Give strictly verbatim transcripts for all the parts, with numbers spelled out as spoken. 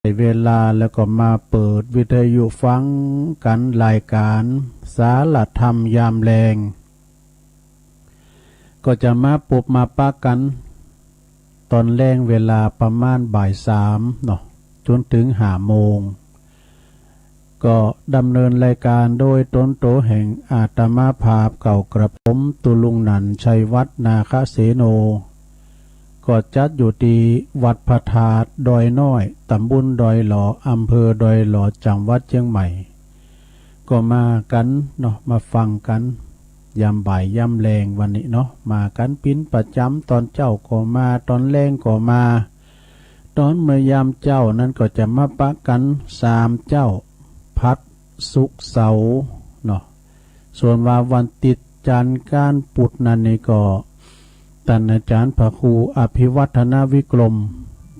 ได้เวลาแล้วก็มาเปิดวิทยุฟังกันรายการสารธรรมยามแลง ก็จะมาปบมาปะกันตอนแลงเวลาประมาณบ่ายสามเนาะ จนถึงห้าโมง ก็ดำเนินรายการโดยตนโตแห่งอาตมาภาพเก่ากระผมตุลุงหนันชัยวัฒน์นาคเสโน ก็จัดอยู่ที่วัดพระธาตุดอยน้อย ตำบลดอยหล่อ อำเภอดอยหล่อ จังหวัดเชียงใหม่ ก็มากันเนาะ มาฟังกัน ยามบ่ายยามแลงวันนี้เนาะ มากันปินประจำ ตอนเจ้าก็มา ตอนแลงก็มา ตอนเมื่อยามเจ้านั้นก็จะมาปะกันสามเจ้า ผัด ศุกร์ เสาร์เนาะ ส่วนว่าวันติดจันทร์ก้านปุธนั้นนี่ก็ ท่านอาจารย์พระครูอภิวัฒนวิกรม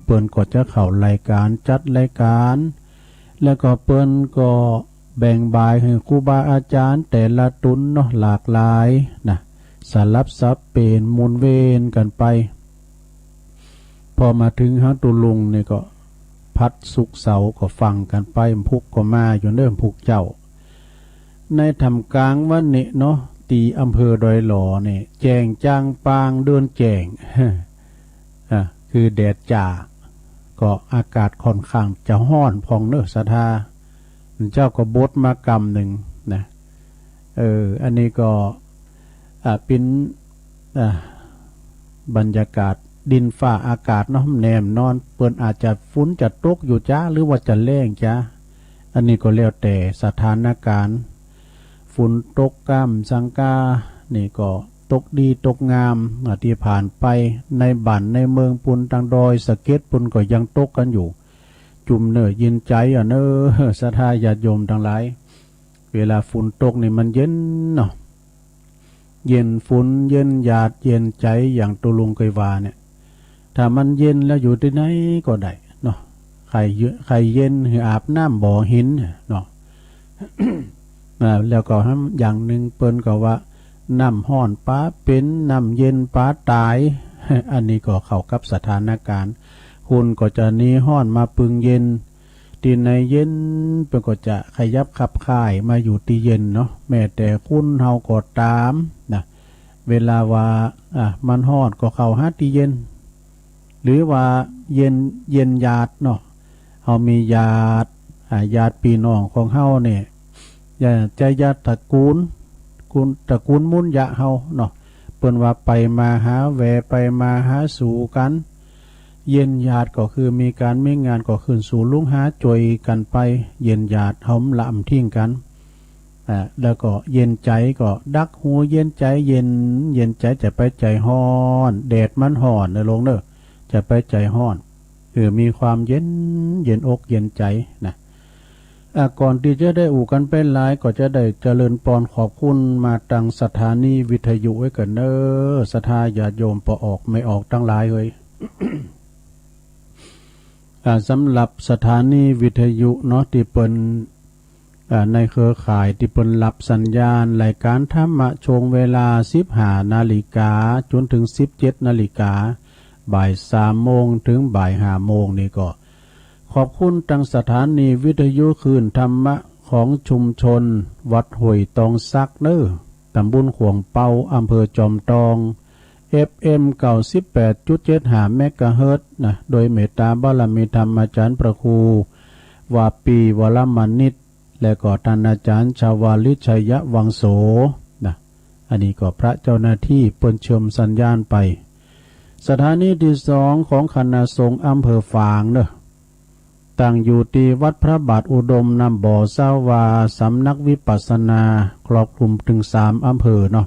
เปิ้นก็จะเข้ารายการ จัดรายการ แล้วก็เปิ้นก็แบ่งบ่ายให้ครูบาอาจารย์แต่ละตนเนาะ หลากหลายนะ สลับสับเปลี่ยนหมุนเวียนกันไป พอมาถึงเฮาตุลุงนี่ก็ผัด ศุกร์ เสาร์ก็ฟังกันไป พุกก็มาอยู่เนิ่มพุกเจ้า ในท่ามกลางวันนี้เนาะ ที่อำเภอดอยหล่อนี่ แจ้งจ่างป่างเดือนแจ้ง อ่ะ คือแดดจ้า ก็อากาศค่อนข้างจะฮ้อนพ่องเนอะศรัทธา เจ้าก็บดมากำหนึ่งนะ เออ อันนี้ก็ อ่ะ เป็น อ่ะ บรรยากาศดินฟ้าอากาศเนาะ แนมนอน เปิ้นอาจจะฝนจะตกอยู่จ้า หรือว่าจะแล้งจ้า อันนี้ก็แล้วแต่สถานการณ์ ฝนตกก้ามสังกา นี่ก็ตกดีตกงาม อ่ะ ที่ผ่านไปในบ้านในเมืองปุน ตางดอยสะเก็ดปุนก็ยังตกกันอยู่ จุ่มเนอเย็นใจอ่ะเนอะ ศรัทธาญาติโยมทั้งหลาย เวลาฝนตกนี่มันเย็นเนาะ เย็นฝน เย็นหยาด เย็นใจ อย่างตุลุงเคยว่าเนี่ย ถ้ามันเย็นแล้วอยู่ที่ไหนก็ได้เนาะ ใครเย- ใครเย็น คืออาบน้ำบ่อหินเนี่ยเนาะ อ่า แล้วก็อย่างหนึ่งเปิ้นก็ว่า น้ำฮ้อนปลาเป็น น้ำเย็นปลาตาย อันนี้ก็เข้ากับสถานการณ์ คนก็จะหนีฮ้อนมาพึ่งเย็น ที่ไหนเย็น เปิ้นก็จะขยับขับข่ายมาอยู่ที่เย็นเนาะ แม้แต่คนเฮาก็ตามนะ เวลาว่า อ่ะ มันฮ้อนก็เข้าหาที่เย็น หรือว่าเย็น เย็นหยาดเนาะ เฮามีญาติ อ่ะ ญาติพี่น้องของเฮาเนี่ย จะ จะญาติตระกูล กุล- ตระกูลมุนยะเฮาเนาะ เปิ้นว่าไปมาหาแว ไปมาหาสู่กัน เย็นหยาดก็คือมีการมีงานก็ขึ้นสู่ลุงหาจ่วยกันไป เย็นหยาดเฮาละอำทิ้งกัน อ่ะ แล้วก็เย็นใจก็ดักหูเย็นใจ เย็น เย็นใจ จะไปใจฮ้อน แดดมันฮ้อนเนอะลงเนอะ จะไปใจฮ้อน คือมีความเย็น เย็นอกเย็นใจนะ อ่ะ ก่อนที่จะได้อู้กันไปหลาย ก็จะได้เจริญปอนขอบคุณมาตังสถานีวิทยุไว้ก่อนเนอะ ศรัทธาญาติโยมปอออกไม่ออกทั้งหลายเฮ้ย อ่ะ สำหรับสถานีวิทยุเนาะ ที่เปิ้น อ่า ในเครือข่ายที่เปิ้นรับสัญญาณรายการธรรมะช่วงเวลาสิบห้านาฬิกาจนถึงสิบเจ็ดนาฬิกา บ่ายสามโมงถึงบ่ายห้าโมงนี่ก็ ขอบคุณตังสถานีวิทยุคลื่นธรรมะของชุมชนวัดห้วยตองสักเนอ ตำบลขวงเปา อำเภอจอมตอง เอฟเอ็ม เก้าสิบแปดจุดเจ็ดห้าเมกะเฮิรตซ์นะ โดยเมตตาบารมีธรรมอาจารย์พระครู วาปีวรมณิต และก็ท่านอาจารย์ชวาลิตชัยวังโสนะ อันนี้ก็พระเจ้าหน้าที่เปิ้นเชื่อมสัญญาณไป สถานีที่สองของคณะสงฆ์อำเภอฝางเนอะ ตั้งอยู่ที่วัดพระบาทอุดมน้ำบ่อซาวา สำนักวิปัสสนา ครอบคลุมถึงสามอำเภอเนาะ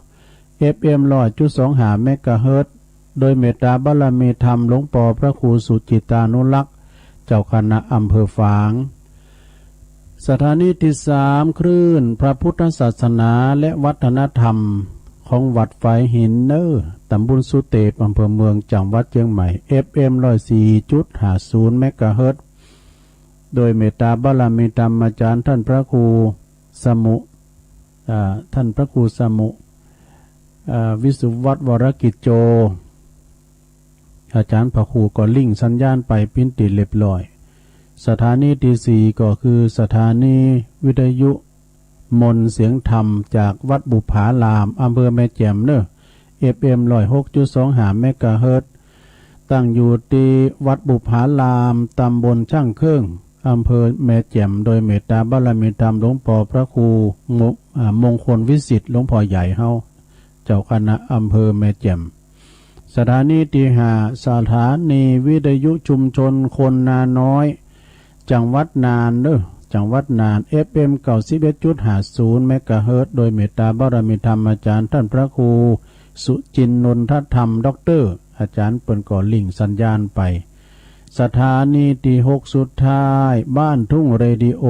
เอฟเอ็ม ร้อยจุดสองห้าเมกะเฮิรตซ์ โดยเมตตาบารมีธรรมหลวงปอพระครูสุจิตานุรักษ์ เจ้าคณะอำเภอฝาง สถานีที่สามคลื่นพระพุทธศาสนาและวัฒนธรรมของวัดฝายหินเนอ ตำบลสุเตป อำเภอเมือง จังหวัดเชียงใหม่ เอฟเอ็ม ร้อยสี่จุดห้าศูนย์เมกะเฮิรตซ์ โดยเมตตาบารมีธรรมอาจารย์ท่านพระครูสมุ อ่า ท่านพระครูสมุ อ่า วิสุวัฒน์วรกิจโจ อาจารย์พระครูก็ลิงก์สัญญาณไปปิ้นตีเรียบร้อย สถานีที่สี่ก็คือสถานีวิทยุมนต์เสียงธรรมจากวัดบุปผาราม อำเภอแม่แจ่มเนอะ เอฟเอ็ม ร้อยหกจุดสองห้า เมกะเฮิรตซ์ ตั้งอยู่ที่วัดบุปผาราม ตำบลช่างเครื่อง อำเภอแม่แจ่ม โดยเมตตาบารมีธรรมหลวงพ่อพระครูมง- อ่ามงคลวิสิทธิ์ หลวงพ่อใหญ่เฮา เจ้าคณะอำเภอแม่แจ่ม สถานีที่ห้า สถานีวิทยุชุมชนคนนาน้อย จังหวัดน่านเด้อ จังหวัดน่าน เอฟเอ็ม เก้าสิบเอ็ดจุดห้าศูนย์ เมกะเฮิรตซ์ โดยเมตตาบารมีธรรมอาจารย์ท่านพระครูสุจินนนทธรรมด็อกเตอร์ อาจารย์เปิ้นก็ลิงก์สัญญาณไป สถานีที่หกสุดท้าย บ้านทุ่งเรดิโอ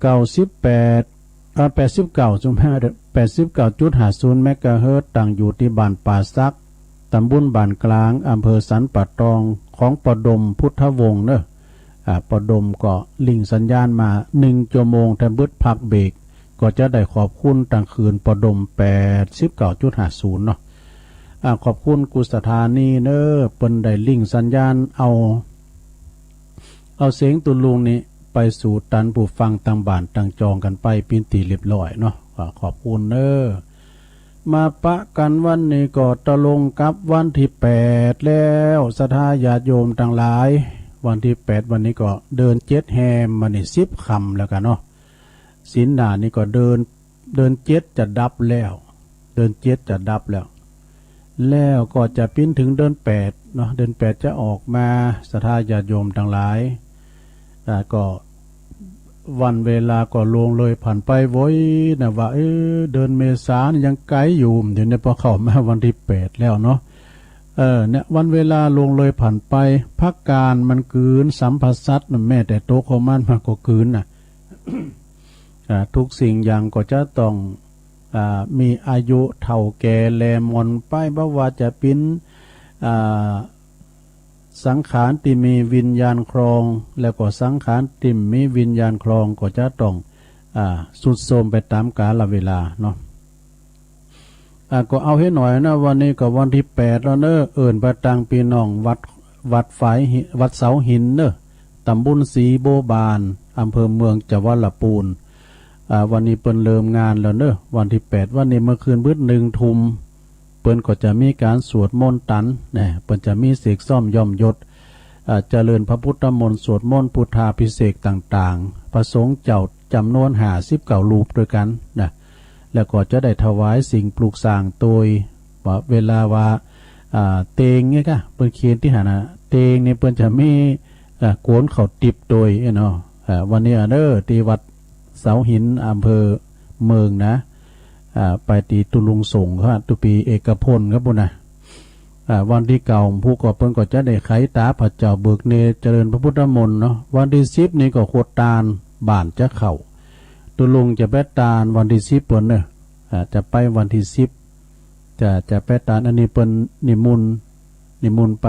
เก้าสิบแปด เอ่อ แปดสิบเก้า จุดห้า แปดสิบเก้าจุดห้าศูนย์ เมกะเฮิรตซ์ ตั้งอยู่ที่บ้านป่าสัก ตำบลบ้านกลาง อำเภอสันป่าตอง ของป้อดมพุทธวงศ์เนอะ อ่า ป้อดมก็ลิงก์สัญญาณมาหนึ่งชั่วโมง ถ้าเบิดพักเบรก ก็จะได้ขอบคุณตังคืนป้อดม แปดสิบเก้าจุดห้าศูนย์ เนาะ อ่า ขอบคุณกู้สถานีเนอะ เปิ้นได้ลิงก์สัญญาณเอา เอาเสียงตุลุงนี่ไปสู่ตันผู้ฟังตังบ้านตังจองกันไปเป็นตี้เรียบร้อยเนาะ ก็ขอบคุณเนอะ มาปะกันวันนี้ก็ตรงกับวันที่แปดแล้ว ศรัทธาญาติโยมตังหลาย วันที่แปดวันนี้ก็เดือนเจ็ดแฮม วันนี้สิบค่ำแล้วกันเนาะ ศีลหน้านี่ก็เดือน เดือนเจ็ดจะดับแล้ว เดือนเจ็ดจะดับแล้ว แล้วก็จะปิ้นถึงเดือนแปดเนาะ เดือนแปดจะออกมา ศรัทธาญาติโยมตังหลาย อ่า ก็วันเวลาก็ล่วงเลยผ่านไปโว้ยนะ ว่า เออ เดือนเมษานี่ยังไกลอยู่ เดี๋ยวนี้พอเข้ามาวันที่แปดแล้วเนาะ เออ เนี่ย วันเวลาล่วงเลยผ่านไป พักกาลมันกืน สัมภสัตว์น่ะ แม้แต่โตของมันมันก็กืนน่ะ อ่า ทุกสิ่งอย่างก็จะต้อง อ่า มีอายุเฒ่าแก่แลหม่อนไป บ่ว่าจะปิ้น อ่า สังขารตี้มีวิญญาณครอง แล้วก็สังขารตี้มีวิญญาณครองก็จะต้อง อ่า ทรุดโทรมไปตามกาลเวลาเนาะ อ่า ก็เอาให้หน่อยนะ วันนี้ก็วันที่แปดแล้วเนอะ เอิ้นไปตังปี้น้องวัด วัดฝายหิ- วัดเสาหินเนอะ ตำบลศรีบัวบาน อำเภอเมืองจังหวัดลำพูน อ่า วันนี้เปิ้นเริ่มงานแล้วเนอะ วันที่แปด วันนี้เมื่อคืนเบิดหนึ่งทุ่ม เปิ้นก็จะมีการสวดมนต์ตันนะ เปิ้นจะมีเสกซ้อมย่อมยศ อ่า เจริญพระพุทธมนต์ สวดมนต์พุทธาภิเษกต่างๆ พระสงฆ์เจ้าจำนวนห้าสิบเก้ารูปด้วยกันนะ แล้วก็จะได้ถวายสิ่งปลูกสร้างโดยว่าเวลาว่า อ่า เตงเนี่ยค่ะ เปิ้นเขียนตี้หั้นนะ เตงเนี่ยเปิ้นจะมี อ่า โกนข้าวติ๊บโดยเนาะ อ่า วันนี้เนอะ ตี้วัดเสาหิน อำเภอเมืองนะ อ่า ไปตี้ตุลุงสงฆ์ครับ ตุปีเอกพลครับปุ้นนะ อ่า วันที่เก้าผู้ก็เปิ้นก็จะได้ไขตาพระเจ้าเบิกเนตร เจริญพระพุทธมนต์เนาะ วันที่สิบนี่ก็ขวดตานบ้านจะเข้า ตุลุงจะไปตานวันที่สิบเปิ้นเนอะ อ่า จะไปวันที่สิบ จะ จะไปตาน อันนี้เปิ้นนิมนต์ นิมนต์ไป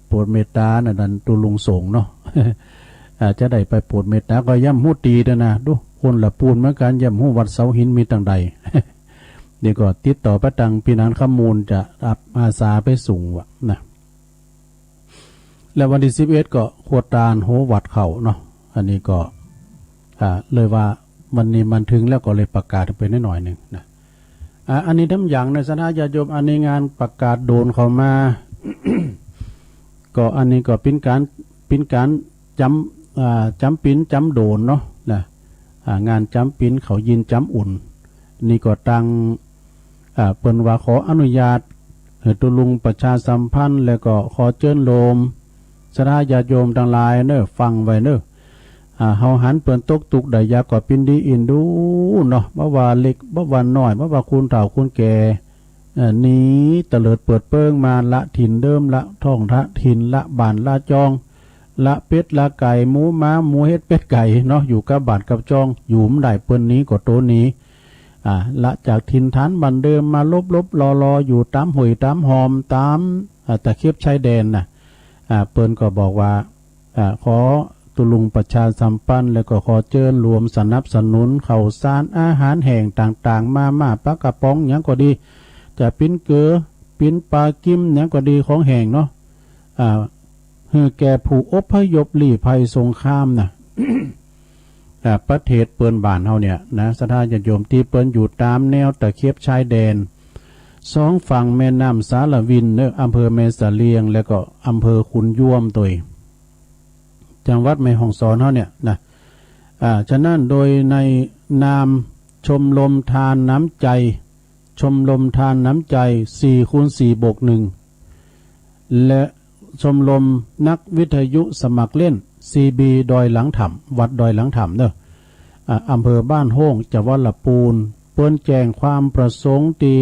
โปรดเมตตานะ ดันตุลุงสงฆ์เนาะ อ่า จะได้ไปโปรดเมตตา ก็ย่ำฮู้ตี้เด้อนะ ดู คนลำพูนเหมือนกัน ย่ำฮู้วัดเสาหินมีตังใด นี่ก็ติดต่อไปตังปี้นานคำมูล จะอับอาสาไปส่งวะนะ แล้ววันที่สิบเอ็ดก็ขวดตานโหวัดเข้าเนาะ อันนี้ก็ อ่า เลยว่าวันนี้มันถึงแล้วก็เลยประกาศไปหน่อยหนึ่งนะ อ่า อันนี้ทำอย่างในศรัทธาญาติโยม อันนี้งานประกาศโดนเข้ามา ก็อันนี้ก็ปิ้นการ ปิ้นการจำ อ่า จำปิ้นจำโดนเนาะนะ อ่า งานจำปิ้นเขายินจำอุ่น นี่ก็ตัง อ่า เปิ้นว่าขออนุญาตหื้อตุลุงประชาสัมพันธ์ แล้วก็ขอเจิญโลมศรัทธาญาติโยมตังหลายเนอะ ฟังไว้เนอะ อ่า เฮาหันเปิ้นตกทุกข์ได้ยากก็ปิ้นดีอินดูเนาะ บ่ว่าเล็ก บ่ว่าน้อย บ่ว่าคนเฒ่าคนแก่ เอ่อ หนีเตลิดเปิดเปิ้งมา ละถิ่นเดิม ละท้องละถิ่น ละบ้านละจอง ละเป็ดละไก่ หมูหมา หมูเห็ดเป็ดไก่เนาะ อยู่กับบ้านกับจอง อยู่บ่ได้เปิ้นหนีก็โตหนี อ่า ละจากถิ่นฐานบ้านเดิมมาหลบๆลอๆ อยู่ตามห้วยตามหอม ตาม อ่า ตะเข็บชายแดนน่ะ อ่า เปิ้นก็บอกว่า อ่า ขอตุลุงประชาสัมพันธ์ แล้วก็ขอเจิญรวมสนับสนุนข้าวสารอาหารแห้งต่างๆ มาม่า ปลากระป๋อง หยังก็ดี จะปิ้นเกลือ ปิ้นปลากิม หยังก็ดี ของแห้งเนาะ อ่า หื้อแก่ผู้อพยพลี้ภัยสงครามนะ อ่า ประเทศเปื้อนบ้านเฮาเนี่ยนะ ศรัทธาญาติโยมตี้เปิ้นอยู่ตามแนวตะเข็บชายแดน สองฝั่งแม่น้ำสาละวินเนอะ อำเภอแม่สะเลียง แล้วก็อำเภอขุนยวมโตย จังหวัดแม่ฮ่องสอนเฮาเนี่ยนะ อ่า ฉะนั้นโดยในนามชมรมทานน้ำใจ ชมรมทานน้ำใจ สี่คูณสี่บวกหนึ่ง และชมรมนักวิทยุสมัครเล่น ซีบี ดอยหลังถ้ำ วัดดอยหลังถ้ำเนอะ อ่า อำเภอบ้านโฮ่ง จังหวัดละปูน เปิ้นแจ้งความประสงค์ตี้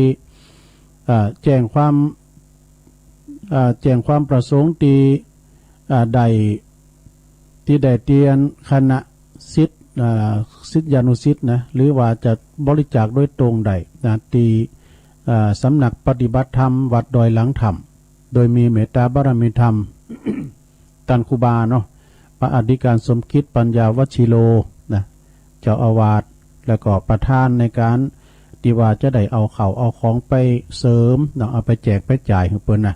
อ่า แจ้งความ อ่า แจ้งความประสงค์ตี้ อ่า ได้ ตี้ได้เตียนคณะศิษย์ อ่า ศิษยานุศิษย์นะ หรือว่าจะบริจาคโดยตรงได้นะ ตี้ อ่า สำนักปฏิบัติธรรมวัดดอยหลังถ้ำ โดยมีเมตตาบารมีธรรม ต้านครูบาเนาะ พระอธิการสมคิดปัญญาวชิโรนะ เจ้าอาวาส แล้วก็ประธานในการตี้ว่าจะได้เอาข้าวเอาของไปเสริมเนาะ เอาไปแจกไปจ่ายหื้อเปิ้นนะ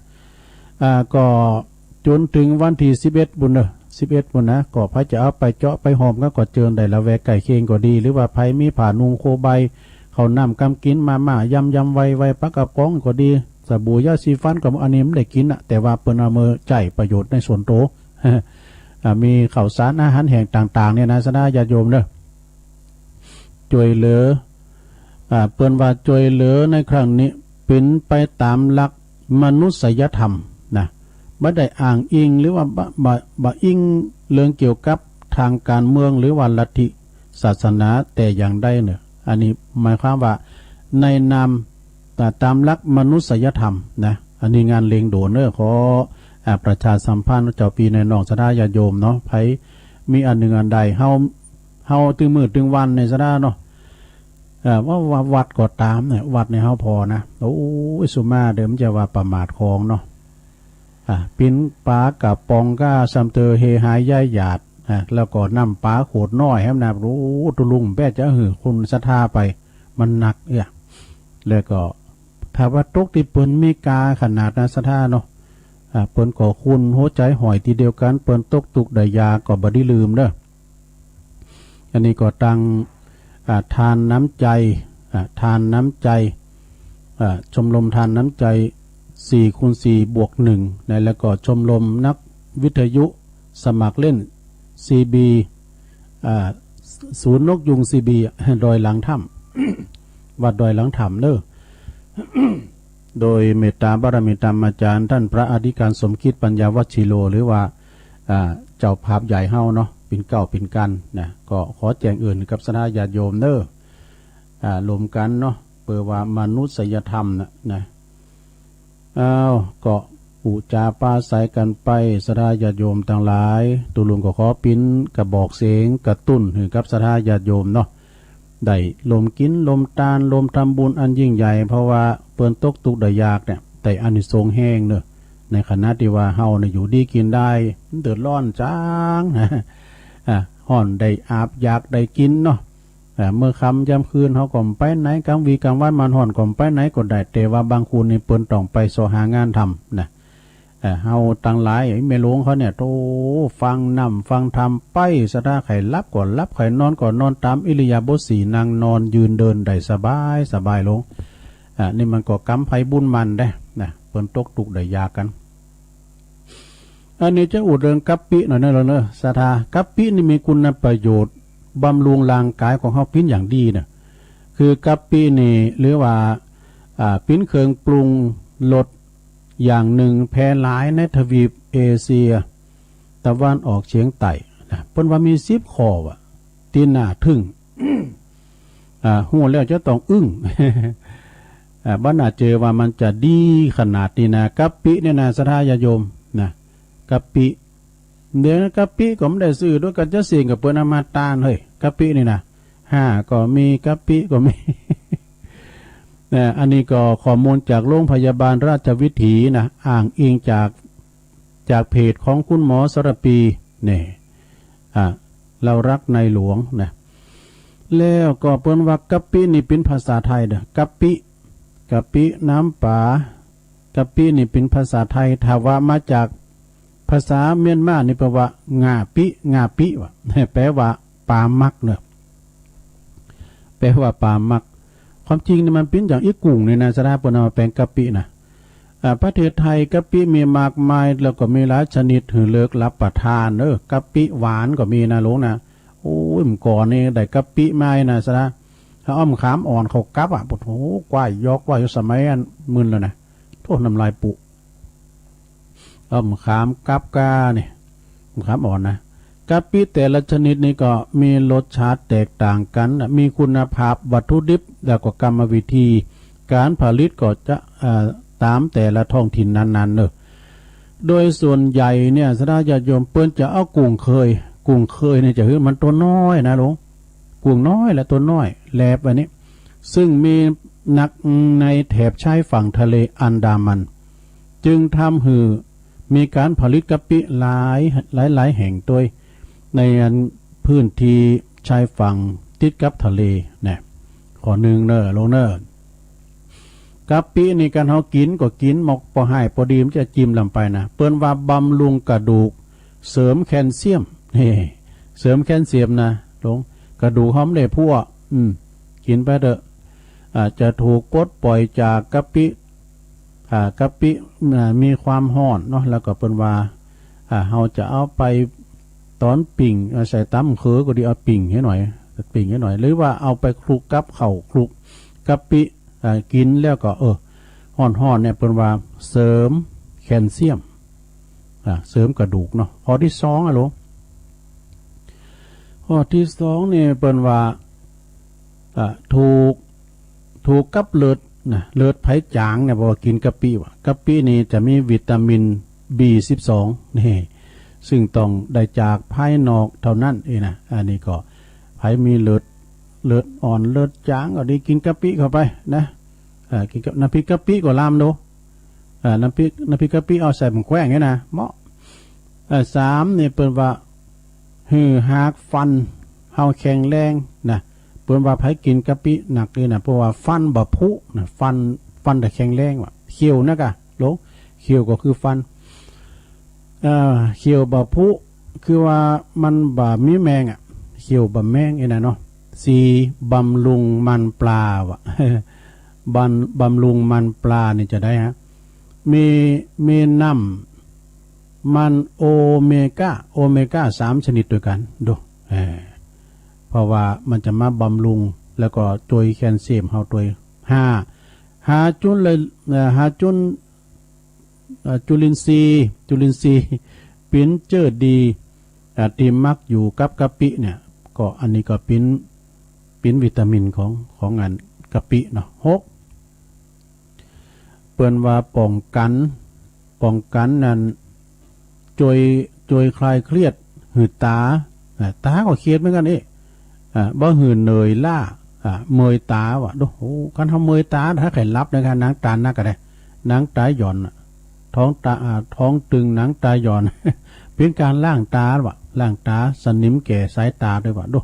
อ่า ก็จนถึงวันตี้สิบเอ็ดปุ้นเนอะ สิบเอ็ดปุ้นนะ ก็ใผจะเอาไปเจาะไปหอมก็ ก็เจิญได้ละแวกใกล้เคียงก็ดี หรือว่าใผมีผ้านุ่งโคใบ ข้าวน้ำกำกิ๋น มาม่ายำยำไวไว ปลากระป๋องก็ดี สบู่ยาสีฟันก็ อันนี้มันได้กิ๋นนะ แต่ว่าเปิ้นเอามาใจ๊ประโยชน์ในส่วนตัว อ่า มีข้าวสารอาหารแห้งต่างๆ เนี่ยนะ ศรัทธาญาติโยมเนอะ จ้วยเหลือ อ่า เปิ้นว่าจ้วยเหลือในครั้งนี้เป๋นไปตามหลักมนุษยธรรมนะ บ่ได้อ้างอิงหรือว่าบ่ บ่ บ่อิงเรื่องเกี่ยวกับทางการเมืองหรือว่าลัทธิศาสนาแต่อย่างใดเนอะ อันนี้หมายความว่าในนาม อ่า ตามหลักมนุษยธรรมนะ อันนี้งานเล็งโดนเนอะ ขอ อ่า ประชาสัมพันธ์เจ้าปี้น้องศรัทธาญาติโยมเนาะ ใผมีอันหนึ่งอันใด เฮา เฮาตึงมื้อตึงวันเนี่ยศรัทธาเนาะ เอ่อ ว่า ว่าวัดก็ตามเนี่ย วัดในเฮาผ่อนะ โอ้ย สุมาเด้อ มันจะว่าประมาทของเนาะ อ่ะ ปิ้นปลากระป๋องก้า ซ้ำเตอเฮหายย้ายหยาด อ่ะ แล้วก็น้ำปลาขวดน้อยแหมนะ โอ้ ตุลุงแป๊จะหื้อคุณศรัทธาไป มันหนักเอื้อ แล้วก็ถ้าว่าตกตี้เปิ้นมีกาขนาดนั้นศรัทธาเนาะ อ่ะ เปิ้นก็คุณหัวใจห้อยตี้เดียวกั๋น เปิ้นตกทุกข์ได้ยากก็บ่ได้ลืมเด้อ อันนี้ก็ตั้ง อ่า ทานน้ำใจ อ่า ทานน้ำใจ อ่า ชมรมทานน้ำใจ สี่คูณสี่บวกหนึ่ง นะ แล้วก็ชมรมนักวิทยุสมัครเล่น ซีบี อ่า ศูนย์นกยูง ซีบี ดอยหลังถ้ำ วัดดอยหลังถ้ำเนอะ โดยเมตตาบารมีธรรมอาจารย์ท่านพระอธิการสมคิดปัญญาวชิโร หรือว่า อ่า เจ้าภาพใหญ่เฮาเนาะ เป๋นเก้าเป๋นกั๋นนะ ก็ขอแจ้งเอิ้นกับศรัทธาญาติโยมเนอะ อ่า รวมกั๋นเนาะ เปิ้นว่ามนุษยธรรมนะ นะ อ้าว ก็อู้จ๋าปราศรัยกั๋นไป ศรัทธาญาติโยมตังหลาย ตุลุงก็ขอปิ้นกระบอกเสียงกระตุ้นหื้อกับศรัทธาญาติโยมเนาะ ได้ร่วมกิ๋นร่วมตานร่วมทำบุญอันยิ่งใหญ่ เพราะว่าเปิ้นตกทุกข์ได้ยากเนี่ย ได้อานิสงส์แฮงเนอะ ในขณะตี้ว่าเฮาเนี่ยอยู่ดีกิ๋นได้ เดือดร้อนจังนะ อ่ะ ฮ้อนได้อาบ อยากได้กิ๋นเนาะ อ่ะ เมื่อค่ำยามคืนเฮาก็บ่ไปไหน กลางวีกลางวันมันฮ้อนก็บ่ไปไหนก็ได้ แต่ว่าบางคนนี่เปิ้นต้องไปเซาะหางานทำนะ เอ่อ เฮาตังหลาย ไอ้แม่หลวงเขาเนี่ย โธ่ ฟังน้ำฟังธรรมไป ศรัทธา ใค่หลับก็หลับ ใค่นอนก็นอน ตามอิริยาบถสี่ นั่งนอนยืนเดินได้สบายสบายลง อ่า นี่มันก็กรรมใผบุญมันเด้นะ เปิ้นตกทุกข์ได้ยากกั๋น อันนี้จะอู้เรื่องกะปิหน่อยเนอะ เนอะ ศรัทธา กะปินี่มีคุณประโยชน์บำรุงร่างกายของเฮาเป๋นอย่างดีนะ คือกะปินี่ หรือว่า อ่า เป๋นเครื่องปรุงรส อย่างหนึ่งแพร่หลายในทวีปเอเชียตะวันออกเฉียงใต้นะ เปิ้นว่ามีสิบข้อว่ะ ตี้น่าทึ่ง อ่า ฮู้แล้วจะต้องอึ้ง อ่า บ่น่าเจื้อว่ามันจะดีขนาดนี้นะ กะปิเนี่ยนะ ศรัทธาญาติโยมนะ กะปิ เดี๋ยวนะ กะปิก็บ่ได้ซื้อด้วยกั๋นจะสิ่งกับเปิ้นเอามาตาน เฮ้ย กะปินี่นะ ห้าก็มี กะปิก็มี นะ อันนี้ก็ข้อมูลจากโรงพยาบาลราชวิถีนะ อ้างอิงจาก จากเพจของคุณหมอสรปี เนี่ย อ่ะ เรารักในหลวงนะ แล้วก็เปิ้นว่ากะปินี่เป๋นภาษาไทยเด้อ กะปิ กะปิน้ำปลา กะปินี่เป๋นภาษาไทย ถ้าว่ามาจากภ ภาษาเมียนมานี่แปลว่างาปิ งาปิ วะ แปลว่าปลามักเนอะ แปลว่าปลามัก ความจริงนี่มันเป็นอย่างอีกุ่งนี่นะ สถาปนาแปลงกะปินะ อ่า ประเทศไทยกะปิมีมากมาย แล้วก็มีหลายชนิดหือเลือกรับประทาน เออ กะปิหวานก็มีนะหลวงนะ โอ้ย เมื่อก่อนนี่ได้กะปิมานะ สถา ถ้าอ้อมขามอ่อนเขากับอ่ะ โอ้โห กว้ายยอกว่าอยู่สมัยอันมึนแล้วนะ โทษ น้ำลายปุ อ้อมขามกับกานี่ อ้อมขามอ่อนนะ กะปิแต่ละชนิดนี่ก็มีรสชาติแตกต่างกันนะ มีคุณภาพวัตถุดิบ แล้วก็กรรมวิธีการผลิตก็จะ เอ่อ ตามแต่ละท้องถิ่นนั้นๆ เนอะ โดยส่วนใหญ่เนี่ย สถาญาติโยมเปิ้นจะเอากุ้งเคย กุ้งเคยเนี่ยจะหือมันตัวน้อยนะหลวง กุ้งน้อยและตัวน้อย แหลบอันนี้ ซึ่งมีนักในแถบชายฝั่งทะเลอันดามัน จึงทำหือมีการผลิตกะปิหลาย หลายๆ แห่งด้วย ในอันพื้นที่ชายฝั่งติดกับทะเลนะ ข้อหนึ่งเนอะหลวงเนอะ กะปินี่กันเฮากินก็กิน มอกปอหายปอดีมันจะจิ้มลำไปนะ เปิ้นว่าบำรุงกระดูก เสริมแคลเซียม นี่ เสริมแคลเซียมนะหลวง กระดูกเฮามันได้พั่ว อืม กินไปเถอะ อ่า จะถูกปลดปล่อยจากกะปิ อ่า กะปิ อ่า มีความฮ้อนเนาะ แล้วก็เปิ้นว่า อ่า เฮาจะเอาไปตอนปิ้ง อ่า ใส่ตำเขือก็ดี เอาปิ้งให้หน่อย ปิ้งให้หน่อย หรือว่าเอาไปคลุกกับข้าว คลุกกะปิ อ่า กินแล้วก็ เออ ฮ้อนๆ เนี่ย เปิ้นว่าเสริมแคลเซียม อ่า เสริมกระดูกเนาะ ข้อที่สองอะหลวง ข้อที่สองนี่เปิ้นว่า อ่า ถูก ถูกกับเลือดนะ เลือดไผจ๋างเนี่ย เพราะว่ากินกะปิวะ กะปินี่จะมีวิตามิน บี สิบสอง นี่ ซึ่งต้องได้จากภายนอกเท่านั้นเองนะ อันนี้ก็ไผมีเลือด เลือดอ่อน เลือดจ๋างก็ดี กินกะปิเข้าไปนะ อ่า กินกับน้ำพริกกะปิก็ลามดู อ่า น้ำพริก น้ำพริกกะปิเอาใส่หม้อแกงเนี่ยนะ เหมาะ อ่า สามนี่เปิ้นว่า หือหากฟันเฮาแข็งแรงนะ เปิ้นว่าไผกินกะปิหนักนี่นะ เพราะว่าฟันบ่ผุนะ ฟัน ฟันจะแข็งแรงวะ เขี้ยวนะกะหลวง เขี้ยวก็คือฟัน เอ่อ เขี้ยวบ่ผุ คือว่ามันบ่มีแมงอะ เขี้ยวบ่แมงไอ้นั่นเนาะ สี่ บำรุงมันปลาวะ บำ บำรุงมันปลานี่จะได้ฮะ มี มีน้ำ มันโอเมก้า โอเมก้าสามชนิดด้วยกัน ดู เออ เพราะว่ามันจะมาบำรุง แล้วก็ช่วยแคลเซียมเฮาด้วย ห้า หาจุลเลย เอ่อ หาจุล เอ่อ จุลินทรีย์ จุลินทรีย์ ปิ้นเจอดี อ่า ที่มักอยู่กับกะปิเนี่ย ก็อันนี้ก็ปิ้น ปิ้นวิตามินของ ของอันกะปิเนาะ หก เปิ้นว่าป้องกัน ป้องกันนั่น ช่วย ช่วยคลายเครียดหือตา อ่า ตาก็เครียดเหมือนกันเอ๊ะ อ่า บ่หือเหนื่อยล้า อ่า เมื่อยตาวะ ดู โอ้ คันเฮาเมื่อยตา ถ้าใครหลับนะคะ หนังตาหนักก็ได้ หนังตาหย่อนน่ะ ท้องตา อ่า ท้องตึง หนังตาหย่อน เป็นการล้างตาวะ ล้างตา สนิมแก่สายตาด้วยวะ ดู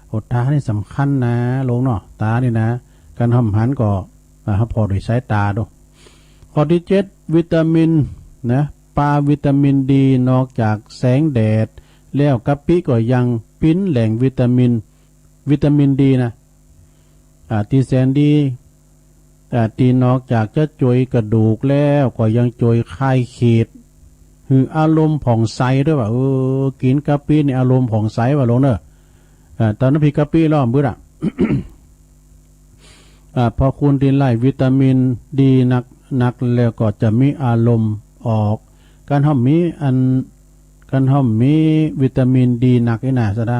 โอ้ ตานี่สำคัญนะ หลวงเนาะ ตานี่นะ การห้ามหันก็ อ่า เฮาผ่อด้วยสายตาดู ข้อที่เจ็ด วิตามินนะ ปลา วิตามินดี นอกจากแสงแดด แล้วกะปิก็ยังปิ้นแหล่งวิตามิน วิตามินดีนะ อ่า ที่แสนดี อ่า ที่นอกจากจะช่วยกระดูกแล้ว ก็ยังช่วยคลายเครียด หืออารมณ์ผ่องใสด้วยวะ เออ กินกะปินี่อารมณ์ผ่องใสวะหลวงเนอะ อ่า ตอนนั้นพี่กะปิล้อมบึดอะ อ่า พอคุณดินไล่วิตามินดีหนักๆ แล้วก็จะมีอารมณ์ออก การเฮามีอัน การเฮามีวิตามินดีหนักนี่นะ สะดา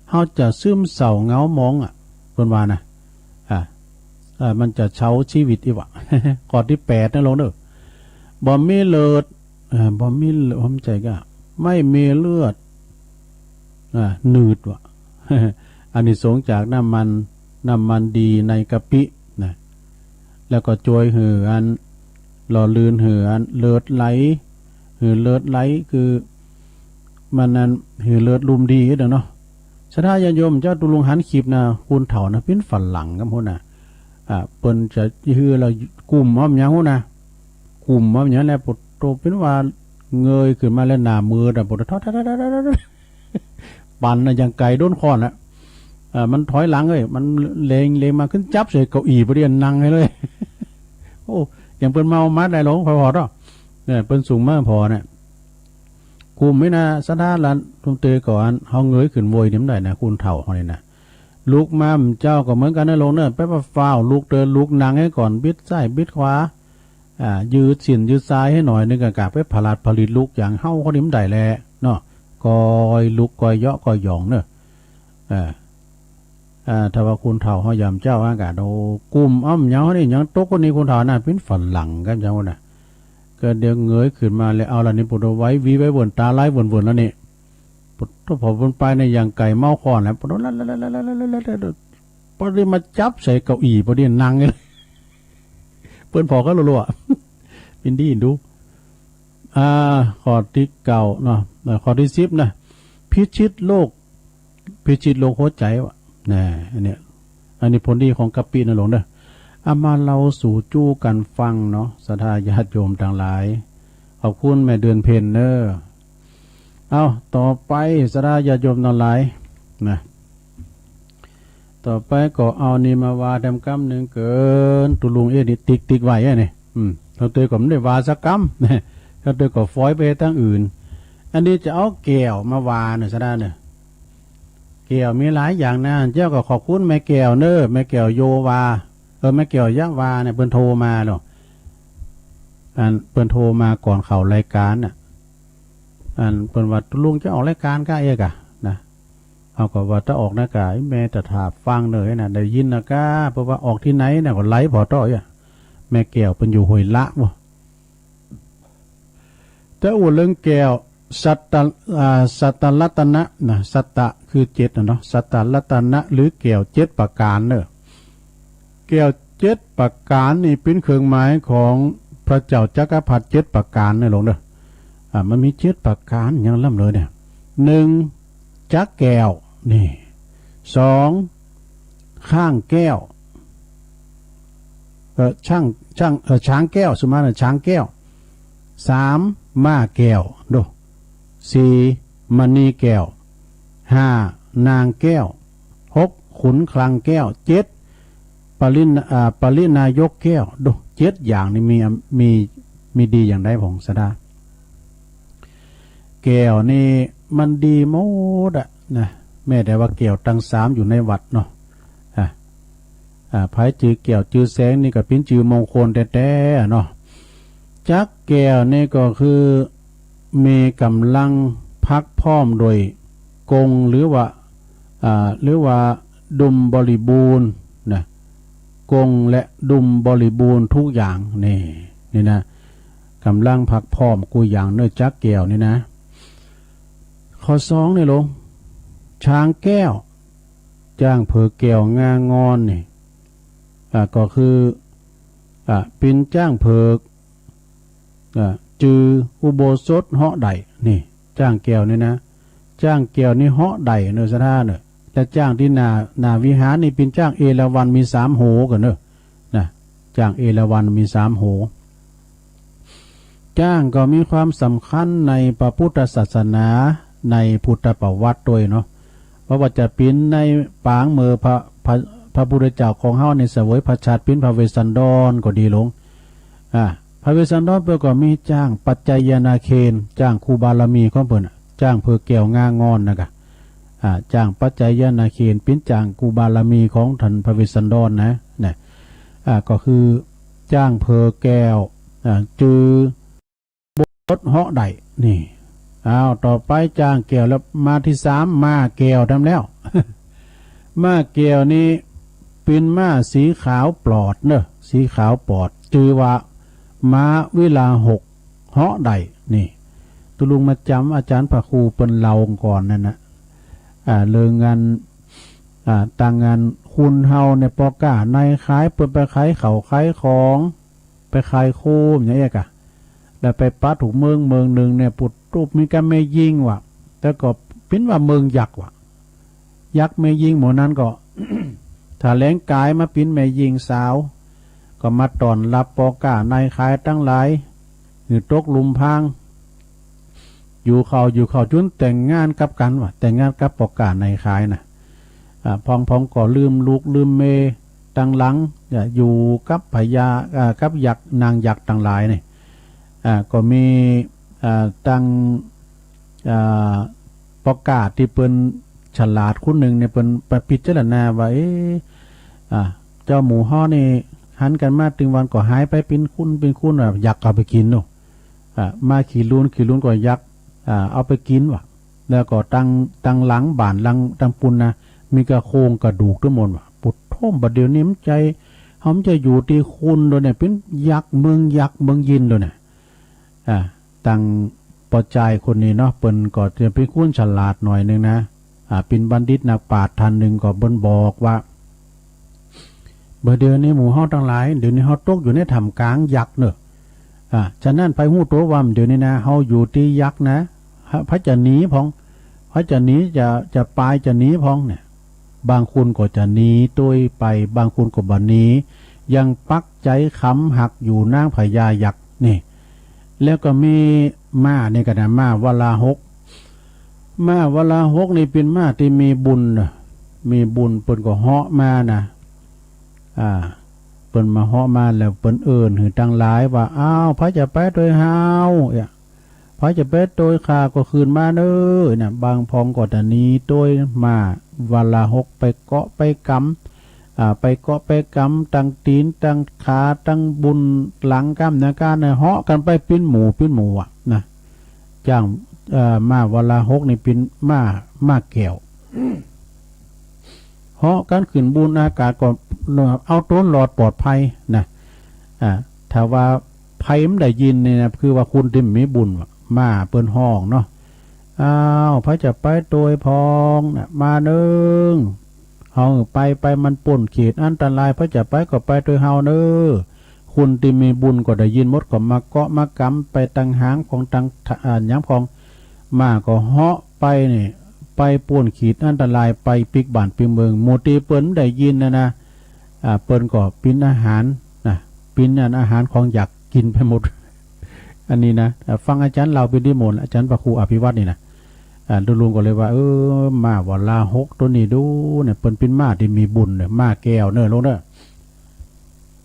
เฮาจะซึมเศร้าเหงาหมองอะ เปิ้นว่านะ อ่า อ่า มันจะเซาชีวิตอีหวะ ข้อที่แปดนะหลวงเด้อ บ่มีเลือด อ่า บ่มีเลือด ผมใจก็ ไม่มีเลือด อ่า หนืดวะ อานิสงส์จากน้ำมัน น้ำมันดีในกะปินะ แล้วก็ช่วยหืออัน หล่อลื่นหืออัน เลือดไหล หือเลือดไหล คือ มันนั้นหือเลือดลุ่มดีเด้อเนาะ ศรัทธาญาติโยม เจ้าตุลุงหันคลิปนะ คุณเฒ่านะ เป็นฝรั่งครับพุ้นนะ อ่า เปิ้นจะหือเรากลุ่มว่าหยังพุ้นนะ กลุ่มว่าหยังแหละ ปวดโตเป็นว่า เงยขึ้นมาแล้วหน้ามืดอะ ปวดท้อง ปั่นนะอย่างไก่โดนค้อนอะ เอ่อ มันถอยหลังเลย มันเลงเลงมาขึ้นจับใส่เก้าอี้พอดี นั่งให้เลย โอ้ อย่างเปิ้นเมามัดได้หลวงพ่อพอดอก เนี่ย เปิ้นสูงมากพอเนี่ย คุมไม่นะ สถานะทุนเตก่อน เฮาเงยขึ้นโวยนี่มันได้นะ คุณเฒ่าเฮานี่นะ ลุกมาเจ้าก็เหมือนกันนะหลวงเนอะ ไปฟ้าวลุกเดินลุกนั่งให้ก่อน บิดซ้ายบิดขวา อ่า ยืดสิ้นยืดซ้ายให้หน่อยนึง ก็กลับไปผลัดผลิตลุกอย่างเฮาคนนี้มันได้แหละเนาะ กอยลุกกอยเหยาะกอยหย่องเนอะ เออ อ่า ถ้าว่าคุณเฒ่าเฮายามเจ้าอากาศ โอ้ กลุ่มอ้อมเหยาะนี่ยังตกคนนี้คุณเฒ่าน่ะ เป็นฝรั่งกันจังวะน่ะ ก็เดี๋ยวเงยขึ้นมาเลย เอาละนี่ ปวดไว้วีไว้เวินตาไล่เวินเวินแล้วนี่ ปวด พอเปิ้นไปเนี่ย อย่างไก่เมาค้อนแล้ว ปวด พอดีมาจับใส่เก้าอี้ พอดีนั่งเลย เปิ้นพอก็รัวๆ เป็นดีดู อ่า ข้อที่เก้าเนาะ เอ่อ ข้อที่สิบนะ พิชิตโรค พิชิตโรคหัวใจวะ นะ อันเนี้ย อันนี้ผลดีของกะปินะหลวงเด้อ เอามาเล่าสู่จู้กันฟังเนาะ ศรัทธาญาติโยมทั้งหลาย ขอบคุณแม่เดือนเพ็ญเนอะ เอา ต่อไป ศรัทธาญาติโยมทั้งหลาย นะ ต่อไปก็เอานี่มาว่าแถมกำหนึ่งเกิน ตุลุงเอ็ดนี่ติ๊กติ๊กไว้อะนี่ อืม เฮาเตยก็ไม่ได้ว่าสักกำ เฮาเตยก็ฟอยไปทางอื่น อันนี้จะเอาแก้วมาว่าเนี่ย ศรัทธาเนี่ย แก้วมีหลายอย่างนะ เจ้าก็ขอบคุณแม่แก้วเนอะ แม่แก้วโยว่า เออ แม่แก้วยะว่าเนี่ย เปิ้นโทรมาหรอก อัน เปิ้นโทรมาก่อนเข้ารายการน่ะ อัน เปิ้นว่า "ลุงจะออกรายการกะเอกอะ" นะ เฮาก็ว่า "ถ้าออกนะกะ แม่จะถามฟังเลยนะ ได้ยินนะกะ" เพราะว่าออกที่ไหนน่ะ ก็ไลฟ์พอต่ออ่ะ แม่แก้วเปิ้นอยู่ห้วยละบ่ แต่อู้เรื่องแก้ว สัตตะ อ่า สัตตรัตนะนะ สัตตะคือเจ็ดนะเนาะ สัตตรัตนะหรือแก้วเจ็ดประการเนอะ แก้วเจ็ดประการนี่เป็นเครื่องหมายของพระเจ้าจักรพรรดิเจ็ดประการเนอะหลวงเนอะ อ่า มันมีเจ็ดประการอย่างล้ำเลยเนี่ย หนึ่ง จักรแก้ว นี่ สอง ข้างแก้ว เอ่อ ช่าง ช่าง เอ่อ ช้างแก้ว สมมานะ ช้างแก้ว สาม ม้าแก้ว ดู สี่ มณีแก้ว ห้า นางแก้ว หก ขุนคลังแก้ว เจ็ด ปริณ อ่า ปริณายกแก้ว ดู เจ็ดอย่างนี่มี มี มีดีอย่างใดพ่อง ศรัทธา แก้วนี่มันดีหมดอะนะ แม้แต่ว่าแก้วตังสามอยู่ในวัดเนาะ อ่ะ อ่า ไผจือแก้วจือแสงนี่ก็เป็นจือมงคลแต๊ๆอะเนาะ จักรแก้วนี่ก็คือมีกำลังพรักพร้อมโดยกงหรือว่า อ่า หรือว่าดุมบริบูรณ์นะ กงและดุมบริบูรณ์ทุกอย่าง นี่ นี่นะ กำลังพรักพร้อมกู้อย่างเนอะ จักรแก้วนี่นะ ข้อสองนี่หลวง ช้างแก้ว จ้างเผือกแก้วงางอนนี่ อ่า ก็คือ อ่า เป็นจ้างเผือก อ่า จืออุโบสถเหาะได้ นี่ จ้างแก้วนี่นะ จ้างแก้วนี่เหาะได้เนอะ ศรัทธาเนอะ และจ้างที่หน้า หน้าวิหารนี่เป็นจ้างเอราวัณมีสามโหกันเนอะ นะ จ้างเอราวัณมีสามโห จ้างก็มีความสำคัญในพระพุทธศาสนา ในพุทธประวัติด้วยเนาะ เพราะว่าจะเป็นในปางเมื่อพระ พระ พระพุทธเจ้าของเฮาในเสวยพระชาติเป็นพระเวสสันดรก็ดีหลวง อ่า พระเวสสันดรเปิ้นก็มีจ้างปัจจยนาเคน จ้างคู่บารมีของเปิ้นน่ะ จ้างเผือกแก้วงางอนนะกะ อ่า จ้างปัจจยนาเคนเป็นจ้างคู่บารมีของท่านพระเวสสันดรนะ นะ อ่า ก็คือจ้างเผือกแก้ว อ่า จือ บทเหาะได้ นี่ อ้าว ต่อไปจ้างแก้วแล้ว มาที่สาม ม้าแก้วทำแล้ว ม้าแก้วนี่เป็นม้าสีขาวปลอดเนอะ สีขาวปลอด จือว่าม้าวิลาหก เหาะได้ นี่ ตุลุงมาจำอาจารย์พระครูเปิ้นเล่าก่อนนั่นนะ อ่า เรื่องงาน อ่า ต่างงานคุณเฮาเนี่ย ปอก้านายขาย เปิ้นไปขายเข้าขายของ ไปขายโคมอย่างเงี้ยกะ แล้วไปปะถูกเมืองเมืองหนึ่งเนี่ย ปุดรูปมีกับแม่ญิงว่ะ แต่ก็เป็นว่าเมืองยักษ์ว่ะ ยักษ์แม่ญิงหมู่นั้นก็ ถ้าแหลงกายมาเป็นแม่ญิงสาว ก็มาต้อนรับปอก้านายขายทั้งหลาย หือตกหลุมพราง อยู่เขาอยู่เขาจนแต่งงานกับกันว่ะ แต่งงานกับปอกกาในขายนะ อ่า พองพองก็ลืมลูกลืมเมตังหลัง อ่า อยู่กับพญา อ่า กับยักษ์นางยักษ์ตังหลายนี่ อ่า ก็มี อ่า ตัง อ่า ปอกกาที่เปิ้นฉลาดคนหนึ่งเนี่ย เปิ้นไปพิจารณาว่า เอ๊ะ อ่า เจ้าหมู่ฮ้อนี่หันกันมาตึงวันก็หายไปเป็นคนเป็นคน อ่ะ ยักษ์เอาไปกินเนาะ อ่ะ มาขี่ลูน ขี่ลูนก็ยักษ์ อ่า เอาไปกินว่ะ แล้วก็ตังตังหลังบ้านหลังตังปุนนะ มีกระโครงกระดูกทั้งหมดว่ะ ปุดโธ่ บัดเดี๋ยวนี้มันใจ เฮามันจะอยู่ที่คนโดยเนี่ย เป็นยักษ์เมืองยักษ์เมืองยินโดยเนี่ย อ่า ตังปอจายคนนี้เนาะ เปิ้นก็จะเป็นคนฉลาดหน่อยหนึ่งนะ อ่า เป็นบัณฑิตนักปราชญ์ท่านหนึ่งก็เปิ้นบอกว่า เมื่อเดี๋ยวนี้หมู่เฮาตังหลาย เดี๋ยวนี้เฮาตกอยู่ในท่ามกลางยักษ์เนอะ อ่า ฉะนั้นไปฮู้ตัวว่าเดี๋ยวนี้นะ เฮาอยู่ที่ยักษ์นะ พระจะหนีพอง พระจะหนี จะ จะปาย จะหนีพองเนี่ย บางคนก็จะหนีตัวไป บางคนก็บ่หนี ยังปักใจค้ำหักอยู่นางพญายักษ์นี่ แล้วก็มีม้านี่ก็นะ ม้าวราหก ม้าวราหกนี่เป็นม้าที่มีบุญนะ มีบุญ เปิ้นก็เหาะมานะ อ่า เปิ้นมาเหาะมาแล้วเปิ้นเอิ้นหื้อตังหลายว่า อ้าว ไผจะไปตวยเฮา เอ้ย ไผจะไปตวยข้าก็ขึ้นมาเน้อนะ บางพองก็จะหนีตวยม้าวราหก ไปเกาะไปกำ อ่า ไปเกาะไปกำตังตีนตังขาตังบุญหลังกำนะ ก้านะ เหาะกันไปปิ้นหมู่ปิ้นหมู่อะนะ จ้าง เอ่อ ม้าวราหกนี่ปิ้นม้า ม้าแก้ว เหาะกันขึ้นบุญอากาศก็เอาตนรอดปลอดภัยนะ อ่า ถ้าว่าไผมันได้ยินนี่นะ คือว่าคนที่มีบุญว่ะ ม้าเปิ้นฮ้องเนาะ อ้าว ไผจะไปตวยพองนะ มาเนิง เฮาไป ไปมันป๊นขีดอันตราย ไผจะไปก็ไปตวยเฮาเน้อ คนที่มีบุญก็ได้ยินหมด ก็มาเกาะมากำไปตังหางของตัง อ่า หยังของ ม้าก็เหาะไปนี่ ไปป๊นขีดอันตราย ไปปิ๊กบ้านปิ๊กเมือง หมู่ตี้เปิ้นได้ยินนะนะ อ่า เปิ้นก็ปิ้นอาหารนะ ปิ้นอันอาหารของยักษ์กินไปหมด อันนี้นะ อ่า ฟังอาจารย์เล่าเป็นนิมนต์ อาจารย์พระครูอภิวัฒน์นี่นะ อ่า ลุงๆก็เลยว่า เออ ม้าวราหกตัวนี้ดูเนี่ย เปิ้นปิ้นม้าที่มีบุญเนี่ย ม้าแก้วเน้อลุงเน้อ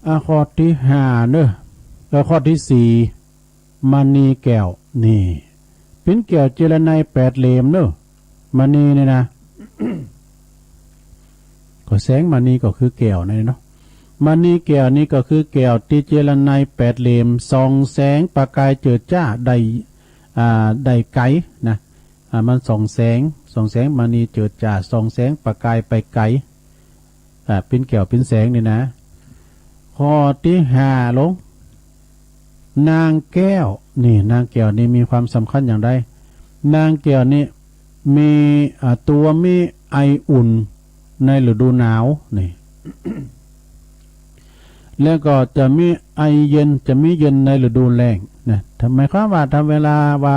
อ่า ข้อที่ห้าเน้อ เออ ข้อที่สี่ มณีแก้ว นี่ ปิ้นแก้วเจรไนแปดเหลี่ยมเน้อ มณีนี่นะ ก็แสงมณีก็คือแก้วนั่นเนาะ มณีแก้วนี่ก็คือแก้วที่เจรไนแปดเหลี่ยม ส่องแสงประกายเจิดจ้าได้ อ่า ได้ไกลนะ อ่า มันส่องแสง ส่องแสงมณีเจิดจ้า ส่องแสงประกายไปไกล อ่า ปิ้นแก้วปิ้นแสงนี่นะ ข้อที่ห้าลง นางแก้ว นี่ นางแก้วนี่มีความสำคัญอย่างใด นางแก้วนี่มี อ่า ตัวมีไออุ่นในฤดูหนาว นี่ แล้วก็จะมีไอเย็น จะมีเย็นในฤดูแล้งนะ หมายความว่าถ้าเวลาว่า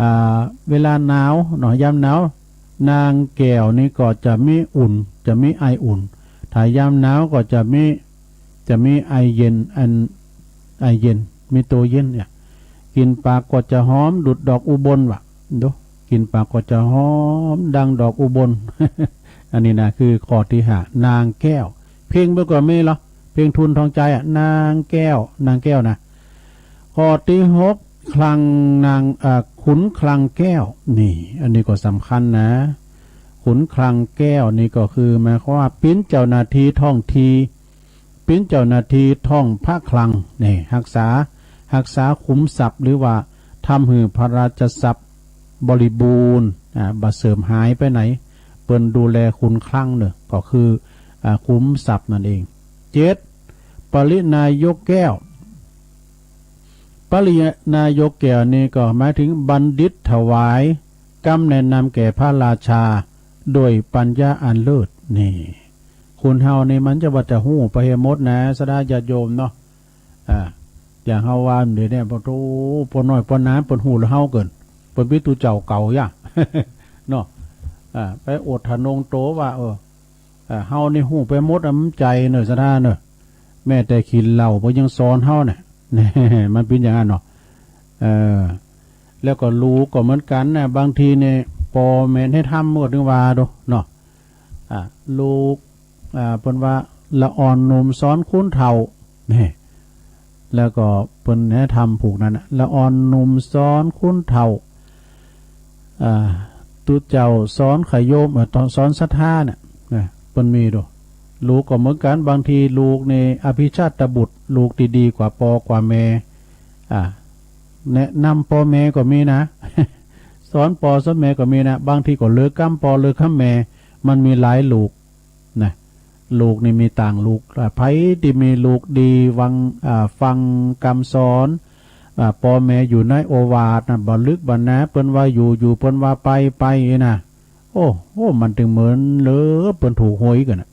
อ่า เวลาหนาวเนาะ ยามหนาว นางแก้วนี่ก็จะมีอุ่น จะมีไออุ่น ถ้ายามหนาวก็จะมี จะมีไอเย็น อัน ไอเย็น มีตัวเย็นเนี่ย กลิ่นปากก็จะหอมดุจดอกอุบลว่ะ ดู กลิ่นปากก็จะหอมดังดอกอุบล อันนี้นะ คือข้อที่ห้า นางแก้ว เพลงเปิ้นก็มีเหรอ เพลงทูลทองใจอะ นางแก้ว นางแก้วนะ ข้อที่หก คลังนาง อ่า ขุนคลังแก้ว นี่ อันนี้ก็สำคัญนะ ขุนคลังแก้วนี่ก็คือหมายความว่าปิ้นเจ้าหน้าที่ท้องที่ ปิ้นเจ้าหน้าที่ท้องพระคลัง นี่ ฮักษา ฮักษาขุมทรัพย์ หรือว่าทำหื้อพระราชทรัพย์บริบูรณ์ อ่า บ่เสื่อมหายไปไหน เปิ้นดูแลขุนคลังเน้อ ก็คือ อ่า ขุมทรัพย์นั่นเอง เจ็ด ปริณายกแก้ว ปริณายกแก้วนี่ก็หมายถึงบัณฑิตถวายกำแนะนำแก่พระราชาโดยปัญญาอันเลิศ นี่ คนเฮานี่มันจะว่าจะฮู้ไปให้หมดนะ ศรัทธาญาติโยมเนาะ อ่า อย่างเฮาว่าเดี๋ยวนี้ ปะโถ ป้อน้อยป้อนาเปิ้นฮู้แล้วเฮาเกิน เปิ้นมีตู้เจ้าเก่าย่า เนาะ อ่า ไปอวดทะนงโตว่า เออ อ่า เฮานี่ฮู้ไปหมดอะ มันใจเนอะ ศรัทธาเนอะ แม้แต่กินเหล้าเปิ้นยังสอนเฮาเนี่ย มันเป็นอย่างนั้นเนาะ เออ แล้วก็ลูกก็เหมือนกันนะ บางทีเนี่ย ปอแม่ให้ทำก็ถึงว่าดูเนาะ อ่า ลูก อ่า เปิ้นว่า ละอ่อนหนุ่มสอนขุนเฒ่า นี่ แล้วก็เปิ้นให้ทำผูกนั้นน่ะ ละอ่อนหนุ่มสอนขุนเฒ่า อ่า ตุ๊เจ้าสอนขยม เอ่อ สอนศรัทธาเนี่ย นะ เปิ้นมีดู ลูกก็เหมือนกัน บางทีลูกในอภิชาติบุตร ลูกดีๆ กว่าปอกว่าแม่ อ่า แนะนำปอแม่ก็มีนะ สอนปอสอนแม่ก็มีนะ บางทีก็เลิกกำปอเลิกกำแม่ มันมีหลายลูกนะ ลูกนี่มีต่างลูก อ่า ไผที่มีลูกดีวัง อ่า ฟังกำสอน อ่า ปอแม่อยู่ในโอวาทนะ บ่ลึกบ่หนา เปิ้นว่าอยู่ อยู่ เปิ้นว่าไป ไปนะ โอ้โห มันถึงเหมือนเลย เปิ้นถูกหวยกันนะ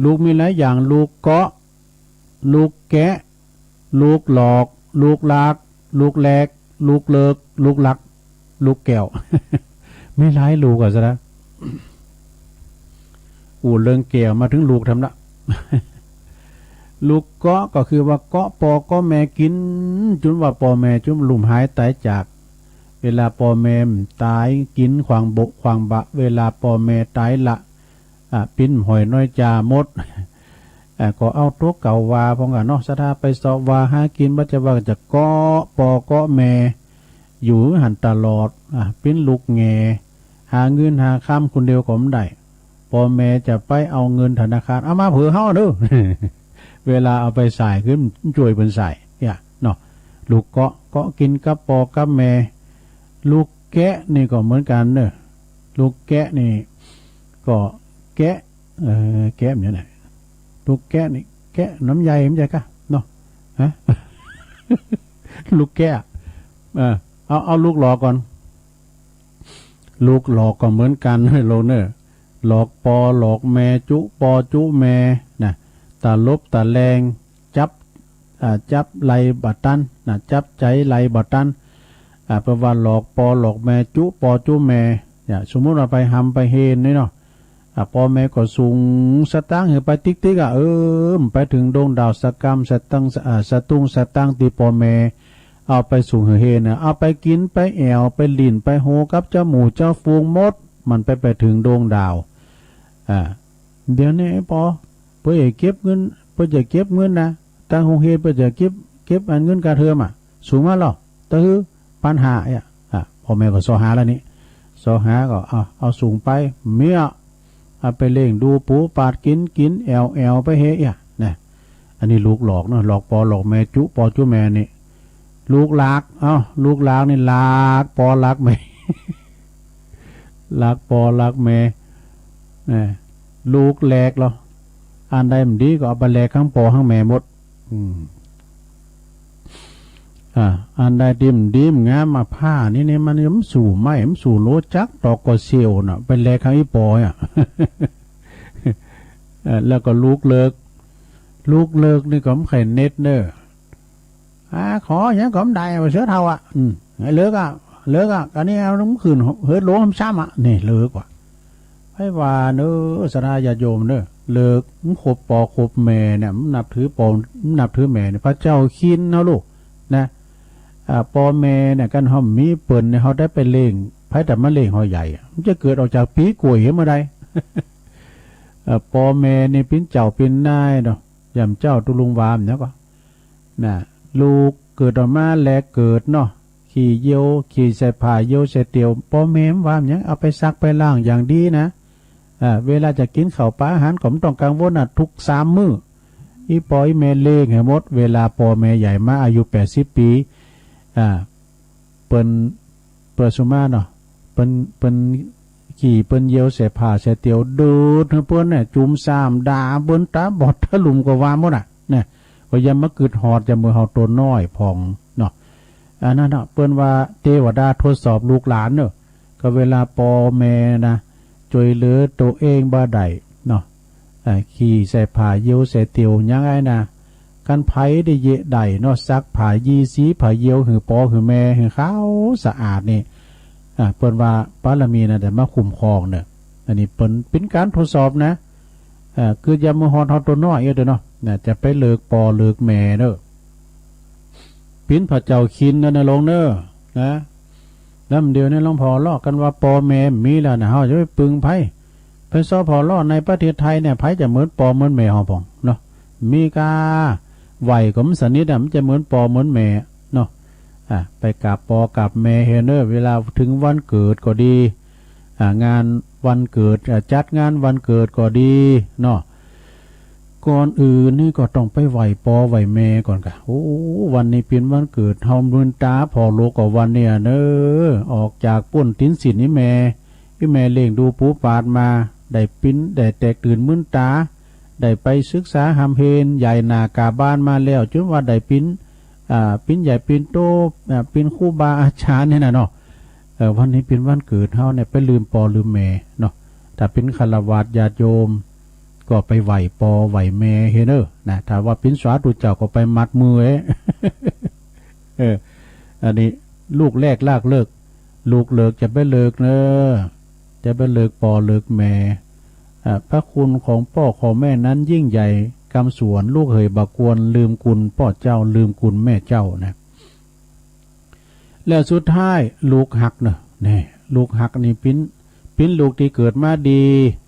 ลูกมีหลายอย่าง ลูกเกาะ ลูกแกะ ลูกหลอก ลูกลาก ลูกแหลก ลูกเลิก ลูกหลัก ลูกแก้ว มีหลายลูกอะซะนะ อู้ เรื่องแก้วมาถึงลูกทำละ ลูกเกาะก็คือว่าเกาะปอเกาะแม่กิน จุนว่าปอแม่จุนลุ่มหายตายจาก เวลาปอแม่ตายกินขวางโบะขวางบะ เวลาปอแม่ตายละ อ่ะ ปิ้นหอยน้อยจ่าหมด อ่ะ ก็เอาตัวเก่าว่าพองกันเนาะ ศรัทธาไปเสาะว่าหากิน บ่จะว่าจะเกาะปอเกาะแม่ อยู่หันตลอด อ่ะ ปิ้นลูกแง่ หาเงินหาคำคนเดียวก็ไม่ได้ ปอแม่จะไปเอาเงินธนาคาร เอามาเผื่อเฮาเด้อ เวลาเอาไปใส่ขึ้นช่วยเปิ้นใส่ เนี่ย เนาะ ลูกเกาะ เกาะกินกับปอกับแม่ ลูกแกะนี่ก็เหมือนกันเนอะ ลูกแกะนี่ ก็แกะ เอ่อ แกะมันอยู่ไหน ลูกแกะนี่ แกะน้ำใยมันใหญ่กะเนาะ ฮะ ลูกแกะ เออ เอา เอาลูกหลอกก่อน ลูกหลอกก็เหมือนกัน โลเนอร์ หลอกปอหลอกแม่ จุปอจุแม่ นะ ตาลบตาแลง จับ อ่า จับไหล่บ่ตัน นะ จับใจไหล่บ่ตัน อ่า เปิ้นว่าหลอกปอหลอกแม่ จุปอจุแม่ เนี่ย สมมุติว่าไปหำไปเฮนนี่เนาะ อ่ะ ปอแม่ก็ส่งสตางค์หื้อไปติ๊กๆ อ่ะ เออ ไปถึงดวงดาวสะกำสะตัง อ่ะ สะตุ้งสะตังค์ตี้ปอแม่เอาไปส่งหื้อเฮนน่ะ เอาไปกินไปแอ่วไปหลิ้นไปโฮกับเจ้าหมู่เจ้าฝูงหมด มันไปไปถึงดวงดาว อ่า เดี๋ยวนี้ไอ้ปอ เปิ้นจะเก็บเงิน เปิ้นจะเก็บเงินนะ ตังโฮงเฮนเปิ้นจะเก็บ เก็บอันเงินค่าเทอมอ่ะ ส่งมาหรอ ตะหื้อ ปันห้า อ่ะ อ่ะ ปอแม่ก็ซอหาแล้วนี่ ซอหาก็ เอา เอาส่งไป เมีย เอาไปเลี้ยงดูปูปาดกิน กินแอ่วแอ่วไปเฮยอ่ะ นะ อันนี้ลูกหลอกเนาะ หลอกปอหลอกแม่ จุปอจุแม่นี่ ลูกหลาก เอ้า ลูกหลากนี่หลากปอหลากแม่ หลากปอหลากแม่ นะ ลูกแหลกเหรอ อันใดมันดีก็เอาไปแหลกทั้งปอทั้งแม่หมด อืม อ่า อันใดที่มันดีมันงามมาผ้านี่เนี่ย มันมันสู่ไม้ มันสู่โลจัก ตอกก็เสียวน่ะ ไปแหลกทั้งอีปออ่ะ เออ แล้วก็ลูกเลิก ลูกเลิกนี่ก็ไม่ใครเน็ตเนอะ อ่า ขออย่างก็ไม่ได้ เอาเสื้อเทาอ่ะ อืม ให้เลิกอ่ะ เลิกอ่ะ อันนี้เอาน้ำขืนเฮิดโลงซ้ำอ่ะ นี่เลิกว่ะ ไผว่าเนอะ ศรัทธาญาติโยมเนอะ เลิก มันคบปอคบแม่เนี่ย มันนับถือปอ มันนับถือแม่เนี่ย พระเจ้าคินเนาะลูก นะ อ่า ปอแม่เนี่ย กันเฮามีเปิ้นเนี่ย เฮาได้ไปเลี้ยง ไผแต่มาเลี้ยงเฮาใหญ่อะ มันจะเกิดออกจากปีกล้วยเมื่อใด เอ่อ ปอแม่นี่ปิ้นเจ้าปิ้นนายเนาะ ยามเจ้าตุลุงวามเนี่ยก็ นะ ลูกเกิดออกมาแลเกิดเนาะ ขี้เยี่ยวขี้ใส่ผ้าเยี่ยวใส่เตียว ปอแม่มันว่าหยัง เอาไปซักไปล้างอย่างดีนะ อ่า เวลาจะกินข้าวปลาอาหารก็ไม่ต้องกังวลนะ ทุกสามมื้อ อีปออีแม่เลี้ยงให้หมด เวลาปอแม่ใหญ่มาอายุแปดสิบปี อ่า เปิ้น เปิ้นสุมาเนาะ เปิ้น เปิ้นขี้เปิ้นเยี่ยวใส่ผ้าใส่เตียว ดูดให้เปิ้นเนี่ย จุ่มซ้ำด่าเปิ้นตาบอดตาหลุมก็ว่าหมดอ่ะ เนี่ย ก็อย่ามากึดฮอด อย่าเมื่อเฮาตัวน้อยพองเนาะ อันนั้นเนาะ เปิ้นว่าเทวดาทดสอบลูกหลานเนอะ ก็เวลาปอแม่นะ ช่วยเหลือตัวเองบ่ได้เนาะ เอ่อ ขี้ใส่ผ้าเยี่ยวใส่เตียวยังไงนะ คันไผได้เยะได้เนาะ ซักผ้ายี่สีผ้าเยี่ยวหื้อปอหื้อแม่หื้อขาวสะอาดนี่ อ่า เปิ้นว่าบารมีนะได้มาคุ้มครองเนอะ อันนี้เปิ้นเป็นการทดสอบนะ อ่า คืออย่าเมื่อฮอดเฮาตัวน้อยเอ้ยเด้อเนาะ นะ จะไปเลิกปอเลิกแม่เนอะ ปิ้นพระเจ้าคินเนอะ นะลงเนอะ นะ แล้วเดี๋ยวนี้หลวงพ่อเลาะกันว่าปอแม่มีแล้วนะ เฮาจะไปปึงไผ ไปซอพอเลาะในประเทศไทยเนี่ย ไผจะเหมือนปอเหมือนแม่เฮาพ่องเนาะ มีกาไหวก็มันสนิทอ่ะ มันจะเหมือนปอเหมือนแม่เนาะ อ่ะ ไปกราบปอกราบแม่เฮาเนอะ เวลาถึงวันเกิดก็ดี อ่ะ งานวันเกิด อ่ะ จัดงานวันเกิดก็ดีเนาะ ก่อนอื่นนี่ก็ต้องไปไหว้ปอไหว้แม่ก่อนกะ โอ้ วันนี้เป็นวันเกิดเฮา มื่นต๋าพ่อลูกก็วันเนี่ยเนอะ ออกจากป๊นตินศีลอี่แม่ อี่แม่เลี้ยงดูปูปาดมา ได้ปิ้น ได้แตกตื่นมื่นต๋า ได้ไปศึกษาหำเฮน ใหญ่หน้ากาบ้านมาแล้ว จนว่าได้ปิ้น อ่า ปิ้นใหญ่ปิ้นโต อ่า ปิ้นครูบาอาจารย์เนี่ยนะเนาะ เออ วันนี้เป็นวันเกิดเฮาเนี่ย ไปลืมปอลืมแม่เนาะ ถ้าเป็นฆราวาสญาติโยม ก็ไปไหว้ปอไหว้แม่เฮาเนอะนะ ถ้าว่าเป็นสาธุเจ้าก็ไปมัดมือเอ้ เออ อันนี้ลูกแรกลากเลิก ลูกเลิกจะไปเลิกเนอะ จะไปเลิกปอเลิกแม่ อ่า พระคุณของป้อของแม่นั้นยิ่งใหญ่ กำสวนลูกเหยบ่ควรลืมคุณป้อเจ้าลืมคุณแม่เจ้านะ แล้วสุดท้ายลูกฮักเนอะ แน่ ลูกฮักนี่ปิ้น ปิ้นลูกที่เกิดมาดี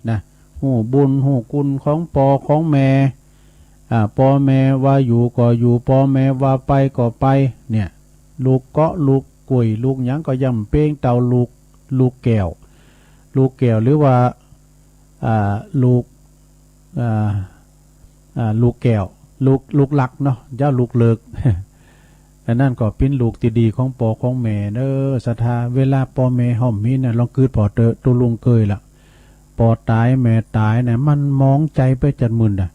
นะ ฮู้บุญฮู้คุณของปอของแม่ อ่า ปอแม่ว่าอยู่ก็อยู่ ปอแม่ว่าไปก็ไป เนี่ย ลูกเกาะ ลูกกล้วย ลูกหยังก็ย่ำเป้งเต่า ลูก ลูกแก้ว ลูกแก้ว หรือว่า อ่า ลูก อ่า อ่า ลูกแก้ว ลูก ลูกหลักเนาะ เจ้าลูกเลิก อันนั้นก็ปิ้นลูกที่ดีของปอของแม่เนอะ ศรัทธา เวลาปอแม่เฮามีเนี่ย ลองกึ๊ดผ่อเตอะ ตุ๊ลุงเกยละ ปอต๋ายแม่ต๋ายเนี่ย มันหมองใจ๋ไปจัดมื่นน่ะ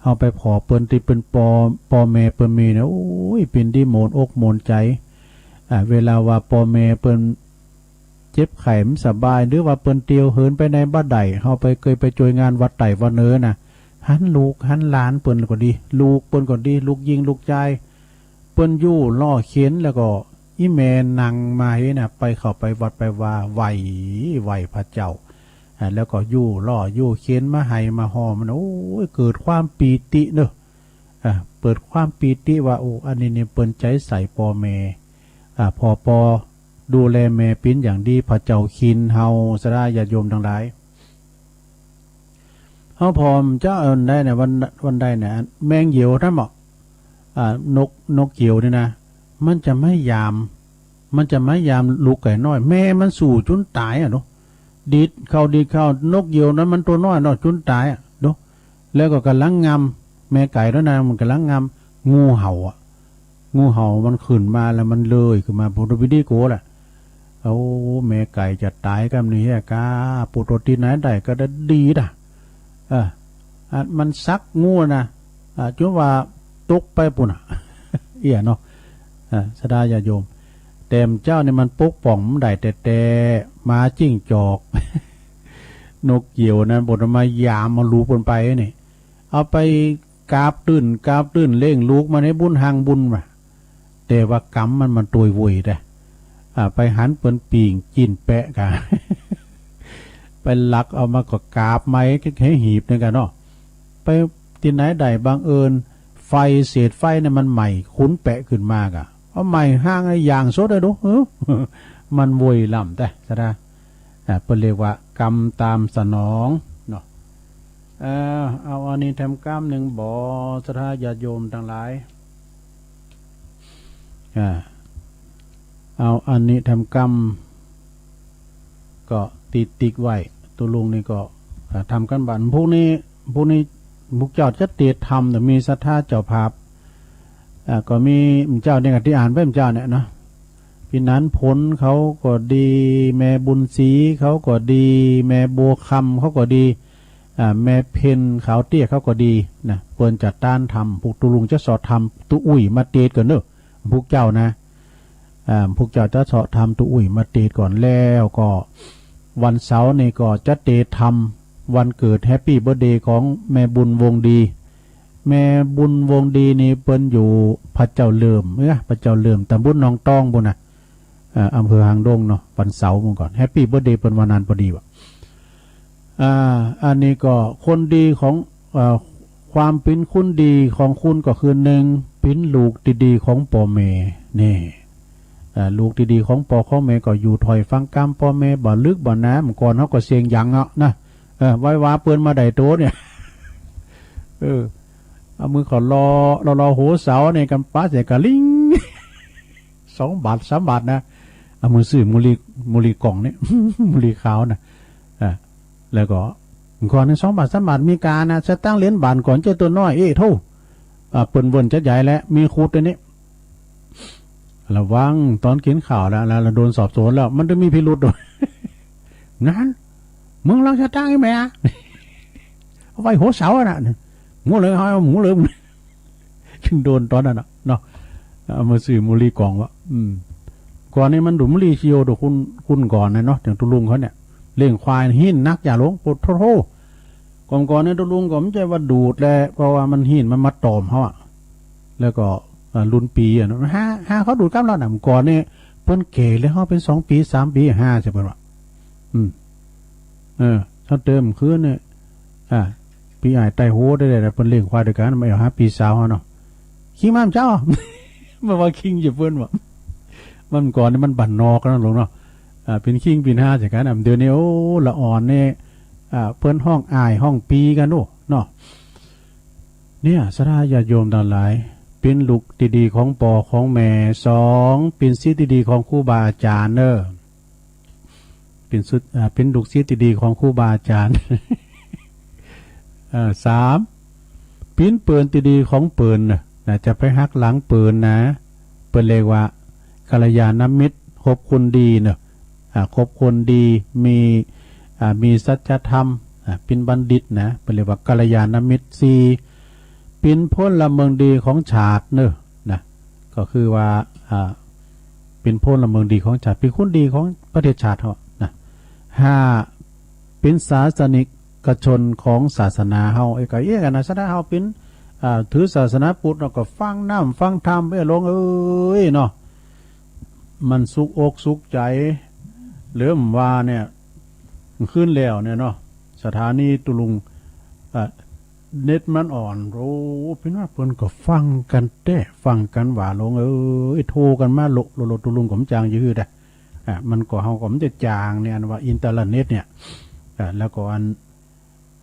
เฮาไปผ่อเปิ้นตี้เปิ้นปอ ปอแม่เปิ้นมีเนี่ย โอ้ย ปิ้นดีโหมนอกโหมนใจ๋ อ่า เวลาว่าปอแม่เปิ้นเจ็บไข้บ่สบาย หรือว่าเปิ้นเตียวเหินไปไหนบ่ได้ เฮาไปเกยไปจ้วยงานวัดใต้วัดเหนือน่ะ หันลูกหันหลานเปิ้นก็ดี ลูกเปิ้นก็ดี ลูกญิงลูกจาย เปิ้นอยู่ล้อเข็น แล้วก็อี่แม่นั่งมาเฮาน่ะ ไปเข้าไปวัดไปวา ไหว้ ไหว้พระเจ้า อ่า แล้วก็อยู่ล้ออยู่เข็นมาไห้มาห่อมัน โอ้ย เกิดความปีติเนอะ อ่า เกิดความปีติว่า โอ้ อันนี้นี่เปิ้นใจ๋ใส่ปอแม่ อ่า ผ่อปอดูแลแม่ปิ้นอย่างดี พระเจ้าคินเฮา ศรัทธาญาติโยมตังหลาย เฮาผ่อเจ้าอันใดเนี่ย วัน วันใดเนี่ย แมงเหยี่ยวนั่นบ่ อ่า นก นกเหยี่ยวนี่นะ มันจะมายาม มันจะมายามลูกไก่น้อย แม่มันสู้จุนต๋ายอ่ะเนาะ ดีดเข้าดีดเข้า นกเหยี่ยวนั้นมันตั๋วน้อยเนาะ จุนต๋ายอ่ะเนาะ แล้วก็ก่ำลังงำ แม่ไก่นั่นนะ มันก่ำลังงำ งูเห่าอ่ะ งูเห่ามันขึ้นมาแล้วมันเลื้อยขึ้นมา ปุโตปิดีโกแหละ โอ้ แม่ไก่จะต๋ายกำนี้เฮ้ยกา ปุโตตี้ไหนได้ก็ได้ดีดอ่ะ เออ อันมันสักงูนะ อ่า จนว่าตกไปปุ้นน่ะ เอี้ยเนาะ อ่า ศรัทธาญาติโยม แต่เจ้านี่มันปกป้องมันได้แต่แต่หมาจิ้งจอก นกเหยี่ยวนั้น ปุ้นมายามเอาลูกปุ้นไปนี่ เอาไปกราบตื้น กราบตื้นเลี้ยงลูกมันให้บุญหังบุญว่ะ แต่ว่ากรรมมัน มันตวยโวยเด้ อ่า ไปหันเปิ้นปิ้งจินแปะกะ ไปลักเอามาก็กราบไหม้ให้หีบนึงกะเนาะ ไปตี้ไหนได้บังเอิญ ไฟ เศษไฟเนี่ยมันไหม้ขุนแปะขึ้นมากะ เอาไหม้ห้างให้อย่างสดเลยดู เออ มันโวยล้ำแต่ ศรัทธา อ่า เปิ้นเรียกว่ากรรมตามสนองเนาะ เอ่อ เอาอันนี้แถมกำนึ่งบ่ ศรัทธาญาติโยมตังหลาย อ่า เอาอันนี้แถมกำ ก็ติดติ๊กไว้ ตุ๊ลุงนี่ก็ อ่า ทำกันบ้าน พวกนี้ พวกนี้ พวกเจ้าจะเตรียมทำ แต่มีศรัทธาเจ้าภาพ อ่า ก็มีเจ้าเนี่ย ตี้อ่านไปเจ้าเนี่ยเนาะ พี่นันผลเขาก็ดี แม่บุญศรีเขาก็ดี แม่บัวคำเขาก็ดี อ่า แม่เพ็ญขาวเตี้ยเขาก็ดีนะ เปิ้นจะต้านทำ พวกตุ๊ลุงจะสอดทำตุ๊อุ่ยมาเตรียมก่อนเนอะ พวกเจ้านะ อ่า พวกเจ้าจะสอดทำตุ๊อุ่ยมาเตรียมก่อน แล้วก็วันเสาร์นี่ก็จะเตรียมทำวันเกิด Happy Birthday ของแม่บุญวงดี แม่บุญวงดีนี่เปิ้นอยู่พระเจ้าเหลื่อม เอ้อ พระเจ้าเหลื่อม ตำบลหนองตองปุ้นน่ะ เอ่อ อำเภอหางดงเนาะ วันเสาร์มื้อก่อน Happy Birthday เปิ้นวันนั้นพอดีว่ะ อ่า อันนี้ก็คนดีของ เอ่อ ความเป็นคนดีของคุณก็คือ หนึ่ง เป็นลูกที่ดีของปอแม่ นี่ เอ่อ ลูกดีๆของป้อของแม่ก็อยู่ถ้อยฟังกำป้อแม่ บ่ลึกบ่หนา เมื่อก่อนเขาก็เสียงหยังอะนะ เออ ไว้ว่าเปิ้นมาได้โตเนี่ย เออ เอามือเขารอ รอ รอหัวเสาเนี่ย กันปะใส่กะลิง สองบาท สามบาทนะ เอามือซื้อมูลี มูลีกล่องเนี่ย มูลีขาวนะ อ่ะ แล้วก็ก่อนนี่สองบาท สามบาท มีกานะ สตางค์เหรียญบาทก่อน เจ้าตัวน้อย เอ้ย โธ่ อ่ะ เปิ้นเวิ้นจัดใหญ่แล้ว มีขูดตัวนี้ ระวังตอนกินข้าวแล้ว แล้ว แล้วโดนสอบสวนแล้ว มันจะมีพิรุธด้วย นั่น มึงลักสตางค์อีแม่ เอาไว้หัวเสาอะนะ หมูเลย เอาหมูเลย โดนตอนนั้นน่ะเนาะ เอามาซื้อมูลีกล่องวะ อืม ก่อนนี้มันดูดมูลีเชียวดูคุณ คุณก่อนนะเนาะ อย่างตุลุงเขาเนี่ย เลี้ยงควายหินนักอย่าหลง ปวดโทษ ก่อนก่อนเนี่ยตุลุงก็ไม่ใช่ว่าดูดแหละ เพราะว่ามันหินมันมาตอมเขาอะ แล้วก็ อ่า รุ่นปีอะเนาะ หา หาเขาดูดกำลังน่ะ ก่อนเนี่ย เปิ้นแก่แล้วเขาเป็นสองปี สามปี ห้า ใช่เปิ้นวะ อืม เออ เขาเติมคืนเนี่ย อ่า ปีอ้ายไต่โหได้เลยนะ เปิ้นเลี้ยงควายด้วยกัน มาเอาหาปีสาวเขาเนาะ คิงมาเจ้า มาว่าคิงจะเปิ้นวะ มันก่อนนี่มันบ้านนอกนะลุงเนาะ อ่า เป็นคิงเป็นห้าจากกันอ่ะ เดี๋ยวนี้ โอ้ ละอ่อนนี่ อ่า เปิ้นฮ้องอ้ายฮ้องปีกันโอ้เนาะ เนี่ย ศรัทธาญาติโยมทั้งหลาย เป็นลูกที่ดีของป้อของแม่ สอง เป็นศิษย์ที่ดีของครูบาอาจารย์เนอะ เป็นสุด อ่า เป็นลูกศิษย์ที่ดีของครูบาอาจารย์ เอ่อ สาม เป็นเปิ้นที่ดีของเปิ้นนะ นะ จะไปหักหลังเปิ้นนะ เปิ้นเรียกว่ากัลยาณมิตร คบคนดีเนอะ อ่า คบคนดี มี อ่า มีสัจธรรม อ่า เป็นบัณฑิตนะ เปิ้นเรียกว่ากัลยาณมิตร สี่ เป็นพลเมืองดีของชาติเนอะ นะ ก็คือว่า อ่า เป็นพลเมืองดีของชาติ เป็นคนดีของประเทศชาติเขานะ ห้า เป็นศาสนิกชนของศาสนาเขา เอ้ย ก็เอ้ยกันนะ ศรัทธาเขาเป็น อ่า ถือศาสนาพุทธเนาะ ก็ฟังน้ำฟังธรรม เอ้ย หลวงเอ้ยเนาะ มันสุขอกสุขใจ เริ่มว่าเนี่ย ขึ้นแล้วเนี่ยเนาะ สถานีตุลุง อ่า เน็ตมันอ่อน โอ้ เป็นว่าเปิ้นก็ฟังกันแต๊ ฟังกันว่า หลวงเอ้ย โทรกันมาโล โล โล ตุลุงก็บ่จางจะหื้อได้ อ่ะ มันก็ เฮาก็บ่จะจางเนี่ย อันว่าอินเทอร์เน็ตเนี่ย อ่ะ แล้วก็อัน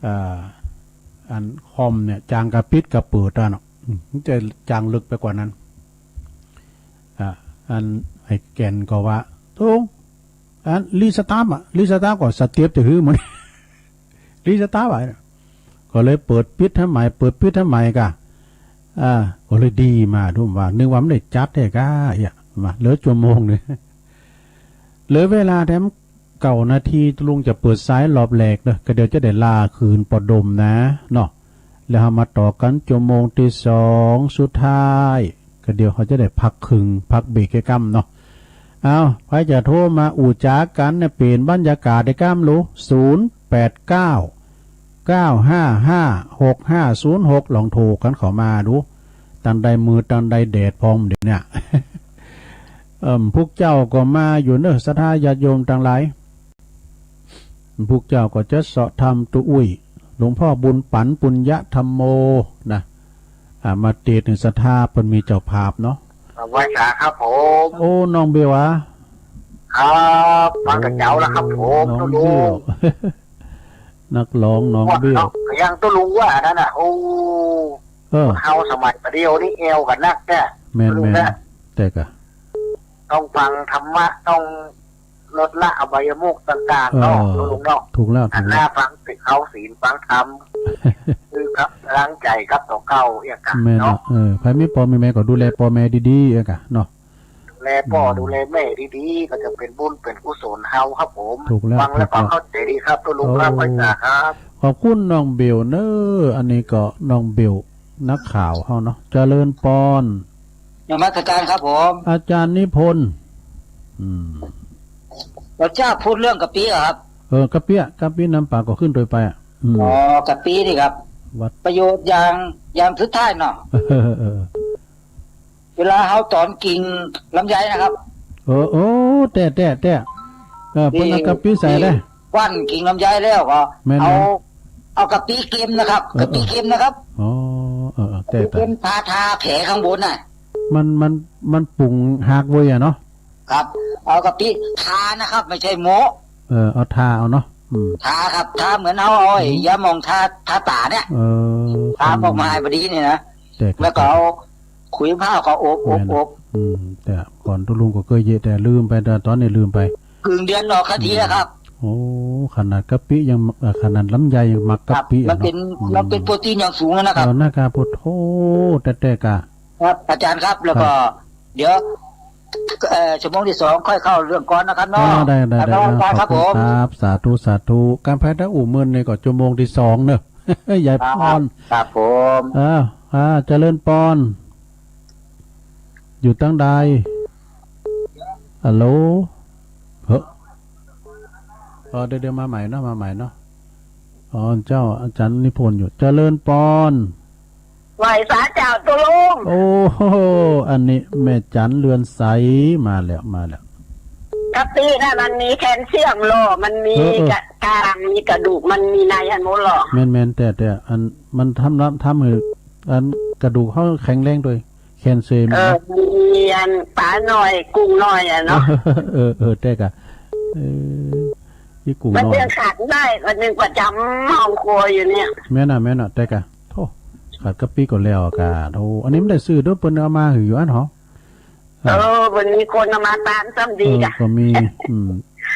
อ่า อันคอมเนี่ย จางกะปิดกะเปิดอ่ะเนาะ อืม มันจะจางลึกไปกว่านั้น อ่ะ อันไอ้แก่นก็ว่า โธ่ อันรีสตาร์ทอ่ะ รีสตาร์ทก็สเต็ปจะหื้อมัน รีสตาร์ทไป ก็เลยเปิดปิดให้ใหม่ เปิดปิดให้ใหม่กะ อ่า ก็เลยดีมาดูว่า นึกว่ามันได้จัดแท้กะ เอ้ย มา เหลือชั่วโมงหนึ่ง เหลือเวลาแถมเก้านาที ลุงจะเปิดสายรอบแรกเด้อ ก็เดี๋ยวจะได้ลาคืนป้อดมนะ เนาะ แล้วเฮามาต่อกันชั่วโมงที่สองสุดท้าย ก็เดี๋ยวเขาจะได้พักครึ่ง พักเบรกแค่กำเนาะ เอา ใผจะโทรมาอู้จ๋ากันเนี่ย เปลี่ยนบรรยากาศได้กำ ลู ศูนย์แปดเก้า เก้าห้าห้า หกห้าศูนย์หก ลองโทรกันเข้ามาดู ตังใดมืดตังใดแดดพร้อมเดี๋ยวเนี่ย เอิ่ม พวกเจ้าก็มาอยู่เนอะ ศรัทธาญาติโยมทั้งหลาย พวกเจ้าก็จะเสาะธรรมตุอุ้ย หลวงพ่อบุญปันปุญญธรรมโม นะ อ่า มาเตดในศรัทธา เปิ้นมีเจ้าภาพเนาะ ไหว้สาครับผม โอ้ น้องเบลอะ ครับ ฟังกับเจ้าแล้วครับผม น้อง ตุลุง เบล นักร้องน้องเบล ว่าเนาะ อย่างตุลุงว่านั่นน่ะ โอ้ เออ เฮาสมัยประเดี๋ยวนี้แอวกันนักแท้ แม่น ตุลุง แม่น นะ แต่กะ ต้องฟังธรรมะ ต้องลดละอบายมุขต่างๆ เออ เนาะ ตุลุงเนาะ ถูกแล้ว ถูกแล้ว หันหน้าฟังสิ เข้าศีลฟังธรรม คือครับ ล้างใจครับต่อเก่าเอียกะ แม่นเนาะ เนาะ เออ ใผมีป้อมีแม่ก็ดูแลป้อแม่ดีๆ เอียกะเนาะ ดูแลป้อ อืม ดูแลแม่ดีๆ ก็จะเป็นบุญเป็นกุศลเฮาครับผม ถูกแล้ว ฟังแล้ว ถูกแล้ว ก็เข้าใจดีครับ ตุลุงครับ โอ้ ไหว้สาครับ ขอบคุณน้องเบลเนอะ อันนี้ก็น้องเบล นักข่าวเฮาเนาะ เจริญปอน นมัสการครับผม อาจารย์นิพนธ์ อืม เราจะพูดเรื่องกะปิเหรอครับ เออ กะปิอะ กะปิน้ำปลาก็ขึ้นโดยไปอะ อืม อ๋อ กะปินี่ครับ วัด ประโยชน์อย่าง อย่างสุดท้ายเนาะ เออ เออ เวลาเฮาตอนกิ่งลำไยนะครับ เออ โอ้ แต่ แต่ แต่ เออ เปิ้นเอากะปิใส่ได้ ที่ควันกิ่งลำไยแล้วก็ แม่น เอา แม่น เอากะปิเค็มนะครับ เออ กะปิเค็มนะครับ อ๋อ เออ เออ แต่ กะปิเค็ม แต่ ทา ทาแผลข้างบนน่ะ มัน มัน มันปรุงหักเว้ยอะเนาะ ครับ เอากะปิทานะครับ ไม่ใช่โม้ เออ เอาทาเอาเนาะ อืม ทาครับ ทาเหมือนเอาเอาไอ้ อืม ยาหม่องทา ทาตาเนี่ย เออ ทาออกมาให้พอดีเนี่ยนะ แต่ก็ แล้วก็เอาขุยมะพร้าวก็อบ อบ แม่น อบ อืม แต่ก่อนตุ๊ลุงก็เคยเยอะ แต่ลืมไป แต่ตอนนี้ลืมไป ครึ่งเดือนออกสักทีแล้วครับ โอ้ ขนาดกะปิยัง เอ่อ ขนาดลำไยยังมักกะปิ ครับ มันเป็น อะเนาะ อืม มันเป็นโปรตีนอย่างสูงนะครับ เออ นะครับ พุทโธ แต่ แต่กะ ครับ อาจารย์ครับ แล้วก็ ครับ เดี๋ยว เอ่อ ชั่วโมงที่สองค่อยเข้าเรื่องก่อนนะครับเนาะ อ่า ได้ ได้ ได้ ครับ อาจารย์ครับ ขอบคุณ ผม ครับ สาธุ สาธุ การแพทย์ได้อู่หมื่นนี่ก็ชั่วโมงที่สองเนอะ ยายพร ครับ ครับผม เออ อ่า เจริญปอน อยู่ตั้งใด ฮัลโหล เฮ้อ เออ เดี๋ยว เดี๋ยว มาใหม่เนาะ มาใหม่เนาะ อ๋อ เจ้า อาจารย์นิพนธ์อยู่ เจริญปอน ไหว้สาเจ้าตุ๊ลุง โอ้โห อันนี้แม่จันเรือนใส มาแล้ว มาแล้ว กะปิน่ะมันมีแคลเซียมหรอ มันมี เออ เออ กะ กล้าง มีกระดูก มันมีในหั้นหมดหรอ แม่น แม่น แต่ แต่อัน มันทำละ ทำให้อันกระดูกเฮาแข็งแรงด้วย แคลเซียม เออ เนาะ มีอันปลาน้อย กุ้งน้อยอะเนาะ เออ เออ แต่กะ เออ อีกุ้งน้อย มันยังขาดบ่ได้ วันหนึ่งประจำห้องครัวอยู่เนี่ย แม่นน่ะ แม่นน่ะ แต่กะ โธ่ ขาดกะปิก็แล้วกะ โธ่ อันนี้มันได้ซื้อเด้อ เปิ้นเอามาหื้ออยู่อันหอ เออ วันนี้คนเอามาตามซ้ำดี เออ กะ ก็มี อืม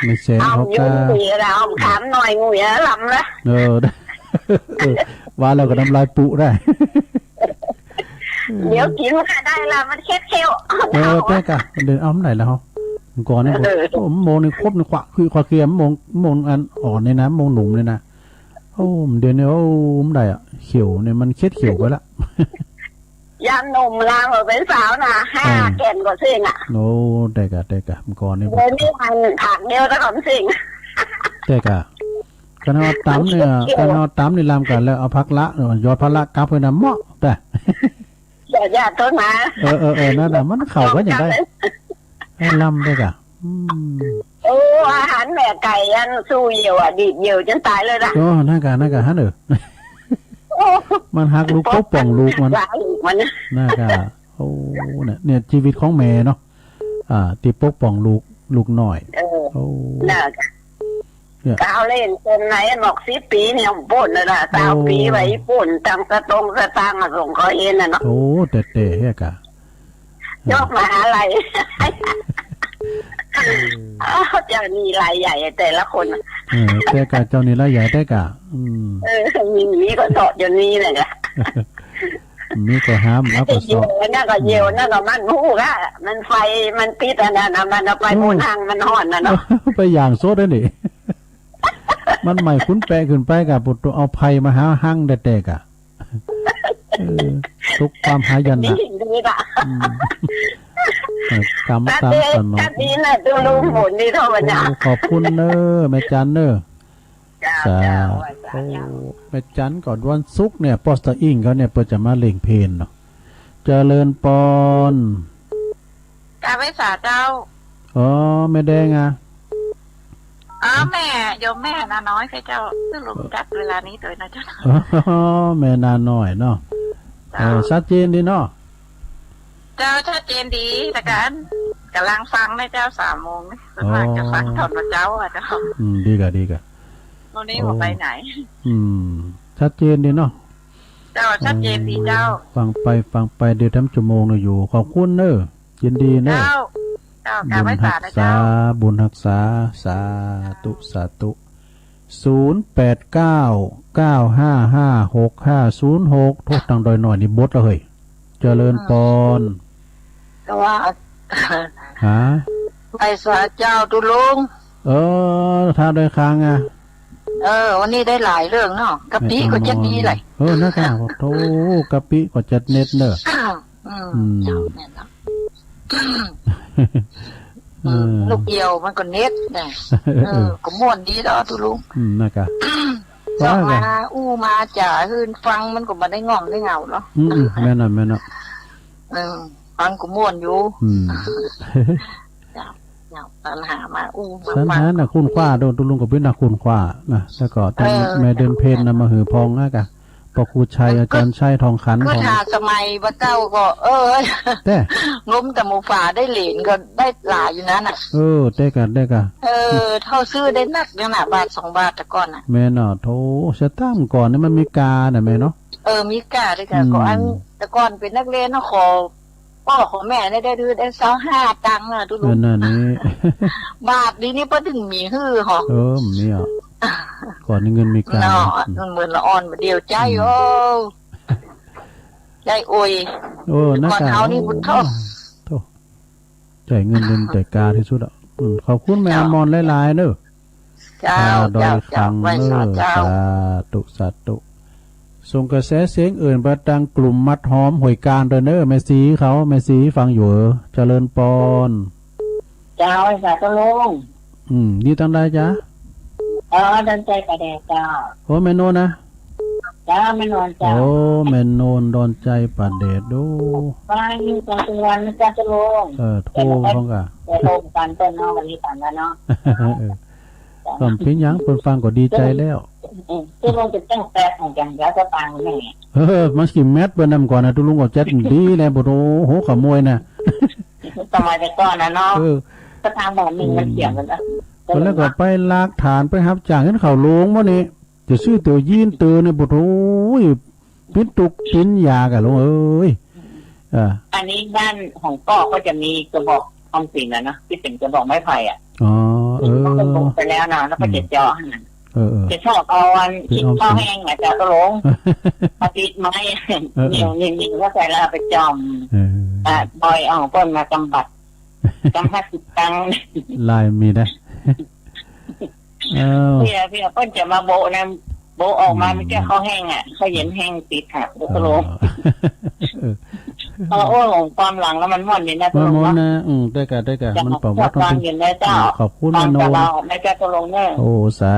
ไม่แสน เอา เขา อยู่ กะ นี่ละ เอาขามน้อย งูอย่าลำละ เออ เออ ว่าแล้วก็น้ำลายปุได้ เดี๋ยวกินมันก็ได้ละ มันเค็ดเคี้ยว เออ แต่กะ เดี๋ยวเอาไหนแล้ว ก่อนนี่ เออ โอ้ โมงนี่ครบนี่ ขวะคือ ขวะเคียม โมง โมงอันอ่อนนี่นะ โมงหนุ่มนี่นะ โอ้ เดี๋ยวนี้ โอ้ มันได้อะ เขียวเนี่ย มันเช็ดเขียวไปละ ยามหนุ่มลาวเป็นสาวน่ะ ห้า อ่า แก่นก็เซ็งอะ โอ้ แต่กะ แต่กะ เมื่อก่อนนี่ เดี๋ยวนี้มันผักเดียวแล้วก็เซ็ง แต่กะ คันเอาตำเนี่ย เขียว คันเอาตำนี่ลามกันแล้ว เอาผักละ ยอดผักละกลับไปนะ เหมาะ แต่ อย่า อย่าต้นมา เออ เออ เออ นั่นน่ะ มันเข้ากันอย่างไร ให้ลำด้วยกะ อืม โอ้ อาหารแม่ไก่อันสู้เหี่ยวอะ ดีดเหี่ยวจนตายเลยนะ โอ้ นั่นกะ นั่นกะ ฮันเออ โอ้ มันฮักลูก ปกป้องลูกมัน รักลูกมัน นั่นกะ โอ้ เนี่ย เนี่ย ชีวิตของแม่เนาะ อ่า ที่ปกป้องลูก ลูกน้อย เออ โอ้ นั่นกะ เนี่ย ก้าวเล่นคนไหนหมอกสิบปีเนี่ยป่นน่ะนะ โอ้ สาวปีไว้ป่น ตังสตงสตางค์อะส่งเขาเองน่ะเนาะ โอ้ แต่ แต่เฮกะ ยกมหาลัย เออ อ้าว เจ้าหนี้รายใหญ่แต่ละคนน่ะ เออ แต่กะเจ้าหนี้รายใหญ่แต่กะ อืม เออ มีหนี้ก็เสาะอยู่นี่แหละกะ มีก็หาม แล้วก็เสาะ เหี่ยวนั่นก็เหี่ยวนั่นก็มันฮู้กะ มันไฟ มันติดอันนั้นน่ะ มันเอาไป อืม บนห้างมันฮ้อนน่ะเนาะ ไปอย่างโซดได้นี่ มันไหม้ขุ่นแปะขึ้นไปกะ ปุตโตเอาไผ่มาหาหั่งแต่แต่กะ เออ ทุกความหายนะ นี่ดีละ อืม เออ กรรมตามสนอง ตัดดีนะตุ๊ลุง บุญดีเท่าวันนะ โอ้ ขอบคุณเนอะ แม่จันเนอะ เจ้า สา เจ้า ไหว้สา โอ้ เจ้า แม่จันก็วันศุกร์เนี่ย ปอสตาอิงเขาเนี่ย เปิ้นจะมาเล่งเพลเนาะ เจริญปอน กราบไหว้สาเจ้า อ๋อ แม่แดงอะ อ๋อ แม่ โยมแม่นาน้อยค่ะเจ้า ซึ่งลุงจัดเวลานี้โดยนะเจ้า อ๋อ แม่นาน้อยเนาะ เจ้า เออ ชัดเจนดีเนาะ เจ้า ชัดเจนดี แต่กันกำลังฟังนะเจ้า สามโมงนี่ ส่วนมาก อ๋อ จะฟังตอนเช้าอะเจ้า อืม ดีกะ ดีกะ วันนี้ โอ้ บ่ไปไหน อืม ชัดเจนดีเนาะ เจ้า ชัดเจนดีเจ้า เออ ฟังไป ฟังไป เดี๋ยวทำชั่วโมงหนึ่งอยู่ ขอบคุณเนอะ ยินดีเนอะ เจ้า เจ้า กราบไหว้สานะเจ้า บุญฮักษา บุญฮักษา สาธุ สาธุ ศูนย์แปดเก้า เก้าห้าห้า หกห้าศูนย์หก โทษ ทางดอยหน่อยนี่บดแล้วเฮ้ย เจริญปอน ก็ว่า ฮะ ไหว้สาเจ้าตุ๊ลุง เออ ท่าดอยคางอะ เออ วันนี้ได้หลายเรื่องเนาะ กะปิก็จะดีเลย เออ นะครับ โอ้โธ่ กะปิก็จะเน็ตเนอะ อืม อืม เจ้าแม่นเนาะ เออ อืม นกเหยี่ยวมันก็เน็ตนะ เออ เออ ก็ม่วนดีเนาะตุ๊ลุง อืม นะครับ เจ้า ว่าไง มาอู้มาจ๋าหื้นฟังมันก็บ่ได้ง่อมได้เหงาเนาะ อืม อืม แม่นน่ะ แม่นน่ะ เออ ฟังก็ม่วนอยู่ อืม เจ้า เจ้า สรรหามาอู้มา สรรหา ฟัง นักค้นคว้า ตุ๊ลุงก็เป็นนักค้นคว้านะ แล้วก็ตั้ง เออ แม่เดือนเพ็ญน่ะมาหื้อพองนะกะ ปอครูชัย อาจารย์ชัยทองขัน คือ ของ ถ้าสมัยบ่าเก่าก็ เออ แต่ งมแต่หมูป่าได้เหรียญก็ได้หลายอยู่นั่นน่ะ เออ แต่กะ แต่กะ เออ เท่าซื้อได้นักนั่นน่ะ บาทสองบาทแต่ก่อนน่ะ แม่นเนาะ โถ สตางค์ก่อนนี่มันมีกาน่ะแม่เนาะ เออ มีกาด้วยกะ อืม ก็อันแต่ก่อนเป็นนักเรียนเนาะ ขอ ป้อของแม่ได้ ได้ ได้ซาวห้าตังค์น่ะ ตุ๊ลุง เออ นั่นนี่ บาทนี้นี่เปิ้นถึงมีหื้อหรอ เออ มีอ่ะ ก่อนนี้เงินมีกา เนาะ อืม มันเหมือนละอ่อนเดียวใจ อืม โอ้ ใจโอย โอ้ ก่อน น่าจะ เฮานี่ โอ้ บุญเท่า โธ่ ใจเงินเดือนแต่กาที่สุดอ่ะ อืม ขอบคุณแม่ เจ้า อมรหลายๆ เด้อ เจ้า อ่า ดอย เจ้า ขัง เจ้า ไหว้สา เนอะ เจ้า สาธุ สาธุ ส่งกระแสเสียงเอิ้นไปตางกลุ่มมัดหอมห้วยกาญด้วยเนอะ แม่ศรีเขา แม่ศรีฟังอยู่เหรอ เจริญปอน เจ้า ไหว้สาตุ๊ลุง อืม อยู่ตางใดจ๊ะ เออ ดอนใจป่าแดดเจ้า โอ้ แม่โนนนะ เจ้า แม่โนนเจ้า โอ้ แม่โนนดอนใจป่าแดดดู ว่าอยู่ตางสุวรรณนะจ๊ะตุ๊ลุง เออ โทรพร้อมกะ เดี๋ยวโทรกันเปิ้นเนาะ วันนี้กันแล้วเนาะ เออ ก็เป็นหยัง เปิ้นฟังก็ดีใจแล้ว เออ ตุ๊ลุงจะแจ้งแปดของจัง เดี๋ยวจะฟังแม่ เออ มันสิแมทเปิ้นนำก่อนนะ ตุ๊ลุงก็จัดดีแล้ว บ่โอ้โห ขโมยนะ สมัยแต่ก่อนนะเนาะ เออ ก็ทางบ้านนี่มันเถียงกันนะ อืม แล้วก็ไปลากฐานไปรับจ้างเฮ็ดข้าวโลงบ่นี่ จะซื้อเตียวยีนเตียวนี่ บ่โอ้ย ปิ้นตุกปิ้นยากะลุงเอ้ย อ่า อันนี้บ้านของป้อก็จะมีกระบอกออมสินนะนะ ที่เป็นกระบอกไม้ไผ่อะ อ๋อ เออ มันเป็นบกไปแล้วนะ แล้วก็จะเจาะให้มัน เออ เออ จะชอบเอาอัน เป็นออมสิน ข้าวแห้งอะ เจาะกระโหลง มาติดไม้ เออ เออ เหนียวๆ ก็ใส่แล้วเอาไปจ่อม เออ อ่ะ บอยเอาของเปิ้นมาจำบัด จำห้าสิบตังค์ ลายมีนะ เออ เพีย เพีย เปิ้นจะมาโบะนะ โบะออกมา อืม มันจะข้าวแห้งอะ ข้าวเย็นแห้งติดอะ ตุ๊ลุง เออ เออ โอ้ ความหลังแล้วมันม่วนดีนะ ตุ๊ลุงเนาะ ม่วนนะ อืม ได้กะ ได้กะ เจ้า มันเป่า ชอบฟังอยู่นะเจ้า อืม ขอบคุณ ฟังตลอดนะเจ้า ตุ๊ลุงเนอะ โอ้ สา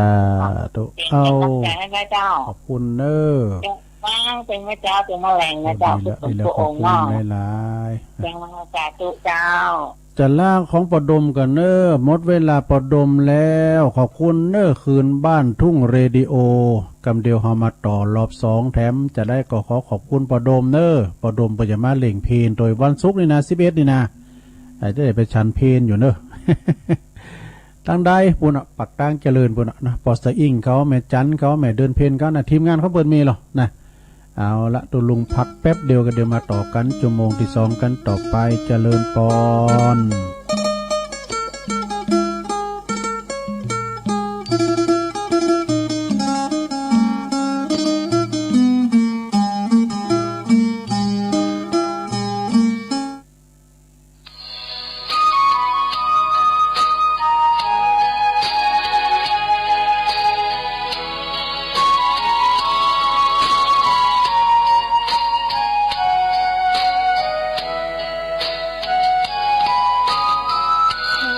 ธุ เป็นกำลังใจให้นะเจ้า ขอบคุณเนอะ เจ้า ฟังเป็นไหมเจ้า เป็นมะแรงนะเจ้า ดีแล้ว ดีแล้ว ขอบคุณหลายๆ เจ้า สาธุเจ้า จะลาของป้อดมก่อนเนอะ หมดเวลาป้อดมแล้ว ขอบคุณเนอะ คืนบ้านทุ่งเรดิโอ กำเดียวเฮามาต่อรอบสองแถม จะได้ก็ขอขอบคุณป้อดมเนอะ ป้อดมเปิ้นจะมาเล่งเพลงโดยวันศุกร์นี่นะ สิบเอ็ดนี่นะ อาจจะได้ไปฉันเพลอยู่เนอะ ทางใดปุ้นน่ะ ปากตางเจริญปุ้นน่ะนะ ป้อสะอิ่งเขา แม่จันเขา แม่เดือนเพ็ญเขานะ ทีมงานเขาเปิ้นมีหรอนะ เอาละ ตุ๊ลุงพักแป๊บเดียว ก็เดี๋ยวมาต่อกัน ชั่วโมงที่สองกันต่อไป เจริญปอน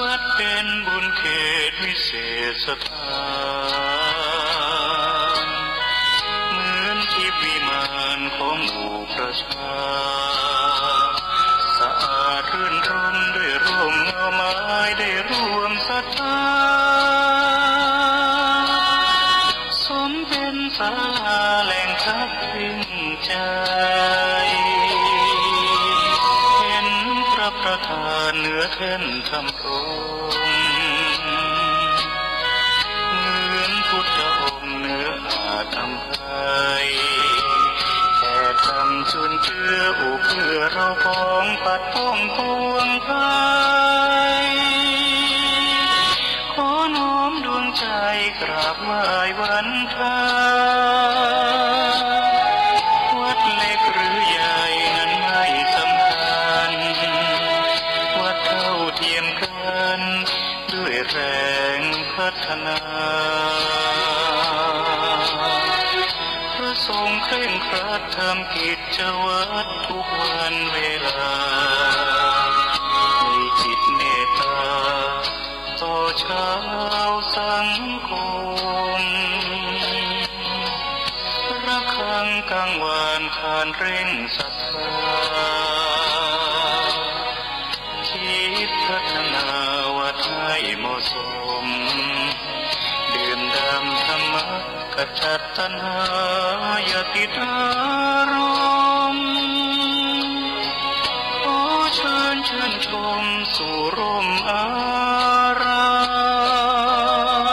วัดเป็นบุญเขตวิเศษสถาน เหมือนทิพย์วิมานของหมู่ประชา สะอาดรื่นรมด้วยร่มเงาไม้ได้ร่วมศรัทธา สมเป็นศาลาแหล่งพักพิงใจ เห็นพระประธานเหนือแท่นธรรมรงค์ เหมือนพุทธองค์เหนืออาจอำไพ แผ่ธรรมจุนเจืออุเพื่อเราพ้องปัดป้องปวงภัย ขอน้อมดวงใจกราบไหว้วันทา วัดเล็กหรือใหญ่นั้นไม่สำคัญ วัดเท่าเทียมกัน ด้วยแรงพัฒนา พระสงฆ์เคร่งครัดทำกิจวัตรทุกวันเวลา มีจิตเมตตาต่อชาวสังคม ระฆังกังวานขานเร่งศรัทธา คิดพัฒนาวัดให้เหมาะสม ดื่มด่ำธรรมะก ขจัดตัณหาอย่าติดอารมณ์ ขอเชิญชื่นชมสู่ร่มอาราม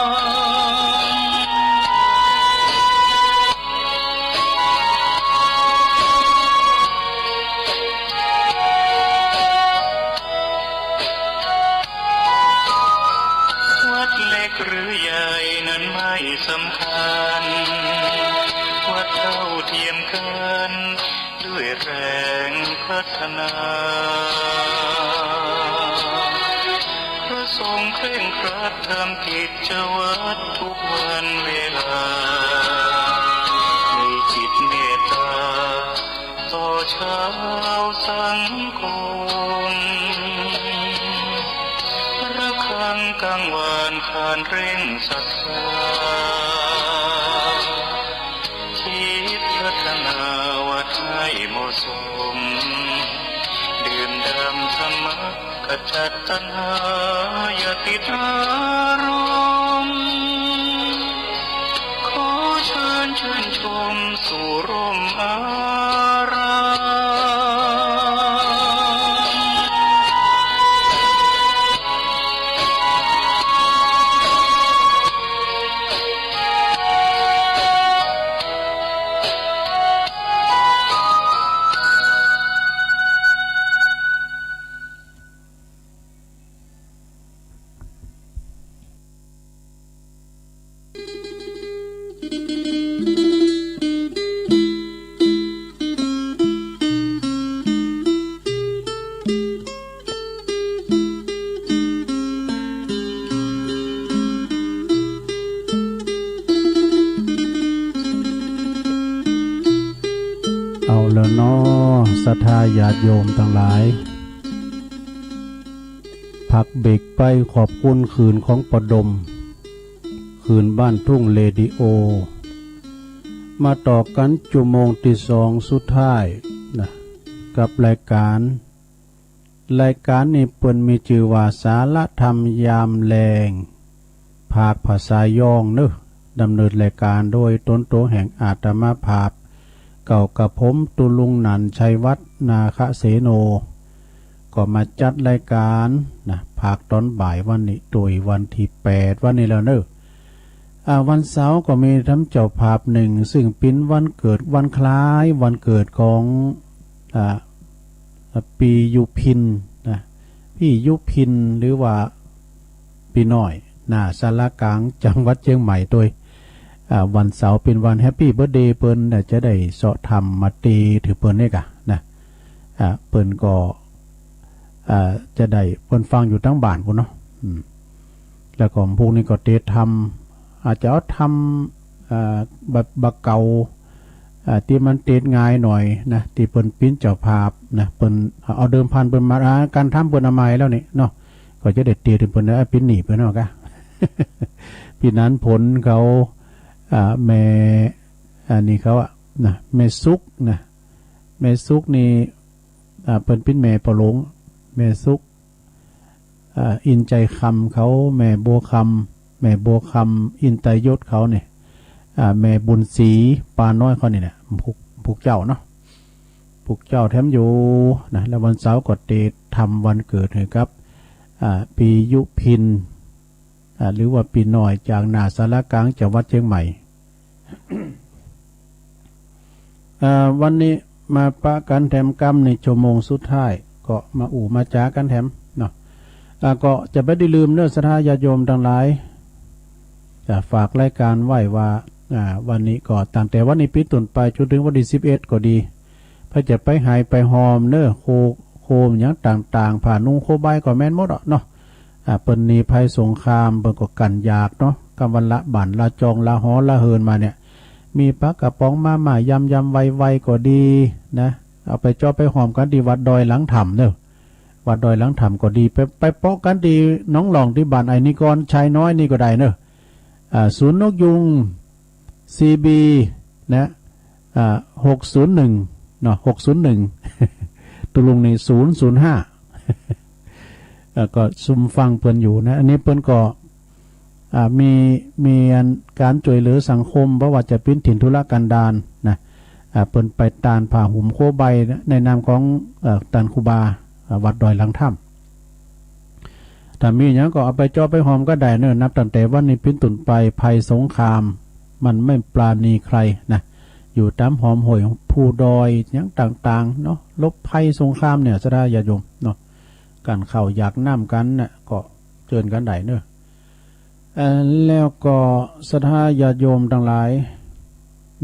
วัดเล็กหรือใหญ่นั้นไม่สำคัญ วัดเท่าเทียมกัน ด้วยแรงพัฒนา พระสงฆ์เคร่งครัดทำกิจวัตรทุกวันเวลา มีจิตเมตตาต่อชาวสังคม ระฆังกังวานขานเร่งศรัทธา คิดพัฒนาวัดให้เหมาะสม ดื่มด่ำธรรมะขจัดตัณหาอย่าติดอารมณ์ ขอเชิญชื่นชมสู่ร่มอาราม เอาแล้วเนาะ ศรัทธาญาติโยมทั้งหลาย พักเบรกไปขอบคุณคืนของปอดม คืนบ้านทุ่งเรดิโอ มาต่อกันชั่วโมงที่สองสุดท้ายนะ กับรายการ รายการนี้เปิ้นมีชื่อว่าสารธรรมยามแลง ภาคภาษายองเนอะ ดำเนินรายการโดยตนโตแห่งอาตมาภาพ เก่ากับผมตุลุงหนันชัยวัฒน์ นาคเสโน ก็มาจัดรายการนะ ภาคตอนบ่ายวันนี้ โดยวันที่แปดวันนี้แล้วเนอะ อ่า วันเสาร์ก็มีทำเจ้าภาพหนึ่ง ซึ่งเป็นวันเกิด วันคล้ายวันเกิดของ อ่า ปียุพินนะ พี่ยุพิน หรือว่าพี่น้อย หน้าศาลากลางจังหวัดเชียงใหม่โดย อ่า วันเสาร์เป็นวันแฮปปี้เบิร์ธเดย์เปิ้นนะ จะได้เซาะธรรมมาเตถือเปิ้นนี่กะนะ อ่า เปิ้นก็ อ่า จะได้เปิ้นฟังอยู่ทั้งบ้านพุ้นเนาะ อืม แล้วก็พวกนี้ก็เตรียมทำ อาจจะเอาทำ อ่า แบบ แบบเก่า อ่า ที่มันเตรียมง่ายหน่อยนะ ที่เปิ้นปิ้นเจ้าภาพนะ เปิ้นเอาเดิมพันเปิ้นมา อ่า การทำเปิ้นเอามาให้แล้วนี่เนาะ ก็จะได้เตรียมเปิ้นนะ ปิ้นหนีเปิ้นเอากะ ปีนั้นผลเขา อ่า แม่ อันนี้เขาอะนะ แม่สุกนะ แม่สุกนี่ อ่า เปิ้นปิ้นแม่ปอหลง แม่สุก อ่า อินใจคำเขา แม่บัวคำ แม่บัวคำ อินตยศเขาเนี่ย อ่า แม่บุญศรี ปาน้อยเขานี่เนี่ย ผูก ผูกเจ้าเนาะ ผูกเจ้าแถมอยู่นะ แล้ววันเสาร์ก็เตรียมทำวันเกิดให้กับ อ่า ปียุพิน อ่า หรือว่าปีน้อยจากหน้าศาลากลางจังหวัดเชียงใหม่ อ่า วันนี้มาปะกันแถมกำในชั่วโมงสุดท้าย ก็มาอู้มาจ๋ากันแถมเนาะ อ่า ก็จะบ่ได้ลืมเนอะ ศรัทธาญาติโยมทั้งหลาย จะฝากรายการไว้ว่า อ่า วันนี้ก็ตั้งแต่วันนี้เป็นต้นไปจนถึงวันที่สิบเอ็ดก็ดี ไผจะไปหายไปหอมเนอะ โค โคมหยังต่างๆ ผ้านุ่งโคบายก็แม่นหมดอะเนาะ อ่า เปิ้นหนีภัยสงคราม เปิ้นก็กั้นอยากเนาะ กำวันละบ้านละจองละหอละเฮือนมาเนี่ย มีปลากระป๋องมาม่ายำยำไวๆก็ดีนะ เอาไปจอไปหอมกันที่วัดดอยหลังถ้ำเนอะ วัดดอยหลังถ้ำก็ดี ไป ไปเปาะกันที่หนองหล่องที่บ้านไอ้นิกรชายน้อยนี่ก็ได้เนอะ อ่า ศูนย์นกยูง ซี บี นะ อ่า หกศูนย์หนึ่ง เนาะ หกศูนย์หนึ่ง ตุลุงนี่ ศูนย์ศูนย์ห้า แล้วก็ซุ่มฟังเปิ้นอยู่นะ อันนี้เปิ้นก็ อ่า มี มีอันก๋านจ้วยเหลือสังคม บ่ว่าจะเป๋นถิ่นทุรกันดารนะ อ่า เปิ้นไปตานผ้าห่มโคใบในนามของ เอ่อ ต้านครูบา อ่า วัดดอยหลังถ้ำ ถ้ามีหยังก็เอาไปจอบไปหอมก็ได้เนอะ นับตั้งแต่วันนี้เป๋นต้นไป ภัยสงครามมันไม่ปราณีใครนะ อยู่ต๋ามหอมห้วยภูดอยหยังต่างๆ เนาะ หลบภัยสงครามเนี่ย ศรัทธาญาติโยมเนาะ ก๋านข้าวอยากน้ำกั๋นน่ะ ก็เจิญกั๋นได้เนอะ เอ่อ แล้วก็ศรัทธาญาติโยมตังหลาย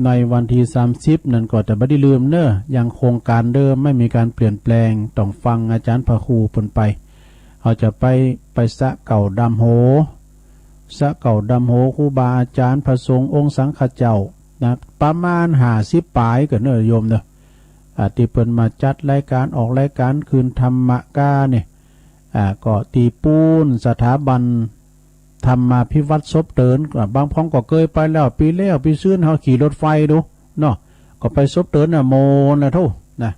ในวันตี้สามสิบนั้นก็จะบ่ได้ลืมเนอะ ยังโครงก๋านเดิม ไม่มีการเปลี่ยนแปลง ต้องฟังอาจารย์พระครูเปิ้นไป เฮาจะไป ไปสระเก่าดำโห สระเก่าดำโห ครูบาอาจารย์พระสงฆ์องค์สังฆเจ้านะ ประมาณห้าสิบป๋ายก่อเนอะโยมเนอะ อ่า ตี้เปิ้นมาจัดรายก๋านออกรายก๋านคืนธรรมะก้าเนี่ย อ่า ก็ตี้ปู๊นสถาบันธรรมาภิวัฒน์ศพเติน อ่า บางพ่องก็เกยไปแล้ว ปี๋แล้วปี๋ซืนเฮาขี่รถไฟดูเนาะ ก็ไปศพเตินน่ะ โมนละเท่านะ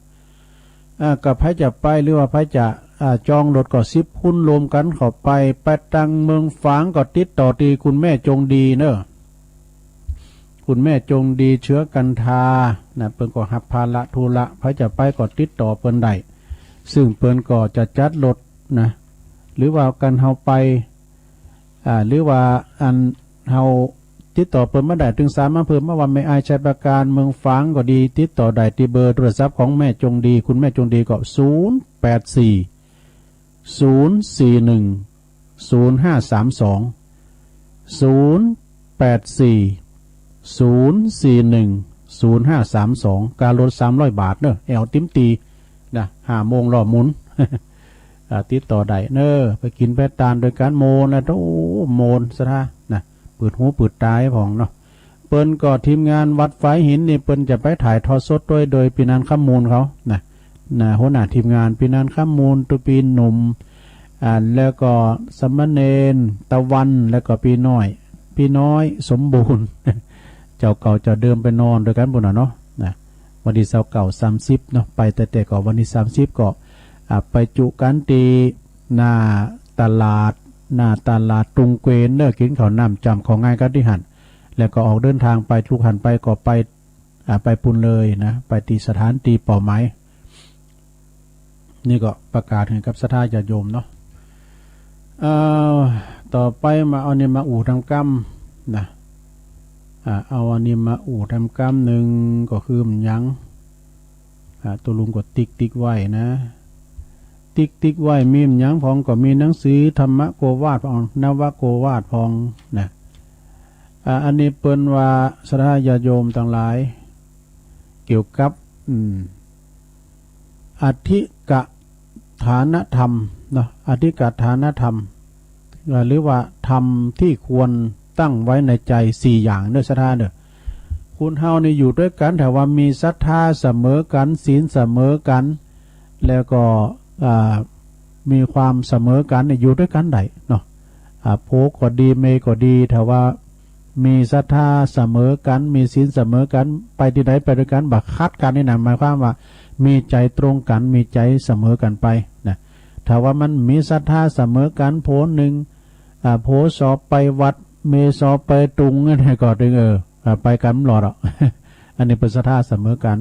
อ่า ก็ใผจะไปหรือว่าใผจะ อ่า จองรถก็สิบคนรวมกั๋นเข้าไป ไปตังเมืองฝางก็ติดต่อตี้คุณแม่จงดีเนอะ คุณแม่จงดีเชื้อกันทานะ เปิ้นก็ฮับภาระธุระ ใผจะไปก็ติดต่อเปิ้นได้ ซึ่งเปิ้นก็จะจัดรถนะ หรือว่าก๋านเฮาไป อ่า หรือว่าอันเฮาติดต่อเปิ้นบ่ได้ ตึงสามารถเพิ่มมาว่าแม่อายชัยประการเมืองฝางก็ดี ติดต่อได้ตี้เบอร์โทรศัพท์ของแม่จงดี คุณแม่จงดีก็ ศูนย์แปดสี่ ศูนย์สี่หนึ่ง ศูนย์ห้าสามสอง ศูนย์แปดสี่ ศูนย์สี่หนึ่ง ศูนย์ห้าสามสอง ก๋ารถสามร้อยบาทเนอะ แอ่วติ๊มตี๋นะ ห้าโมงล้อหมุน อ่า ติดต่อได้เนอะ ไปกิ๋นไปตานโดยก๋านโมนนะ โอ้ โมนศรัทธานะ เปิดหูเปิดต๋าพ่องเนาะ เปิ้นก็ทีมงานวัดฝายหินนี่ เปิ้นจะไปถ่ายทอดสดด้วย โดยปี๋นันท์คำมูลเขานะ นะ หัวหน้าทีมงานปี๋นันท์คำมูล ตุ๊ปี๋หนุ่ม อ่า แล้วก็สามเณรตะวัน แล้วก็ปี๋น้อย ปี๋น้อยสมบูรณ์ เจ้าเก่าเจ้าเดิมไปนอนโดยกั๋นปู้นน่ะเนาะ นะ วันตี้ซาวเก้า สามสิบเนาะ ไปแต่แต่ก็วันตี้สามสิบก็ อ่า ไปจุกั๋นตี้หน้าตลาด หน้าตลาดตุงเกวนเนอะ กิ๋นข้าวน้ำจ๋ำของ่ายกั๋นตี้หั้น แล้วก็ออกเดินทางไป ลูกหั้นไปก็ไป อ่า ไปปู๊นเลยนะ ไปตี้สถานตี้เป้าหมาย นี่ก็ประกาศหื้อกับศรัทธาญาติโยมเนาะ เอ่อ ต่อไปมาเอาอันนี้มาอู้ทำกำนะ อ่า เอาอันนี้มาอู้ทำกำนึ่ง ก็คือมันยัง อ่า ตุ๊ลุงก็ติ๊กติ๊กไว้นะ ติ๊กติ๊กไว้ มีมันยังพ่อง ก็มีหนังสือธรรมโกวาทพ่อง นวโกวาทพ่องนะ อ่า อันนี้เปิ้นว่าศรัทธาญาติโยมตังหลาย เกี่ยวกับ อืม อธิกฐานธรรมเนาะ อธิกฐานธรรม หรือว่าธรรมที่ควรตั้งไว้ในใจสี่อย่างเนอะศรัทธาเนอะ คนเฮานี่อยู่ด้วยกั๋น ถ้าว่ามีศรัทธาเสมอกั๋น ศีลเสมอกั๋น แล้วก็ อ่า มีความเสมอกั๋นเนี่ย อยู่ด้วยกั๋นได้เนาะ อ่า ผัวก็ดี เมียก็ดี ถ้าว่ามีศรัทธาเสมอกั๋น มีศีลเสมอกั๋น ไปตี้ใดไปด้วยกั๋น บ่ขัดกั๋นนี่นะ หมายความว่ามีใจ๋ตรงกั๋น มีใจ๋เสมอกั๋นไปนะ ถ้าว่ามันมีศรัทธาเสมอกั๋น ผัวนึ่ง อ่า ผัวสอบไปวัด เมียสอบไปตุง เนี่ยก็ตึง เออ อ่า ไปกั๋นบ่รอดอ่ะ อันนี้เปิ้นศรัทธาเสมอกั๋น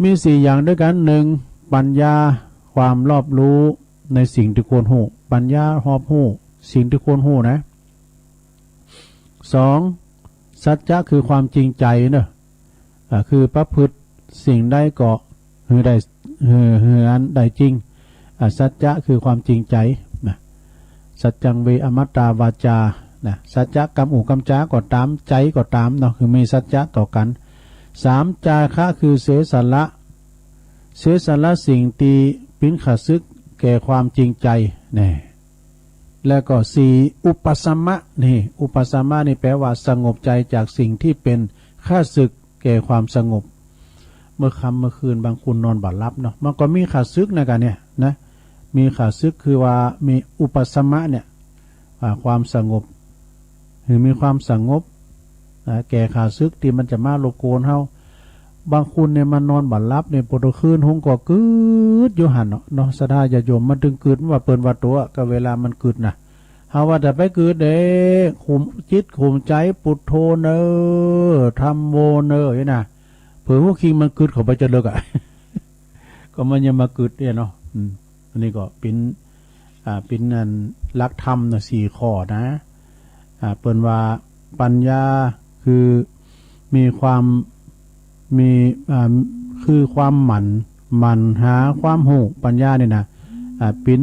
มีสี่อย่างด้วยกั๋น หนึ่ง ปัญญา ความรอบรู้ในสิ่งที่ควรฮู้ ปัญญารอบรู้สิ่งที่ควรฮู้นะ สอง สัจจะคือความจริงใจเนอะ อ่า คือประพฤติสิ่งใดก็หื้อได้ หื้อ หื้ออันได้จริง อ่า สัจจะคือความจริงใจนะ สัจจังเวอมัตตาวาจานะ สัจจะกำอู้กำจาก็ต๋าม ใจ๋ก็ต๋ามเนาะ คือมีสัจจะต่อกั๋น สาม จาคะ คือเสียสละ เสียสละสิ่งตี้เป๋นข้าศึกแก่ความจริงใจ แน่ แล้วก็สี่ อุปสมะ นี่ อุปสมะนี่แปลว่าสงบใจจากสิ่งที่เป็นข้าศึกแก่ความสงบ เมื่อค่ำเมื่อคืนบางคนนอนบ่หลับเนาะ มันก็มีข้าศึกนะกั๋นเนี่ยนะ มีข้าศึกคือว่ามีอุปสมะเนี่ย อ่า ความสงบ หื้อมีความสงบ อ่า แก่ข้าศึกตี้มันจะมารบกวนเฮา บางคนเนี่ยมันนอนบ่หลับเนี่ย ปวดคืนหงก็กึ๊ดอยู่หั้นเนาะ เนาะ ศรัทธาญาติโยม มันตึงกึ๊ด ว่าเปิ้นว่าตั๋ว ก็เวลามันกึ๊ดนะ Har vært der begge det, kom, gitt kom seg på tå nø, tramvå nø, ja, nei. På hoking man kutt kom på til løkka. Kom man hjem med kutt, ja, nå. Mm. Anni ga pin, ah, pin en lagt ham nø si kå, nø. Ah, pun wa panya ku mi kwam มี อ่า คือความหมั่น หมั่นหาความรู้ ปัญญานี่นะ อ่า เป็น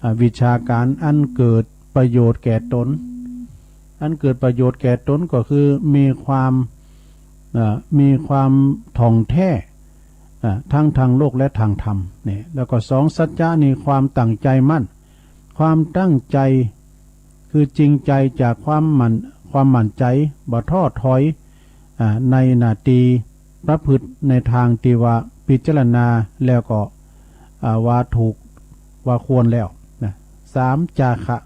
อ่า วิชาการอันเกิดประโยชน์แก่ตน อันเกิดประโยชน์แก่ตนก็คือมีความ อ่า มีความถ่องแท้ อ่า ทั้งทางโลกและทางธรรม เนี่ย แล้วก็สอง สัจจะนี่ความตั้งใจมั่น ความตั้งใจ คือจริงใจจากความมั่น ความมั่นใจ บ่ท้อถอย อ่า ในหน้าที่ประพฤติในทางที่ว่าพิจารณาแล้วก็ อ่า ว่าถูก ว่าควรแล้วนะ สาม จาคะ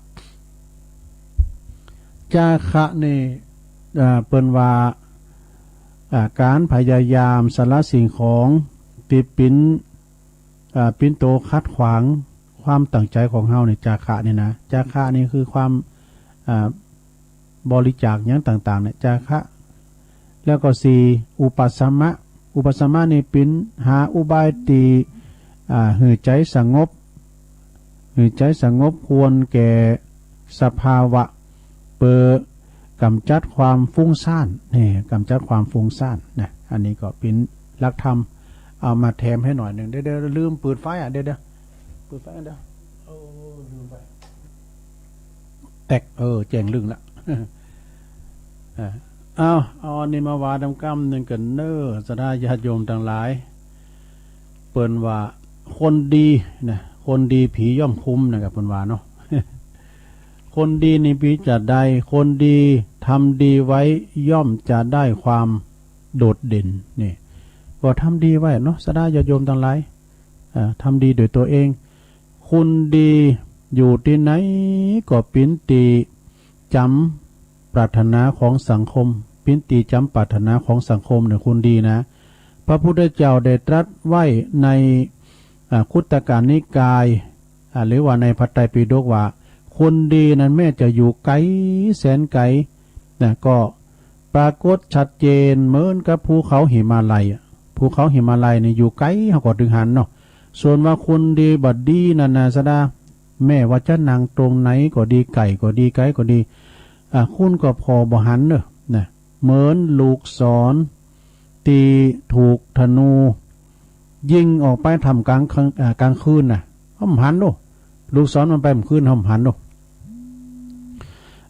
จาคะนี่ อ่า เปิ้นว่า อ่า การพยายามสละสิ่งของที่เป็น อ่า เป็นตัวขัดขวางความตั้งใจของเฮาเนี่ย จาคะเนี่ยนะ จาคะนี่คือความ อ่า บริจาคหยังต่างๆ เนี่ย จาคะ แล้วก็สี่ อุปสัมมะ อุปสัมมะนี่เป็นหาอุบายที่ อ่า หื้อใจสงบ หื้อใจสงบควรแก่สภาวะ เปื้อกำจัดความฟุ้งซ่าน นี่ กำจัดความฟุ้งซ่านนะ อันนี้ก็เป็นหลักธรรม เอามาแถมให้หน่อยหนึ่ง เดี๋ยว เดี๋ยว ลืมเปิดไฟอ่ะ เดี๋ยว เดี๋ยว เปิดไฟ เดี๋ยว โอ้ ลืมไป แตก เออ แจ้งลึงละ อ่า เอา เอาอันนี้มาว่าดำกำหนึ่งกันเน้อ ศรัทธาญาติโยมทั้งหลาย เปิ้นว่าคนดีนะ คนดีผีย่อมคุ้มนะครับ เปิ้นว่าเนาะ คนดีนี่ผีจะได้ คนดีทำดีไว้ย่อมจะได้ความโดดเด่น นี่ ก็ทำดีไว้เนาะ ศรัทธาญาติโยมทั้งหลาย อ่า ทำดีโดยตัวเอง คนดีอยู่ที่ไหนก็เป็นที่จำปรารถนาของสังคม เป็นที่จำปรารถนาของสังคมเนี่ย คนดีนะ พระพุทธเจ้าได้ตรัสไว้ใน อ่า คุตตกนิกาย อ่า หรือว่าในพระไตรปิฎกว่า คนดีนั้นแม้จะอยู่ไกลแสนไกลนะ ก็ปรากฏชัดเจนเหมือนกับภูเขาหิมาลัยอะ ภูเขาหิมาลัยนี่อยู่ไกลเฮาก็ถึงหันเนาะ ส่วนว่าคนดีบ่ดีนั่นนะ ศรัทธา แม้ว่าจะนั่งตรงไหนก็ดี ใกล้ก็ดี ไกลก็ดี อ่า คุณก็ผ่อบ่หันเน้อนะ เหมือนลูกศรที่ถูกธนูยิงออกไปท่ามกลาง อ่า กลางคืนน่ะ เฮาบ่หันโด ลูกศรมันไปเมื่อคืน เฮาบ่หันโด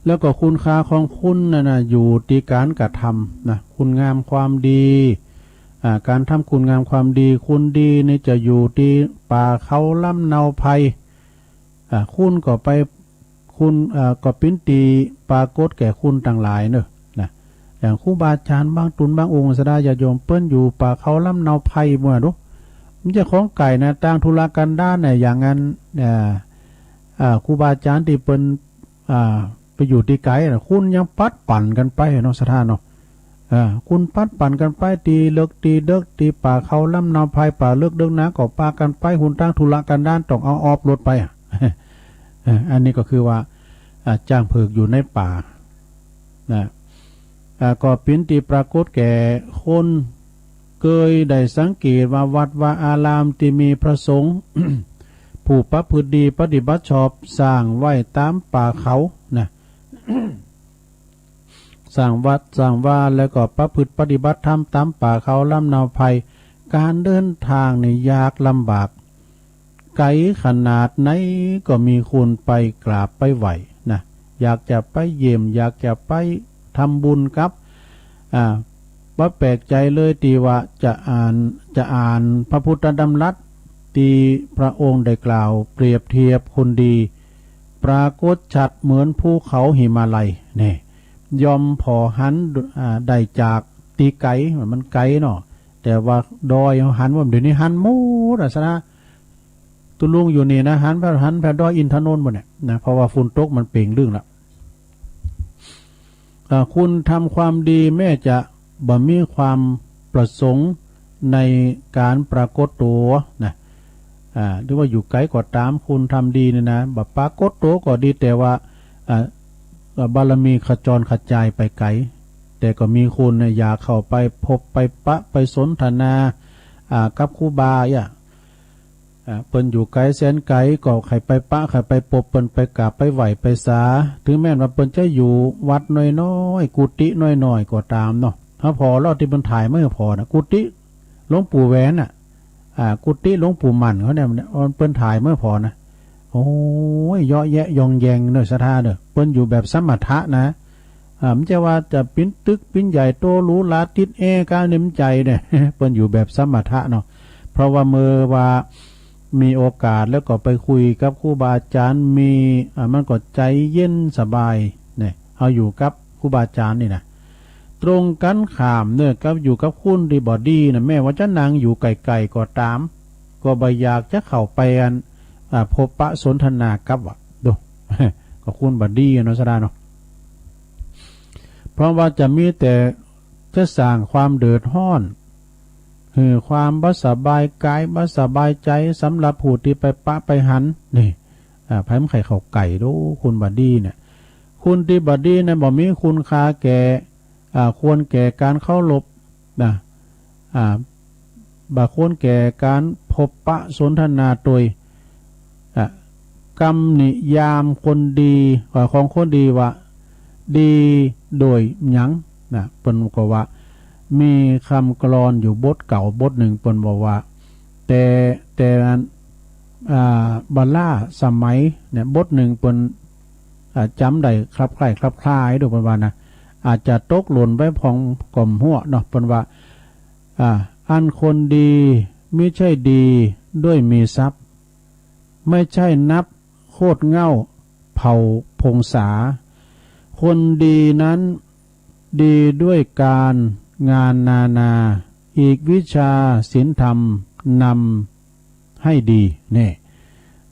แล้วก็คุณค่าของคุณนั่นน่ะ อยู่ที่การกระทำนะ คุณงามความดี อ่า การทำคุณงามความดี คนดีนี่จะอยู่ที่ป่าเขาลำเนาไพร อ่า คุณก็ไป คุณ อ่า ก็เป็นที่ปรากฏแก่คุณทั้งหลายเน้อนะ อย่างครูบาอาจารย์บางตนบางองค์ ศรัทธาญาติโยม เปิ้นอยู่ป่าเขาลำเนาไพรบ่าดู มันจะของไกลนะ ต่างทุรกันดารนะ อย่างนั้น อ่า อ่า ครูบาอาจารย์ที่เปิ้น อ่า ไปอยู่ที่ไกลนะ คุณยังปัดปั่นกันไปเนาะ ศรัทธาเนาะ อ่า คุณปัดปั่นกันไป ตีเลิกตีเดิก ตีป่าเขาลำเนาไพร ป่าเลิกเดิกนะ ก็ปากันไป คุณต่างทุรกันดารต้องเอาออบรถไปอะ เออ อันนี้ก็คือว่า อ่า จ้างเผือกอยู่ในป่านะ อ่า ก็เป็นที่ปรากฏแก่คน เคยได้สังเกตว่าวัดวาอารามที่มีพระสงฆ์ ผู้ประพฤติดีปฏิบัติชอบ สร้างไว้ตามป่าเขานะ สร้างวัดสร้างวา แล้วก็ประพฤติปฏิบัติธรรมตามป่าเขาลำเนาไพร การเดินทางนี่ยากลำบาก ไกลขนาดไหนก็มีคนไปกราบไปไหว้นะ อยากจะไปเยี่ยม อยากจะไปทำบุญกับ อ่า บ่แปลกใจเลยที่ว่าจะอ่าน จะอ่านพระพุทธดำรัสที่พระองค์ได้กล่าวเปรียบเทียบคนดี ปรากฏชัดเหมือนภูเขาหิมาลัย นี่ ย่อมผ่อหัน อ่า ได้จากที่ไกล มันไกลเนาะ แต่ว่าดอยเฮาหันว่า เดี๋ยวนี้หันหมดอะ ศรัทธา ตุ๊ลุงอยู่นี่นะ หันไป หันไปดอยอินทนนท์บ่เนี่ยนะ เพราะว่าฝนตกมันเป่งลึ่งละ อ่า คุณทำความดีแม้จะบ่มีความประสงค์ในการปรากฏตัวนะ อ่า หรือว่าอยู่ไกลก็ตาม คุณทำดีเนี่ยนะ บ่ปรากฏตัวก็ดี แต่ว่า อ่า บารมีขจรขจายไปไกล แต่ก็มีคนเนี่ยอยากเข้าไปพบไปปะไปสนทนา อ่า กับครูบา อ่ะ อ่า เปิ้นอยู่ไกลแสนไกล ก็ใค่ไปปะ ใค่ไปปบเปิ้น ไปกราบไปไหว้ไปสา ถึงแม้นว่าเปิ้นจะอยู่วัดน้อยๆ กุฏิน้อยๆ ก็ตามเนาะ เฮาผ่อลอดตี้เปิ้นถ่ายมาผ่อนะ กุฏิหลวงปู่แหวนน่ะ อ่า กุฏิหลวงปู่หมั่นเขาเนี่ย เปิ้นถ่ายมาผ่อนะ โอ้ย เยาะแยะยองแยงเนอะ ศรัทธาเนอะ เปิ้นอยู่แบบสมถะนะ อ่า มันจะว่าจะปิ้นตึกปิ้นใหญ่โตหรูหราติดแอร์ก้าวเนี่ยมันใจเนี่ย เปิ้นอยู่แบบสมถะเนาะ เพราะว่าเมื่อว่ามีโอกาสแล้วก็ไปคุยกับครูบาอาจารย์ มี อ่า มันก็ใจเย็นสบายเนี่ย เอาอยู่กับครูบาอาจารย์นี่นะ ตรงกันข้ามเนอะ กับอยู่กับคนตี้บ่ดีนะ แม้ว่าจะนั่งอยู่ไกลๆ ก็ตาม ก็บ่อยากจะเข้าไปอัน อ่า พบปะสนทนากับ อ่ะ ดู ก็คนบ่ดีอะเนาะ ศรัทธาเนาะ เพราะว่าจะมีแต่จะสร้างความเดือดร้อน คือความบ่สบายกายบ่สบายใจสำหรับผู้ตี้ไปปะไปหัน นี่ อ่า ไผบ่ใค่เข้าใกล้ดอก คนบ่ดีเนี่ย คนตี้บ่ดีเนี่ย บ่มีคุณค่าแก่ อ่า ควรแก่การเคารพนะ อ่า บ่ควรแก่การพบปะสนทนาโตย อ่ะ กำนิยามคนดี เอ่อ ของคนดีว่า ดีโดยหยังนะ เปิ้นก็ว่า มีคำกลอนอยู่บทเก่าบทหนึ่ง เปิ้นบอกว่า แต่ แต่อัน อ่า บาลาสมัยเนี่ย บทหนึ่งเปิ้น อ่า จำได้คลับคล้ายคลับคลาโดย เปิ้นว่านะ อาจจะตกหล่นไปพ่องก็บ่ฮู้เนาะ เปิ้นว่า อ่า อันคนดีมิใช่ดีด้วยมีทรัพย์ ไม่ใช่นับโคตรเหง้าเผ่าพงศา คนดีนั้นดีด้วยการงานนานา อีกวิชาศีลธรรมนำให้ดี เนี่ย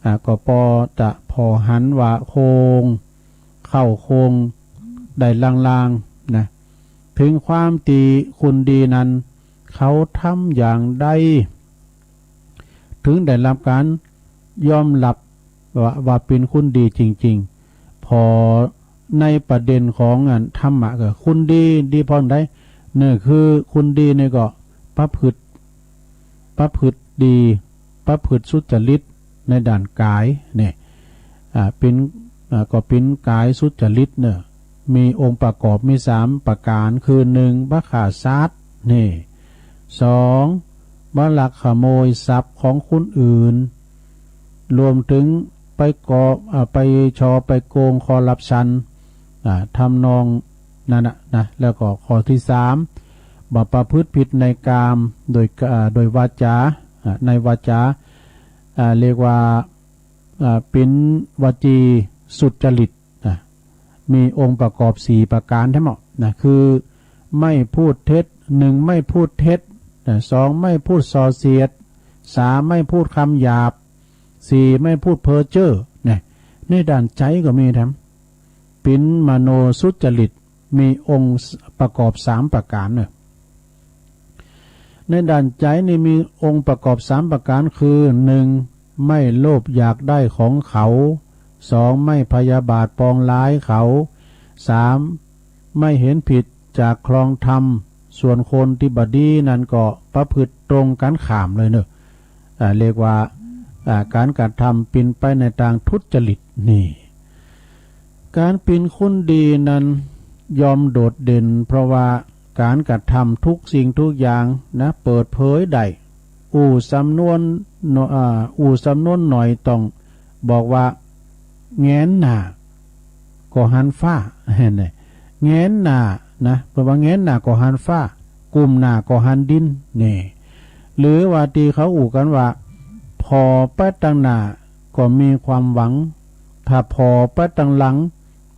อ่า ก็ปอจะผ่อหันว่าโคง เข้าโคงได้ลางๆ นะ ถึงความตี้คนดีนั้น เขาทำอย่างใด ถึงได้รับการยอมรับว่า ว่าเป๋นคนดีจริงๆ ผ่อในประเด็นของอันธรรมะ ก็คนดี ดีผ่อใด เนี่ย คือคนดีเนี่ยก็ประพฤติ ประพฤติดี ประพฤติสุจริตในด้านกาย เนี่ย อ่า เป๋น อ่า ก็เป๋นกายสุจริตเนอะ มีองค์ประกอบมีสามประการ คือหนึ่ง บ่ฆ่าสัตว์ นี่ สอง บ่ลักขโมยทรัพย์ของคนอื่น รวมถึงไปก่อ อ่า ไปฉ้อไปโกง คอร์รัปชัน อ่า ทำนองนั้นนะ นะ แล้วก็ข้อที่สาม บ่ประพฤติผิดในกาม โดย อ่า โดยวาจา อ่า ในวาจา อ่า เรียกว่า อ่า เป๋นวจีสุจริตนะ มีองค์ประกอบสี่ประการทั้งหมดนะ คือ ไม่พูดเท็จ หนึ่ง ไม่พูดเท็จนะ สอง ไม่พูดส่อเสียด สาม ไม่พูดคำหยาบ สี่ ไม่พูดเพ้อเจ้อนะ ในด้านใจ๋ก็มีทำ เป๋นมโนสุจริต มีองค์ประกอบสามประการเนอะ ในด้านใจ๋นี่มีองค์ประกอบสามประการ คือ หนึ่ง ไม่โลภอยากได้ของเขา สอง ไม่พยาบาทปองร้ายเขา สาม ไม่เห็นผิดจากครองธรรม ส่วนคนตี้บ่ดีนั้นก็ประพฤติตรงกันข้ามเลยเนอะ อ่า เรียกว่า อ่า การกระทำเป๋นไปในทางทุจริต นี่ การเป๋นคนดีนั้นย่อมโดดเด่น เพราะว่าการกระทำทุกสิ่งทุกอย่างนะ เปิดเผยได้ อู้สำนวนหน่อย- อ่า อู้สำนวนหน่อยต้องบอกว่า แหงนหน้าก็หันฟ้า เนี่ย แหงนหน้านะ เปิ้นว่าแหงนหน้าก็หันฟ้า กุมหน้าก็หันดิน นี่ หรือว่าตี้เขาอู้กั๋นว่า ผ่อไปตังหน้าก็มีความหวัง ถ้าผ่อไปตังหลัง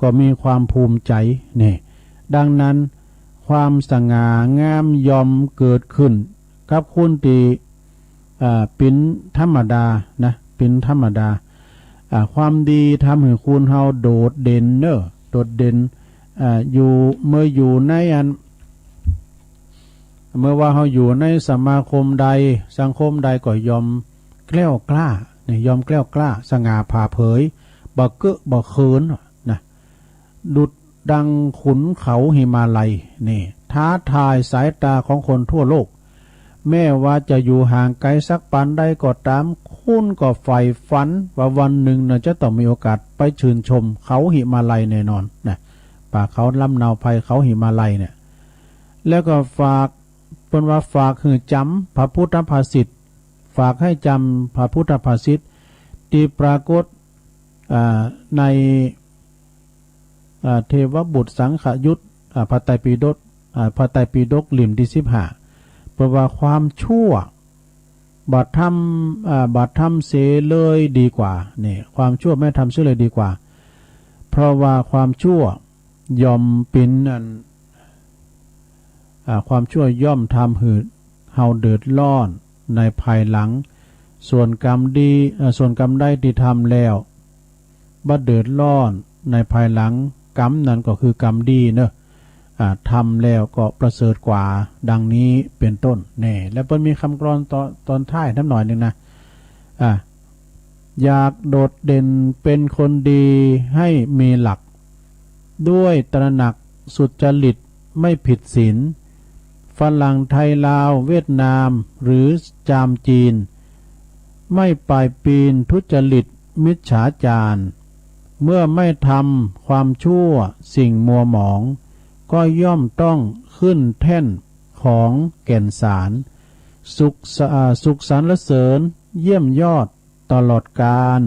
ก็มีความภูมิใจ๋ นี่ ดังนั้น ความสง่างามย่อมเกิดขึ้นกับคนตี้ อ่า เป๋นธรรมดานะ เป๋นธรรมดา อ่า ความดีทำหื้อคนเฮาโดดเด่นเนอะ โดดเด่น อ่า อยู่ เมื่ออยู่ในอัน เมื่อว่าเฮาอยู่ในสมาคมใด สังคมใดก็ย่อมแกล้วกล้า เนี่ย ย่อมแกล้วกล้า สง่าผ่าเผย บ่เกอะบ่เขินนะ ดุจดังขุนเขาหิมาลัย นี่ ท้าทายสายตาของคนทั่วโลก แม้ว่าจะอยู่ห่างไกลสักปานใดก็ตาม คุณก็ใฝ่ฝันว่าวันหนึ่งนะจะต้องมีโอกาสไปชื่นชมเขาหิมาลัยแน่นอนนะ ป่าเขาลำเนาไพรเขาหิมาลัยเนี่ย แล้วก็ฝาก เปิ้นว่าฝากหื้อจำพระพุทธภาษิต ฝากให้จำพระพุทธภาษิต ที่ปรากฏ อ่า ใน อ่า เทวบุตรสังคยุต อ่า พระไตรปิฎก อ่า พระไตรปิฎกเล่มที่สิบห้า เปิ้นว่าความชั่ว บ่ทำ อ่า บ่ทำเสียเลยดีกว่า นี่ ความชั่วไม่ทำเสียเลยดีกว่า เพราะว่าความชั่วย่อมเป็นอัน อ่า ความชั่วย่อมทำหื้อเฮาเดือดร้อนในภายหลัง ส่วนกรรมดี อ่า ส่วนกรรมใดที่ทำแล้วบ่เดือดร้อนในภายหลัง กรรมนั้นก็คือกรรมดีเนอะ อ่า ทำแล้วก็ประเสริฐกว่า ดังนี้เป็นต้น แน่ แล้วเปิ้นมีคำกลอนตอน ตอนท้ายน้ำหน่อยหนึ่งนะ อ่า อยากโดดเด่นเป็นคนดีให้มีหลัก ด้วยตระหนักสุจริตไม่ผิดศีล ฝรั่งไทยลาวเวียดนามหรือจามจีน ไม่ปายปีนทุจริตมิจฉาจาร เมื่อไม่ทำความชั่วสิ่งมัวหมอง ก็ย่อมต้องขึ้นแท่นของแก่นสาร สุขสะ อ่า สุขสรรเสริญเยี่ยมยอดตลอดกาล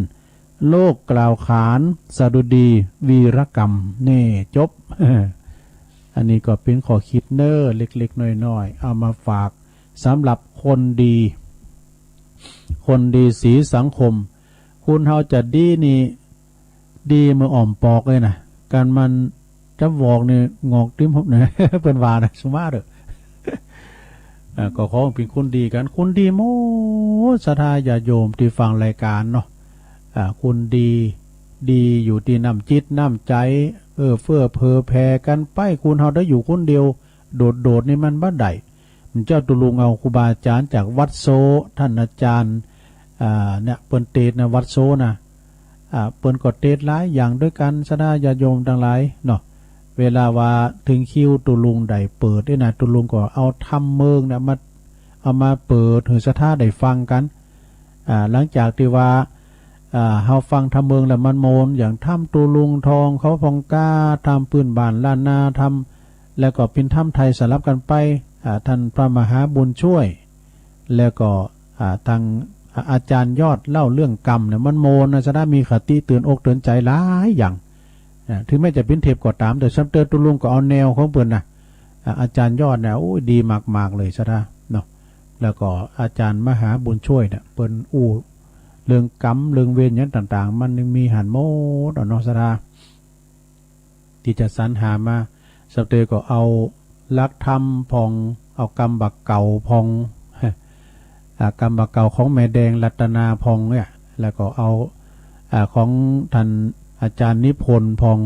โลกกล่าวขานสดุดีวีรกรรม นี่จบ อันนี้ก็เป็นข้อคิดเน้อเล็กๆ น้อยๆ เอามาฝากสำหรับคนดี คนดีสีสังคม คุณเฮาจะดีนี่ ดีเมื่ออ้อมปอกเลยนะ การมันจะบอกนี่งอกติ่มหกเนี่ย เปิ้นว่านะ สุมาเด้อ อ่า ก็ขอเป็นคนดีกัน คนดีหมด ศรัทธาญาติโยมที่ฟังรายการเนาะ อ่า คนดี ดีอยู่ที่น้ำจิตน้ำใจ เอื้อเฟื้อเผื่อแผ่กันไป คุณเฮาได้อยู่คนเดียว โดดๆ นี่มันบ่ได้ เจ้าตุลุงเอาครูบาอาจารย์จากวัดโซ ท่านอาจารย์ อ่า เนี่ย เปิ้นเตสน์นะ วัดโซนะ อ่า เปิ้นก็เตสน์หลายอย่างด้วยกัน ศรัทธาญาติโยมทั้งหลายเนาะ เวลาว่าถึงคิวตุลุงได้เปิดนี่นะ ตุลุงก็เอาธรรมเมืองเนี่ยมา เอามาเปิดหื้อศรัทธาได้ฟังกัน อ่า หลังจากที่ว่า อ่า เฮาฟังธรรมเมืองแล้วมันโมน อย่างธรรมตุลุงทองเขาพองก้า ธรรมปื้นบ้านล้านนา ธรรม แล้วก็เป็นธรรมไทยสลับกันไป อ่า ท่านพระมหาบุญช่วย แล้วก็ อ่า ทาง อ่า อาจารย์ยอดเล่าเรื่องกรรมเนี่ย มันโมนนะ ศรัทธามีคติเตือนอกเตือนใจหลายอย่าง อ่า ถึงแม้จะเป็นเทปก็ตาม แต่ซ้ำเติมตุลุงก็เอาแนวของเปิ้นนะ อ่า อาจารย์ยอดเนี่ย โอ้ย ดีมากๆ เลย ศรัทธาเนาะ แล้วก็อาจารย์มหาบุญช่วยเนี่ย เปิ้นอู้เรื่องกรรม เรื่องเวรอย่างต่างๆ มันยังมีหันหมดอะเนาะ ศรัทธา ที่จะสรรหามา ซ้ำเติมก็เอาหลักธรรมพอง เอากำบ่าเก่าพอง อ่า กำบ่าเก่าของแม่แดงรัตนาพองเนี่ย แล้วก็เอา อ่า ของท่านอาจารย์นิพนธ์พอง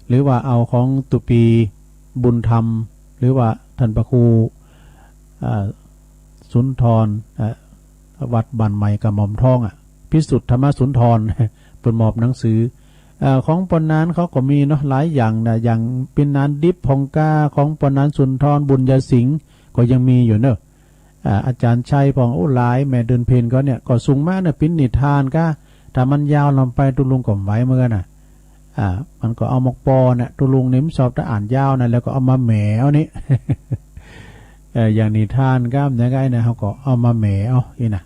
หรือว่าเอาของตุปีบุญธรรม หรือว่าท่านพระครู อ่า สุนทร อ่า วัดบ้านใหม่กระหม่อมทองอ่ะ พิสุทธธรรมสุนทร เปิ้นมอบหนังสือ อ่า ของปอนานเขาก็มีเนาะ หลายอย่างนะ อย่างปินนานดิบพองก้า ของปอนานสุนทรบุญญาสิงห์ก็ยังมีอยู่เนอะ อ่า อาจารย์ชัยพอง โอ้ หลาย แม่เดือนเพ็ญก็เนี่ย ก็ส่งมาเนี่ย ปินนิทานก้า ถ้ามันยาวลำไปตุลุงก็ไหวเหมือนกันนะ อ่า มันก็เอาหมกปอเนี่ย ตุลุงนี่มันชอบจะอ่านยาวนะ แล้วก็เอามาแหมเอานี่ เอ่อ อย่างนิทานก้ามอย่างไงนะ เขาก็เอามาแหมเอานี่นะ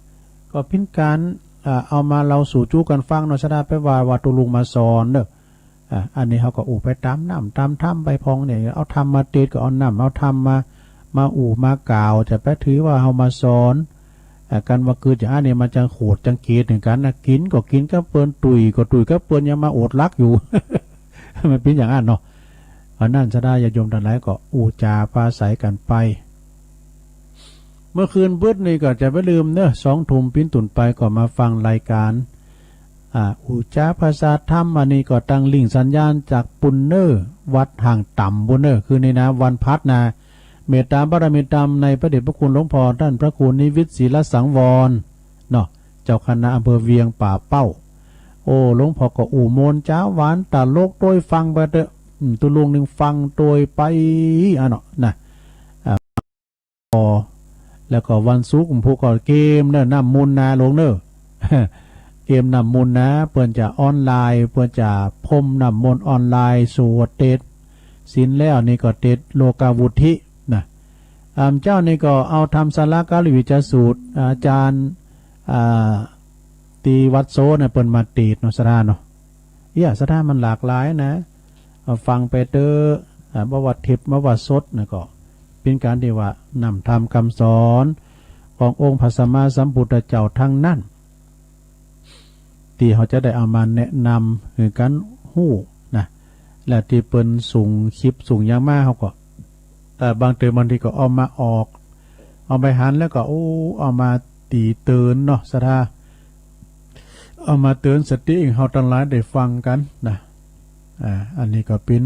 ก็เป็นการ อ่า เอามาเล่าสู่จู้กันฟังเนาะ ศรัทธา ไปว่า ว่าตุลุงมาสอนเนอะ อ่า อันนี้เขาก็อู้ไปตามน้ำตามธรรมไปพองเนี่ย เอาธรรมมาเตสน์ก็เอาน้ำเอาธรรมมา มาอู้มากล่าว จะไปถือว่าเขามาสอน อ่า กันว่าคือจะอันนี้มันจังโขดจังเกตเหมือนกันนะ กินก็กินกับเปิ้น ตุยก็ตุยกับเปิ้น ยังมาอดหลักอยู่ มันเป็นอย่างนั้นเนาะ อันนั้นศรัทธาญาติโยมทั้งหลายก็อู้จาปราศัยกันไป เมื่อคืนบึดนี่ก็จะไม่ลืมเนอะ สองทุ่มปิ้นตุนไปก็มาฟังรายการ อ่า อู้จาภาษาธรรม อันนี้ก็ตั้งลิงก์สัญญาณจากปุนเนอร์ วัดห่างต่ำปุนเนอร์ คืนนี้นะ วันพัดนะ เมตตาบารมีธรรมในพระเดชพระคุณหลวงพ่อท่านพระครูนิวิทย์ ศิลสังวร เนาะ เจ้าคณะอำเภอเวียงป่าเป้า โอ้ หลวงพ่อก็อู้ม่วนจ๋าหวานตลกโดยฟังไปเถอะ อืม ตุ๊ลุงนึ่งฟังโดยไป อ่ะเนาะ นะ อ่า ก็ แล้วก็วันศุกร์ผมพูดก็เกมเนอะ น้ำมนต์นะหลวงเนอะ เกมน้ำมนต์นะ เปิ้นจะออนไลน์ เปิ้นจะพรมน้ำมนต์ออนไลน์ สวดเตสน์ศีลแล้วนี่ก็เตสน์โลกาวุฒินะ อ่า เจ้านี่ก็เอาธรรมสาระกาลวิจสูตร อาจารย์ อ่า ที่วัดโซนะ เปิ้นมาเตสน์เนาะ ศรัทธาเนาะ เอี้ย ศรัทธามันหลากหลายนะ เอาฟังไปเถอะ อ่า บ่ว่าทิพย์ บ่ว่าสดนะ ก็เป็นการที่ว่านำธรรมคำสอนขององค์พระสัมมาสัมพุทธเจ้าทั้งนั้น ที่เขาจะได้เอามาแนะนำให้กันฮู้นะ และที่เปิ้นส่งคลิปส่งหยังมา เขาก็ เอ่อ บางเทื่อบางทีก็เอามาออก เอาไปหันแล้วก็ โอ้ เอามาตีเตือนเนาะ ศรัทธา เอามาเตือนสติให้เฮาทั้งหลายได้ฟังกันนะ อ่า อันนี้ก็เป็น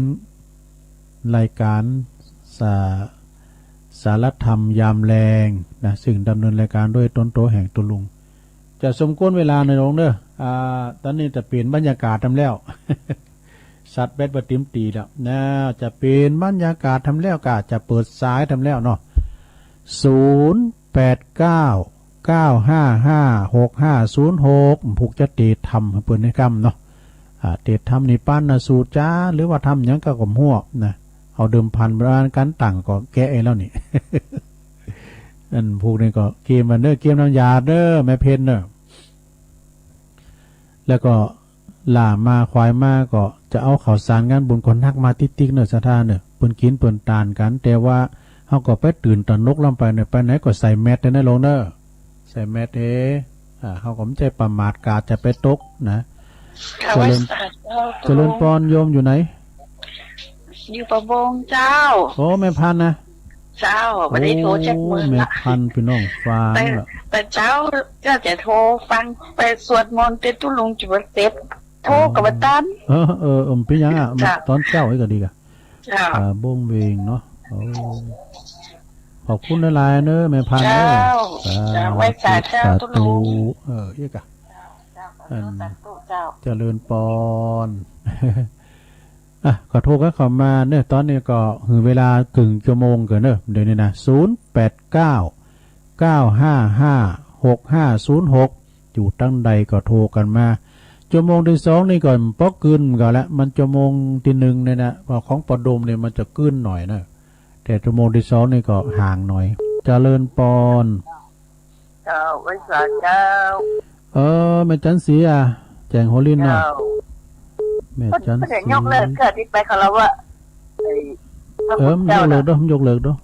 รายการสา- สารธรรมยามแลงนะ ซึ่งดำเนินรายการโดยตนโตแห่งตุ๊ลุง จะสมควรเวลาหน่อยหลวงเด้อ อ่า ตอนนี้จะเปลี่ยนบรรยากาศทำแล้ว สัตว์แบดบ่ติมตีแล้วนะ จะเปลี่ยนบรรยากาศทำแล้ว ก็จะเปิดสายทำแล้วเนาะ ศูนย์แปดเก้า เก้าห้าห้า หกห้าศูนย์หก ผูกจะเตสน์ธรรมให้เปิ้นได้กำเนาะ อ่า เตสน์ธรรมนิพพานสูตรจ้า หรือว่าธรรมหยังก็กำฮวบนะ เอาเดิมพันประมาณการตั้งก็แก้ไอ้แล้วนี่ อันผูกนี่ก็เกมมันเด้อ เกมน้ำยาเด้อ แม่เพนเด้อ แล้วก็หล้ามาควายมาก็จะเอาข้าวสารงานบุญคนฮักมาติ๊กๆ เนอะ ศรัทธาเนอะ เปิ้นกินเปิ้นตานกัน แต่ว่าเฮาก็ไปตื่นตระหนกลำไปเนอะ ไปไหนก็ใส่แมสเด้อนะหลวงเนอะ ใส่แมสเฮ อ่า เฮาก็ไม่ใช่ประมาทกาดจะไปตกนะ เจริญ เจริญปอน โยมอยู่ไหน อยู่ประบงเจ้า โอ้ แม่พันธุ์นะ เจ้า บ่ได้โทรจักมื้อละ โอ้ แม่พันธุ์ พี่น้องฟัง แต่ ละ แต่เจ้า เจ้าจะโทรฟัง ไปสวดมนต์เตสน์ตุ๊ลุงจะบ่เสร็จ โทรก็บ่ตัน เออ เออ เออ เป็นหยังอะ เจ้า ตอนเช้าอีกก็ดีกะ เจ้า อ่า บงเวงเนาะ โอ้ ขอบคุณหลายๆ เนอะ แม่พันธุ์เนอะ เจ้า สาธุ เจ้า ไหว้สาเจ้า สาธุ ตุ๊ลุง เออ อีกอะ เจ้า เจ้า อัน สาธุ เจ้า เจริญปอน อ่ะ ขอโทษครับ เข้ามาเนอะ ตอนนี้ก็ถึงเวลาครึ่งชั่วโมงเกินเนอะ เดี๋ยวนี้นะ ศูนย์แปดเก้า เก้าห้าห้า หกห้าศูนย์หก อยู่ตั้งใดก็โทรกันมา ชั่วโมงที่สองนี่ก็ปอกกึนกันละ มันชั่วโมงที่หนึ่งเนี่ยนะ เพราะของปอดมเนี่ยมันจะกึนหน่อยนะ แต่ชั่วโมงที่สองนี่ก็ห่างหน่อย เจริญปอน เจ้า ไหว้สาเจ้า เออ แม่จันสีอ่ะ แจ้งหัวลินเนาะ เจ้า แม่จันสี เพิ่นยกเลิกเทื่อที่ไปคารวะ ไอ้ พระ เออ คุณเจ้า มันยกเลิกเด้อ มันยกเลิกเด้อ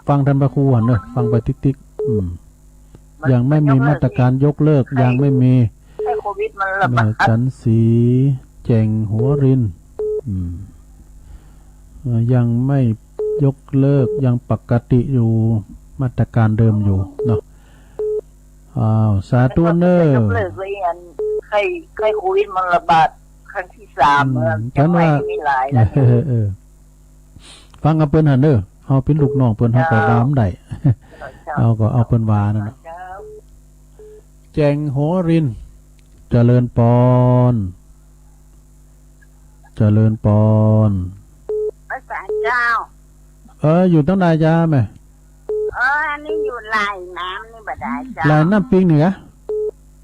ฟังท่านพระครูหันเด้อ ฟังไปติ๊กๆ อืม ยังไม่มีมาตรการยกเลิก ยังไม่มี ให้โควิดมันระบาด แม่จันสี แจ้งหัวริน อืม เอ่อ ยังไม่ยกเลิก ยังปกติอยู่ มาตรการเดิมอยู่เนาะ อ้าว สาธุเนอะ ยกเลิกเลย อัน ไข้ ไข้โควิดมันระบาดครั้งที่สาม อืม เออ เชียงใหม่ ฉันว่า มีหลายแล้ว เออ เออ ฟังกับเปิ้นหันเด้อ เฮาเป็นลูกน้องเปิ้น เฮาก็ว่าบ่ได้ เจ้า เฮาก็เอาเปิ้นว่านั่นน่ะ เจ้า แจ้งหัวริน เจริญปอน เจริญปอน ไหว้สาเจ้า เออ อยู่ตั้งใดจ้าแม่ เออ อันนี้อยู่หลายน้ำนี่บ่ได้เจ้า หลายน้ำปิงนี่กะ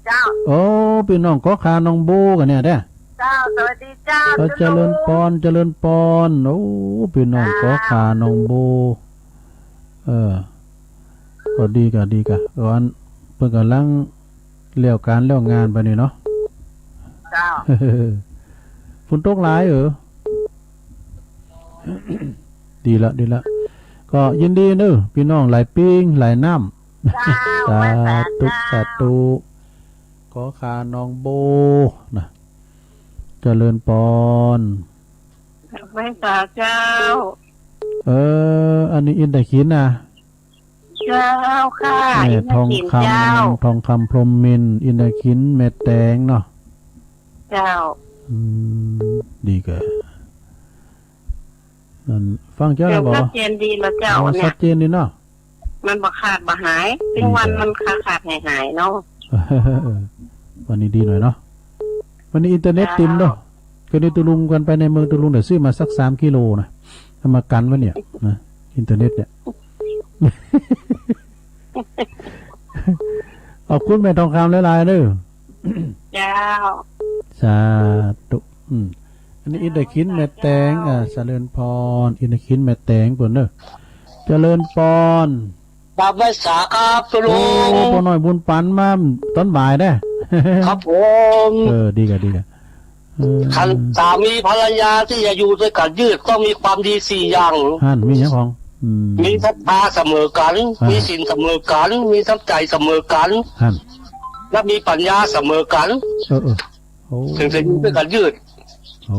เจ้า โอ้ พี่น้องขอขาน้องโบกันเนี่ยเด้อ เจ้า สวัสดีเจ้า เออ ตุ๊ลุง เจริญปอน เจริญปอน โอ้ พี่น้องขอขาน้องโบ เออ ก็ดีกะ ดีกะ ก่อนเปิ้นกำลังเลี้ยวการเลี้ยวงานไปนี่เนาะ เจ้า ฝนตกหลายเออ ดีละ ดีละ ก็ยินดีเนอะ พี่น้องหลายปิงหลายน้ำ เจ้า สาธุ ไหว้สาเจ้า สาธุ ขอขาน้องโบนะ เจริญปอน ไหว้สาเจ้า เออ อันนี้อินทขินนะ เจ้าค่ะ แม่ทองคำ อินทขินเจ้า ทองคำพรหมมินทร์ อินทขิน แม่แตงเนาะ เจ้า อืม ดีกะ นั่น ฟังเจ้าแล้วบ่ เสียงชัดเจนดีละเจ้า อ๋อ เนี่ย ชัดเจนดีเนาะ มันบ่ขาดบ่หาย ดี ถึงวัน เจ้า มันขาดขาดหายหายเนาะ วันนี้ดีหน่อยเนาะ Men internett dim da. Kunne du lung kan på en møte lung det syr meg seks fem kilo, ne. Jeg må kan vel, ja. Ne. Internett, ja. Av kun med tong kam le lai du. Ja. Sa du. Mm. Ini ida kin meteng, eh, salen pon, ida kin meteng pun du. Salen pon. ครับไหว้สาครับคุณลุง โอ้ ป้าน้อยบุญปันมาตอนบ่ายเด้อ ครับผม เออ ดีกะ ดีกะ เออ คันสามีภรรยาที่จะอยู่ด้วยกันยืดต้องมีความดีสี่อย่าง หั่น มีหยังของ อืม มีศรัทธาเสมอกัน อ่า มีศีลเสมอกัน มีน้ำใจเสมอกัน หั่น และมีปัญญาเสมอกัน เออ เออ โอ้ ถึงจะอยู่ด้วยกันยืด โอ้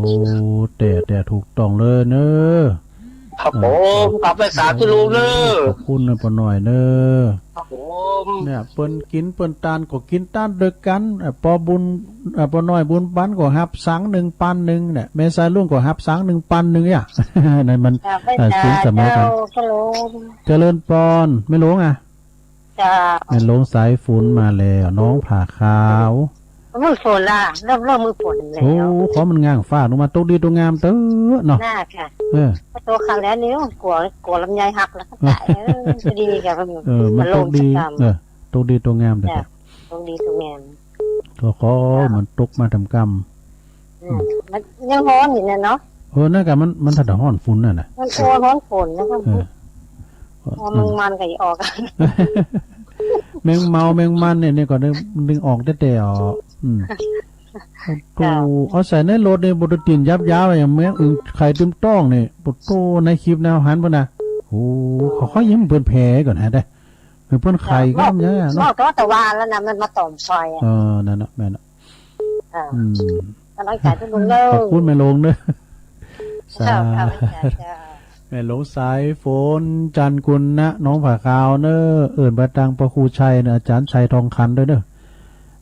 แต่ แต่ถูกต้องเลยเนอะ ครับผม เออ ครับ ครับ ไหว้สาคุณลุงเนอะ ขอบคุณนะป้าน้อยเนอะ ครับผม เนี่ย เปิ้นกินเปิ้นตานก็กินตานด้วยกัน เอ่อ ป้อบุญ เอ่อ ป้าน้อยบุญปันก็หับสังหนึ่งปันหนึ่งเนี่ย แม่สายลุงก็หับสังหนึ่งปันหนึ่งเนี่ย นั่นมัน ครับ ไหว้ เอ่อ สา ศีลเสมอกัน เจ้า ครับผม เจริญปอน แม่หลวงอ่ะ เจ้า แม่หลวงสายฝนมาแล้ว น้องผาขาว มือฝนล่ะ เริ่ม เริ่มมือฝนแล้ว โอ้ ขอมันง่างฟ้าลงมา ตกดีตกงามเตอะเนาะ น่าค่ะ เออ ตกครั้งแล้วนี่ กลัว กลัวลำไยหักแล้วก็ตาย เออ จะดีค่ะ เออ มันตกดี มันลงสักกำ เออ ตกดีตกงามเตอะ จ้ะ ตกดีตกงาม ก็ขอ จ้ะ มันตกมาทำกำ อืม มันยังฮ้อนอยู่เนี่ยเนาะ เออ นั่นกะมัน มันถ้าฮ้อนฝนน่ะนะ มันตัวฮ้อนฝนนะคะ เออ พอแมงมันก็ออก แมงเมาแมงมันเนี่ย เนี่ยก็ดึง ดึงออกแต่แต่อ๋อ อืม โอ้โห จ้ะ เอาใส่ในรถเนี่ย บ่ได้ติ่นยับยั้งอย่างแมงอึ่งไข่เต็มต้องเนี่ย โอ้โห ในคลิปแนวหันพุ่นน่ะ โอ้ เขา เขายังเปิดแผลก่อนฮะ ได้ เออ เปิ้นไข่ก็ เออ มันเยอะเนาะ เมื่อ เมื่อตะวันแล้วนะ มันมาต่อมซอยอะ เออ นั่นน่ะ แม่นน่ะ อ่า อืม กำลังใจทุกคนเลย ขอบคุณแม่หลวงเนอะ เจ้า สาธุ ค่ะ เจ้า แม่หลวงสายฝน จันทร์กุลนะ น้องผาขาวเนอะ เอิ้นไปตังพระครูชัยเนอะ อาจารย์ชัยทองขันด้วยเนอะ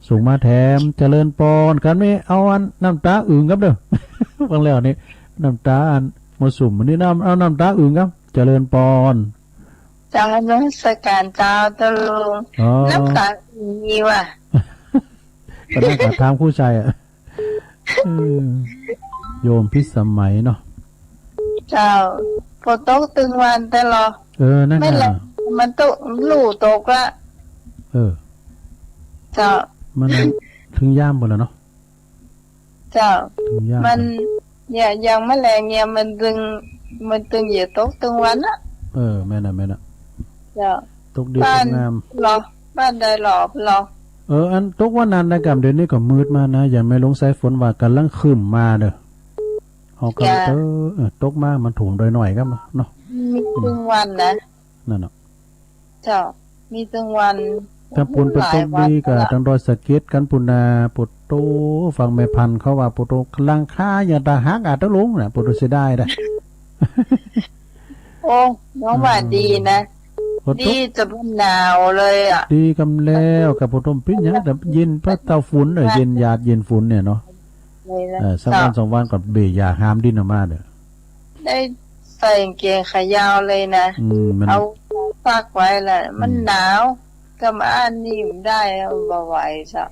ส่งมาแถม เจริญปอน กันไม่เอาอันน้ำตาอึ่งครับเด้อ ฟังแล้วนี่ น้ำตาอันมอสุมอันนี้น้ำ เอาน้ำตาอึ่งครับ เจริญปอน เจ้านมัสการเจ้า เจ้าลุง อ๋อ น้ำตามีว่ะ ก็น่าจะถามผู้ชายอะ เออ โยมพิสมัยเนาะ เจ้า ฝนตกตึงวันแต่รอ เออ นั่นน่ะ ไม่แหละ มันตก ลู่ตกละ เออ เจ้า มันถึงยามบ่แล้วเนาะ เจ้า มัน เนี่ย ยังไม่แลงเนี่ย มันตึง มันตึงอย่าตกตึงวันอะ เออ แม่นน่ะ แม่นน่ะ เจ้า ตกดี บ้าน ตกงาม หรอ บ้านใดหรอ หรอ เออ อันตกวันนั้นนะกำเดี๋ยวนี้ก็มืดมานะ อย่างแม่หลวงสายฝนว่ากำลังครึ้มมาเด้อ เอากำ จ้ะ เออ เออ ตกมา มันถมโดยหน่อยครับเนาะ มีตึงวันนะ นั่นน่ะ เจ้า มีตึงวัน ถ้าปูนไปตกดีก็ หลายวันแล้ว ทางดอยสะเก็ดกันปูนนา ปวดโต ฟังแม่พันธุ์เขาว่าปวดโต หลังคาอย่างตาหักอาจจะลงน่ะ ปวดโตเสียดายนะ โอ้ น้องว่าดีนะ ปวดโต ดีจะบ่หนาวเลยอะ ดีกำแล้วกับปวดโตปิ้นหยังแต่เย็นเพราะเตาฝุ่นเนอะ เย็นหยาดเย็นฝุ่นเนี่ยเนาะ เลยนะ เออ สักวัน เจ้า สองวันก่อนเบยอย่าห้ามดิ้นออกมาเด้อ ได้ใส่กางเกงขายาวเลยนะ อืม มัน เอาซักไว้แหละ อืม มันหนาว กำอันนี้มันได้แล้วบ่ไหวจ้ะ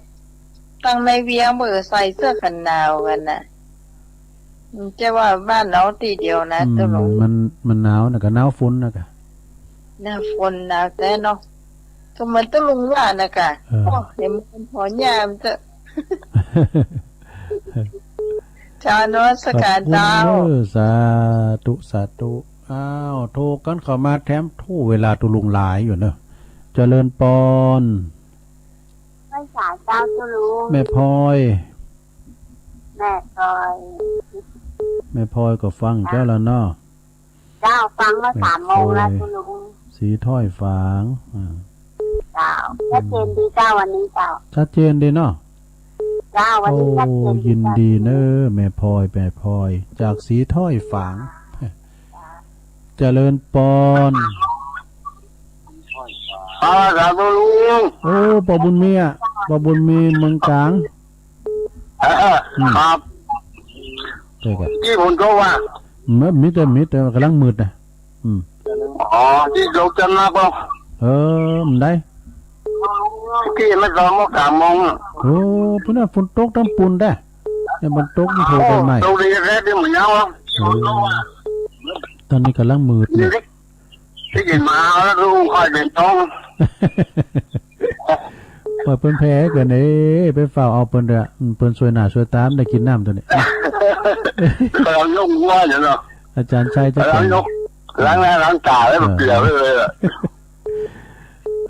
ตั้งในเวียงเบอใส่เสื้อกันหนาวกันนะ มันจะว่าบ้านเราทีเดียวนะ อืม ตกลง มัน มันหนาวนะกะ หนาวฝนนะกะ หนาวฝนหนาวแต่เนาะ ก็เหมือนตกลงว่านะกะ เออ โอ้ เห็นมันพอหญ้ามันจะ เจ้านมัสการเจ้า ขอบคุณเนอะ สาธุ สาธุ อ้าว โทรกันเข้ามาแถมโทรเวลาตุลุงหลายอยู่เนอะ เจริญปอน ไหว้สาเจ้าตุลุง แม่พลอย แม่พลอย แม่พลอยก็ฟังเจ้าแล้วเนาะ เจ้า ฟังมาสามโมงแล้ว แม่พลอย ตุลุง สีถ้อยฝาง อ่า เจ้า ชัดเจนดีเจ้า วันนี้เจ้า ชัดเจนดีเนาะ เจ้า วันนี้ชัดเจนดี โอ้ ยินดีเนอะ แม่พลอย แม่พลอย จากสีถ้อยฝาง เจริญปอน อ่า สาธุลุง โอ้ ป้อบุญมีอะ ป้อบุญมีเมืองกลาง เออ อืม ครับ ใช่ครับ ที่ผมก็ว่า เมื่อ มีแต่ มีแต่กำลังมืดนะ อืม อ๋อ ที่ลงจันทร์นะป่ะ เออ มันได้ ที่ไม่ตอนเมื่อสามโมงอะ โอ้ พุ่นน่ะ ฝนตกทั้งปุ่นได้ เนี่ยมันตกมันโทรไปใหม่ โอ้ ตกดีแท้ที่มันยังวะ เออ ตอนนี้กำลังมืดเนี่ย ได้ยินมาแล้วลุงคอยเดินตรง เปิดเปิ้นแพ้กันเอ้ย ไปเฝ้าเอาเปิ้นเด้อ อืม เปิ้นช่วยหน้าช่วยตา ได้กินน้ำตัวนี้ กำลังยกหัวอยู่เนาะ อาจารย์ชัยจะ กำลังยก ล้างหน้าล้างตาแล้วมันเปียกไปเลยอะ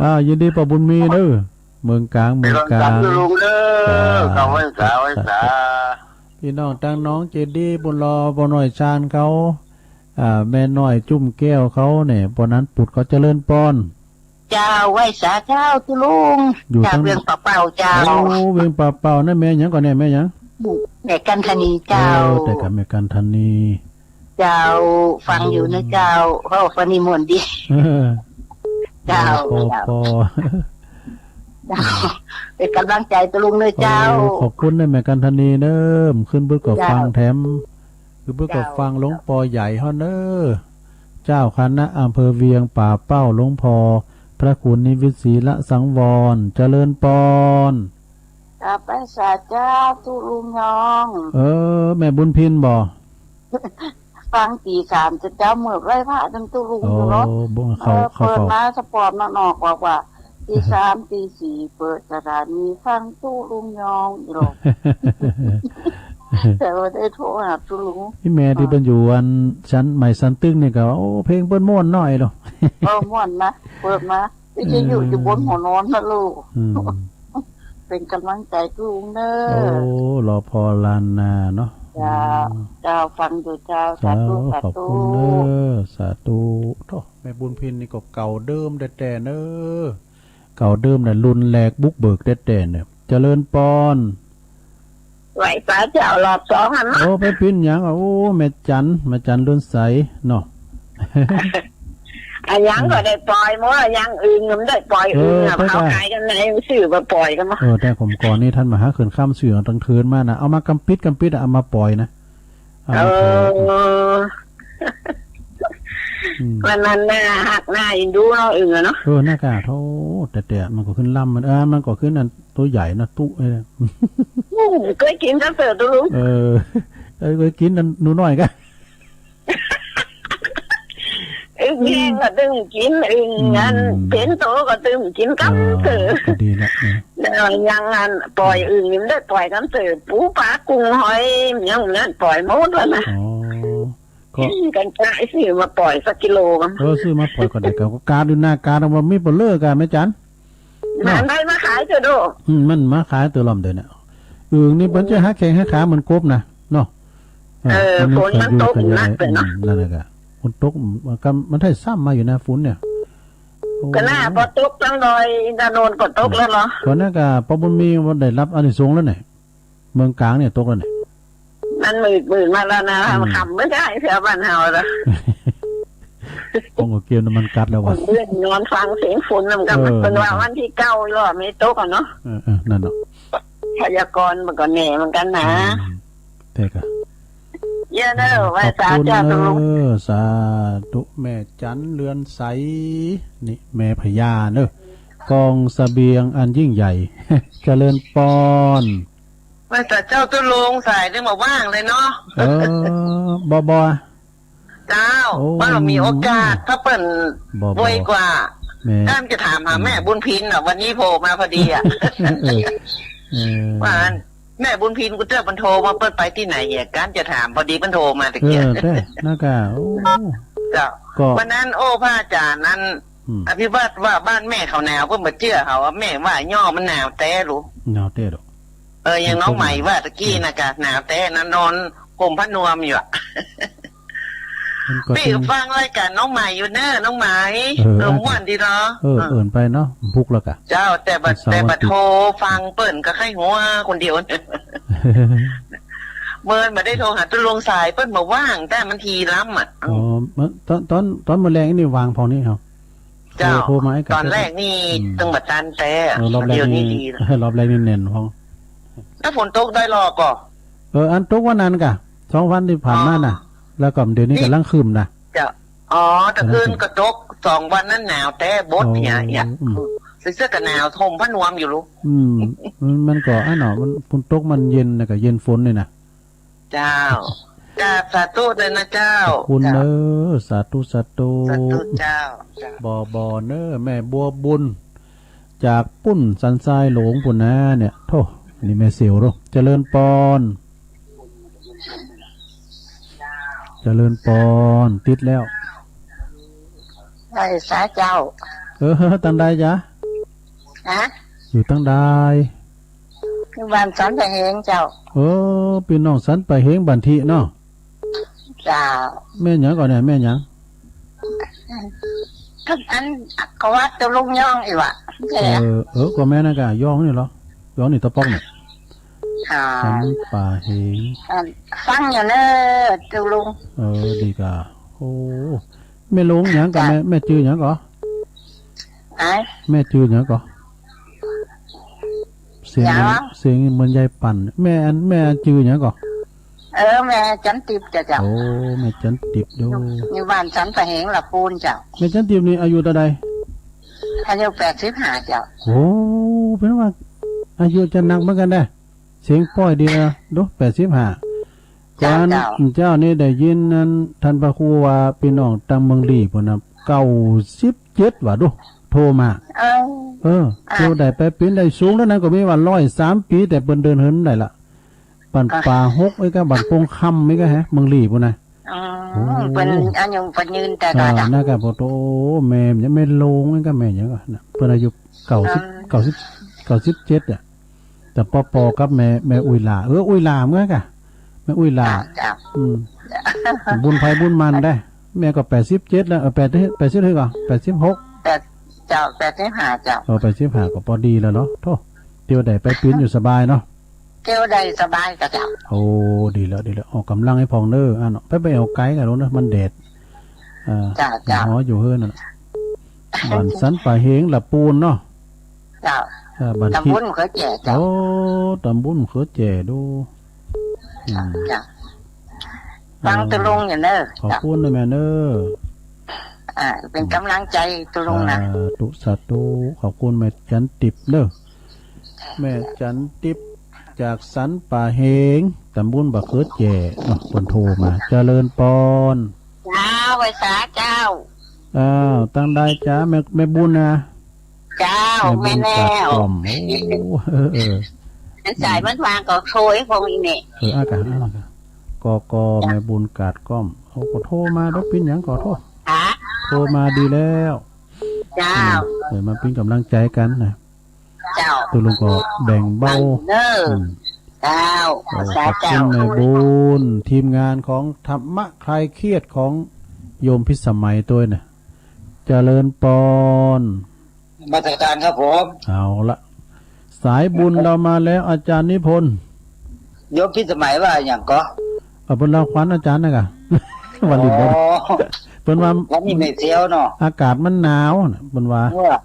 อ่า ยินดีป้อบุญมีเด้อ เมืองกลาง เมืองกลาง เมืองกลางลุงเด้อ จ้า ขอบคุณสา จ้า ขอบคุณสา จ้า พี่น้องตังหนองเจดีย์ บุญรอ ป้อน้อยชาญเขา อ่า แม่น้อยจุ่มแก้วเขาเนี่ย ป้อนั้นปุดเขาเจริญปอน เจ้า ไหว้สาเจ้า ตุ๊ลุง อยู่ เจ้า ทาง เวียงป่าเป้าเจ้า โอ้ เวียงป่าเป้า นั่นแม่หยังก่อนเนี่ย แม่หยัง แม่กันธนีเจ้า เออ แต่กับแม่กันธนี เจ้า ฟังอยู่นะเจ้า อืม เพราะว่าฟังนิมนต์ดี เออ เจ้า ปอ เจ้า ปอ เจ้า เป็นกำลังใจตุ๊ลุงเนอะเจ้า โอ้ ขอบคุณนะแม่กันธนีเนอะ ขึ้นเปิ้นก็ เจ้า ฟังแถม คือเปิ้นก็ เจ้า ฟังหลวงปอใหญ่เฮาเนอะ เจ้าคณะอำเภอเวียงป่าเป้า หลวงพ่อพระครูนิวิตศรีละสังวร เจริญปอน กราบไหว้สาเจ้าตุ๊ลุงยอง เออ แม่บุญพินบ่ ฟังตีสามจะเจ้าเมือไหว้พระจนตุ๊ลุงอยู่เนาะ โอ้ บ่ เขา เออ เขา เปิด เขา มาสปอร์ตนอกๆ บอกว่า ตีสาม ตีสี่ เปิดสถานีฟังตุ๊ลุงยองอยู่หรอก แต่ว่าได้โทรหาตุ๊ลุง อีแม่ที่เปิ้นอยู่อันสันใหม่สันตึกนี่ก็ โอ้ เพลงเปิ้นม่วนหน่อยเนาะ เออ ม่วนนะ เปิดมา วิทยุอยู่บนหัวนอนนะลูก อืม เป็นกำลังใจตุ๊ลุงเนอะ โอ้ รอพอล้านนาเนาะ เจ้า อืม เจ้า ฟังอยู่เจ้า สาธุ เจ้า สาธุ ขอบคุณเนอะ สาธุ โธ่ แม่บุญพินนี่ก็เก่าเดิมแต๊ๆ เนอะ เก่าเดิมน่ะ รุ่นแรกบุกเบิกแต๊ๆ เนี่ย เจริญปอน ไหว้สาเจ้ารอบสองหั่นเนาะ โอ้ ไปปิ้นหยังอ่ะ โอ้ แม่จัน แม่จันเรือนใสเนาะ อะหยังก็ได้ปล่อยหมด อะหยังอึ่งมันได้ปล่อยอึ่งอ่ะ เออ เขาขายกันไหน ซื้อมาปล่อยกันมา เออ แต่ผมก่อนนี่ท่านมาหาคืนค่ำซื้อเอาตั้งคืนมานะ เอามากำปิดกำปิดอะ เอามาปล่อยนะ เอามาปล่อย เออ อืม วันนั้นน่าฮักน่าเอ็นดูเนาะอึ่งอะเนาะ เออ น่ากะ โธ่ แต่แต่มันก็ขึ้นลำมัน เออ มันก็ขึ้นอันตัวใหญ่นะ ตุ๊เอ้ย อืม เคยกินกับเสือตุ๊ลุง เออ เออ เคยกินอันหนูน้อยกะ อึ่งแห้งก็ตึมกิน อึ่ง อืม อันเป็นโตก็ตึมกินกับเสือ อ๋อ ก็ดีละนะ แล้วยังอันปล่อยอึ่งนี่มันได้ปล่อยกับเสือ ปูปลากุ้งหอยยังนั้นปล่อยหมดแล้วนะ อ๋อ ก็ กันจ่ายซื้อมาปล่อยสักกิโลกัน เออ ซื้อมาปล่อยก็ได้ ก็กาดอยู่หน้ากาดว่ามีปลาเลิกอะแม่จัน มันได้มาขายเถอะโด อืม มันมาขายตัวลำเดียวเนี่ย อึ่งนี่เปิ้นจะหาแข้งหาขาเหมือนกบนะ เนาะ เออ อันนี้ ฝนมันตก ก็อยู่ หนักเลยเนาะ อืม นั่นแหละกะ ฝนตก มันก็ มันได้ซ้ำมาอยู่นะ ฝนเนี่ย โอ้ ก็น่า พอตกทั้งดอยอินทนนท์ก็ตกแล้วเนาะ ก็นั่นกะ ป้อบุญมีมันได้รับอานิสงส์แล้วเนี่ย เมืองกลางเนี่ยตกแล้วเนี่ย มันมืดมืดมาแล้วนะ อืม ทำไม่ได้แถวบ้านเฮาละ ผมก็เกี่ยวน้ำมันกัดแล้ววะ เพื่อนนอนฟังเสียงฝนนำกัน เออ เป็นว่าวันที่เก้าอีหล่อไม่ตกอะเนาะ เออ เออ นั่นเนาะ พยากรณ์มันก็แน่เหมือนกันนะ อืม แต่ก็ เยอะเนอะ อ่า ไหว้สา ขอบคุณ เจ้าตกลง เนอะ สาธุ แม่จันเรือนใส นี่แม่พญาเนอะ กองเสบียงอันยิ่งใหญ่ เจริญปอน ว่าแต่เจ้าตุ๊ลุงสายนี่มาว่างเลยเนาะ เออ บ่ บ่ เจ้า โอ้ ว่าเรามีโอกาส ถ้าเปิ้น บ่ บ่ บ่อยกว่า แม่ ก้านจะถามหาแม่บุญพินอ่ะ วันนี้โผล่มาพอดีอ่ะ เออ เออ ว่าอัน แม่บุญพินกูเจอมันโทรมา เปิ้นไปที่ไหนเนี่ย ก้านจะถาม พอดีมันโทรมาตะกี้ เออ แต่ นั่นก็ โอ้ เจ้า ก็ วันนั้น โอ้ พระอาจารย์นั้น อืม อภิวัตว่าบ้านแม่เขาหนาว เปิ้นมาเจื้อเขาว่า แม่ว่าย่อมันหนาวแต๊หรู หนาวแต๊หรู เออ อย่างน้องใหม่ว่าตะกี้นะกะ หนาวแต๊นะ นอนห่มผ้านวมอยู่อะ มันก็ พี่ก็ฟังรายการน้องใหม่อยู่เนอะ น้องใหม่ เออ เออ ม่วนดีเนาะ เออ เออ เอิ้นไปเนาะ พุกแล้วกะ เจ้า แต่บัด เสาร์ แต่บัด อาทิตย์ โทรฟังเปิ้นก็ไข้หัวคนเดียว เมินมาได้โทรหาตุ๊ลุงสาย เปิ้นมาว่าง แต่มันทีล้ำอ่ะ อ๋อ เมื่อ ตอน ตอน ตอนมื้อแลงนี่ว่างพอนี้เหรอ เจ้า โทร โทรมาให้กัน ตอนแรกนี่ อืม ตึงบ่ตันแต่ เออ รอบแรก เดี๋ยวนี้ นี่ ดีแล้ว รอบแรกนี่แน่นพอ แล้วฝนตกได้หรอก่อ เออ อันตกวันนั้นกะ สองวันที่ผ่านมาน่ะ อ๋อ แล้วก็เดี๋ยวนี้ นี่ กำลังครึ้มนะ เจ้า อ๋อ แต่คืนก็ตก สองวันนั้นหนาวแต่บดเนี่ย อ๋อ เนี่ย อืม ใส่เสื้อกันหนาว ห่มผ้านวมอยู่ลูก อืม มัน มันก็ อันเนาะ มัน ฝนตกมันเย็นนะ ก็เย็นฝนนี่นะ เจ้า จ้า สาธุเลยนะเจ้า ขอบคุณเนอะ สาธุ สาธุ สาธุเจ้า เจ้า บ่อ บ่อ เนอะ แม่บัวบุญ จากปุ้นสันทรายหลวงปุ้นนะเนี่ย โธ่ นี่แม่เสียวเนอะ เจริญปอน เจริญปอน ติดแล้ว ไอ้สาเจ้า เออ ตังใดจ๊ะ ฮะ อยู่ตังใด อยู่บ้านสันปะเหงเจ้า เออ พี่น้องสันปะเหงบ้านทิเนาะ เจ้า แม่หยังก่อนเนี่ย แม่หยัง อัน ก็ว่าตัวลุงย่องอีกว่ะ เออ เออ ก็แม่นั่นกะ ย่องนี่เหรอ ย่องนี่ตะปอกเนี่ย อ่า สันปะเหง อัน ฟังอยู่เนอะตัวลุง เออ ดีกะ โอ้ แม่หลวงหยังก่อ จ้ะ แม่ แม่จื่อหยังก่อ ไอ้ แม่จื่อหยังก่อ เสียงเหมือน หยัง เสียงเหมือนยายปั่น แม่อัน แม่อันจื่อหยังก่อ เออ แม่จันติบจ้ะเจ้า โอ้ แม่จันติบดู อยู่บ้านสันปะเหงละปูนเจ้า แม่จันติบนี่อายุเท่าใด อายุแปดสิบห้าเจ้า โอ้ เป็นว่า อายุจะหนักเหมือนกันนะ เสียงป้อยเดียวดู แปดสิบห้า เจ้า ก่อน เจ้า เจ้านี่ได้ยินนั้น ท่านพระครูว่าพี่น้องตังเมืองลี้พุ้นนะ เก้าสิบเจ็ด ว่าดู โทรมา เออ เออ อ่ะ เที่ยวได้ไปปีนได้สูงแล้วนั้นก็มีว่า ร้อยสามปี แต่เปิ้นเดินเหินได้ละ บ้านป่าหก ไอ้กะบ้านโป่งคำ ไอ้กะแฮะ เมืองลี้พุ้นนะ อ๋อ โอ้ เปิ้นอายุเปิ้นยืนแต่ อ่า ก็จ้ะ นั่นกะ โอ้โห แม่ยังไม่ลง ไอ้กะแม่ยังกะนะ เปิ้นอายุ เก้าสิบ อ่า เก้าสิบ เก้าสิบเจ็ด อ่ะ แต่ปอปอกับแม่ แม่อุยหล่า เออ อุยหล่าเหมือนกันกะ แม่อุยหล่า จ้ะ จ้ะ อืม บุญไพบุญมันได้ แม่ก็ แปดสิบเจ็ด แล้ว เออ แปด แปดสิบ เท่าไหร่ก่อน แปดสิบหก แปด เจ้า แปดสิบห้าเจ้า เออ แปดสิบห้า ก็พอดีแล้วเนาะ โธ่ เที่ยวได้ไปปีนอยู่สบายเนาะ เที่ยวได้สบายกะเจ้า โอ้ ดีแล้ว ดีแล้ว ออกกำลังให้พองเนอะ อ่ะเนาะ ไป ไปเอาไกลกันแล้วเนอะ มันแดด อ่า เจ้า เจ้า หออยู่เฮือนน่ะ บ้านสันป่าเหงละปูนเนาะ เจ้า อ่า บ้าน ตำบลมะเขือแจ้เจ้า โอ้ ตำบลมะเขือแจ้ดู อืม เจ้า อ่า ฟังตะลุงอยู่เนอะ ขอบคุณนะแม่เนอะ อ่า เป็นกำลังใจตะลุงนะ สาธุ สาธุ ขอบคุณแม่จันติบเนอะ แม่จันติบจากสันป่าเหง ตำบลมะเขือแจ้เนาะ เปิ้นโทรมา เจริญปอน เจ้า ไหว้สาเจ้า อ้าว ตังใดจ๊ะ แม่ แม่บุญนะ เจ้า แม่บุญ แม่แนว กาดก้อม โอ้ เออ เออ อันสายมันวางก็โทรให้พงอีเนี่ย เออ อากาศ อากาศ ก็ ก็ แม่บุญกาดก้อม เขาก็โทรมา แล้วเป็นหยังก็โทร ฮะ โทรมาดีแล้ว เจ้า อืม เดี๋ยวมาเป็นกำลังใจกันนะ เจ้า ตกลงก็แบ่งเบา เนอะ อืม เจ้า โอ้ สาธุ ขอบคุณแม่บุญ ทีมงานของธรรมะคลายเครียดของโยมพิสมัยด้วยนะ เจริญปอน นมัสการครับผม เอาละ สายบุญเรามาแล้ว อาจารย์นิพนธ์ โยมพิสมัยว่าอย่างก็ เอาเปิ้นเล่าขวัญอาจารย์นะกะ วันนี้ อ๋อ เปิ้นว่า วันนี้ไม่เสียวเนาะ อากาศมันหนาวนะ เปิ้นว่า เออ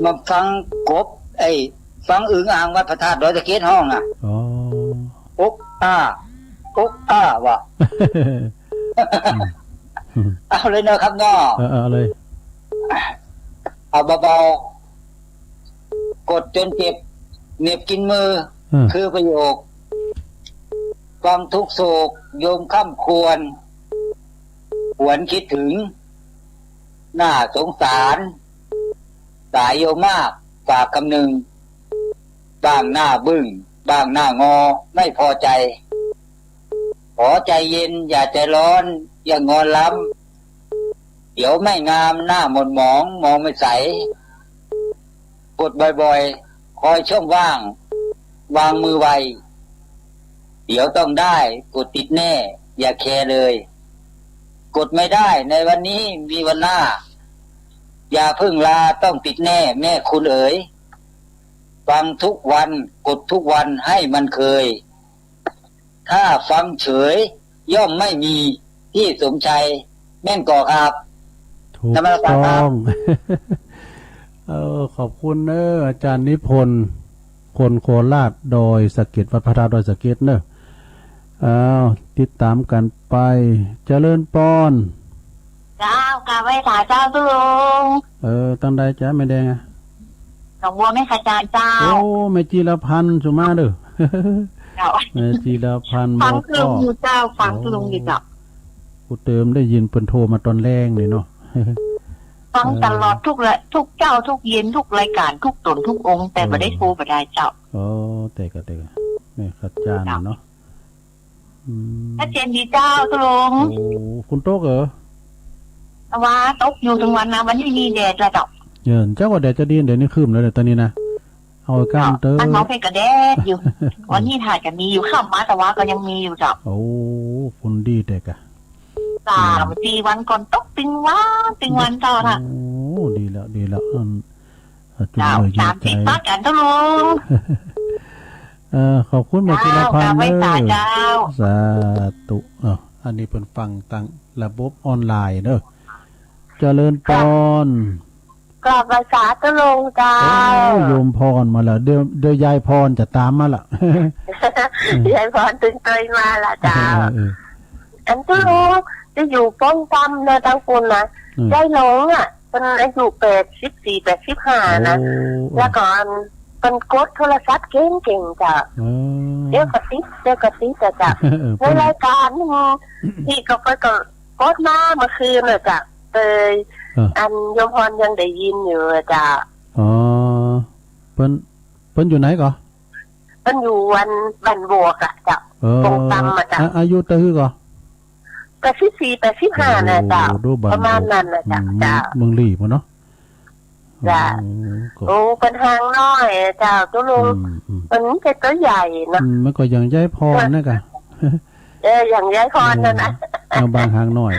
มาฟังกบ ไอ้ ฟังอึ่งอ่างวัดพระธาตุดอยสะเก็ดฮ้องอ่ะ อ๋อ อกอ้า อกอ้าว่ะ เอาเลยนะครับเนาะ เออ เออ เอาเลย เอาเบาๆ กดจนเจ็บ เหน็บกินมือ เออ คือประโยค ความทุกข์โศก โยมคร่ำครวญ หวนคิดถึง น่าสงสาร สายโยมมาก ฝากคำนึง บ้างหน้าบึ้ง บ้างหน้างอ ไม่พอใจ ขอใจเย็น อย่าใจร้อน อย่างอนล้ำ เดี๋ยวไม่งาม หน้าหม่นหมอง มองไม่ใส กดบ่อยๆ คอยช่องว่าง วางมือไว เดี๋ยวต้องได้ กดติดแน่ อย่าแคร์เลย กดไม่ได้ ในวันนี้ มีวันหน้า อย่าเพิ่งลา ต้องติดแน่ แม่คุณเอ๋ย ฟังทุกวัน กดทุกวัน ให้มันเคย ถ้าฟังเฉย ย่อมไม่มี พี่สมชัย แม่นก่อครับ ถูกต้อง นมัสการครับ เออ ขอบคุณเนอะ อาจารย์นิพนธ์ คนโคราช ดอยสะเก็ด วัดพระธาตุดอยสะเก็ดเนอะ อ้าว ติดตามกันไป เจริญปอน เจ้ากราบไหว้สาเจ้าตุ๊ลุง เออ ตังใดจ๊ะ แม่แดงอะ หนองบัวแม่ขจานเจ้า โอ้ แม่จีรพันธ์ สุมาเด้อ เจ้า แม่จีรพันธ์ ฟังคุณลุงอยู่เจ้า บอกก็ ฟังคุณลุงอยู่เจ้า โอ้ กูเติมได้ยินเปิ้นโทรมาตอนแลงนี่เนาะ ฟังตลอด เออ ทุกละ ทุกเช้า ทุกเย็น ทุกรายการ ทุกตน ทุกองค์ แต่ เออ บ่ได้โทรบ่ได้เจ้า อ๋อ แต่ก็ แต่ก็ แม่ขจารย์เนาะ อืม ชัดเจนดีเจ้า ตุลุง โอ้ ฝนตกเหรอ แต่ว่าตกอยู่ทั้งวันนะ วันนี้มีแดดแล้วเจ้า เออ เจ้าก็แดดจะดี เดี๋ยวนี้ครึ้มแล้วเนี่ย ตอนนี้นะ เอาไว้ก้ามเตอ บ้านหมอเพชรก็แดดอยู่ วันนี้ถ้าจะมีอยู่ ค่ำมาแต่ว่าก็ยังมีอยู่เจ้า โอ้ ฝนดีแต่กะ สามสี่วันก่อนตกตึงวันตึงวันเจ้าค่ะ โอ้ ดีแล้ว ดีแล้ว อืม เจ้า จุ่มเลย สามสิบ ใจ บาทกันเจ้าลุง เออ ขอบคุณแม่จิรพันธ์ เจ้า เด้อ เจ้า สาธุ เอ้า อันนี้เปิ้นฟังตางระบบออนไลน์เด้อ เจริญปอน กราบไหว้สาธุลุงเจ้า โอ้ โยมพรมาแล้ว เดี๋ยว เดี๋ยวยายพรจะตามมาละ ยายพรตึงเตยมาละเจ้า เออ เออ อันตุลุงจะอยู่ป้องกำนะทางคุณนะ อืม ยายหลงอ่ะ เป็นอายุแปดสิบสี่ แปดสิบห้านะ โอ้ แล้วก็อันเป็นกดโทรศัพท์เก่งๆเจ้า เออ เดี๋ยวก็ติด เดี๋ยวก็ติดอะเจ้า เออ ในรายการนี่ พี่ก็ไปก็ กดมาเมื่อคืนน่ะจ้ะ เตย เออ อันโยมพรยังได้ยินอยู่อะจ้ะ อ๋อ เปิ้น เปิ้นอยู่ไหนก่อ เปิ้นอยู่อันบ้านบวกอะจ้ะ เออ ตรงตำอะจ้ะ อา อายุเต้าหื้อก่อ แปดสิบสี่ แปดสิบห้าน่ะจ้ะ โอ้โห ดูบ้านบวก ประมาณนั้นน่ะจ้ะ อืม จ้ะ เมืองลี้พุ้นเนาะ จ้ะ โอ้ ก็ โอ้ เปิ้นห่างน้อยเจ้า ตุลุง อืม อืม เปิ้นจะตัวใหญ่เนาะ อืม มันก็อย่างยายพรนะกะ เออ อย่างยายพรนั่นนะ เออ เอาบางห่างน้อย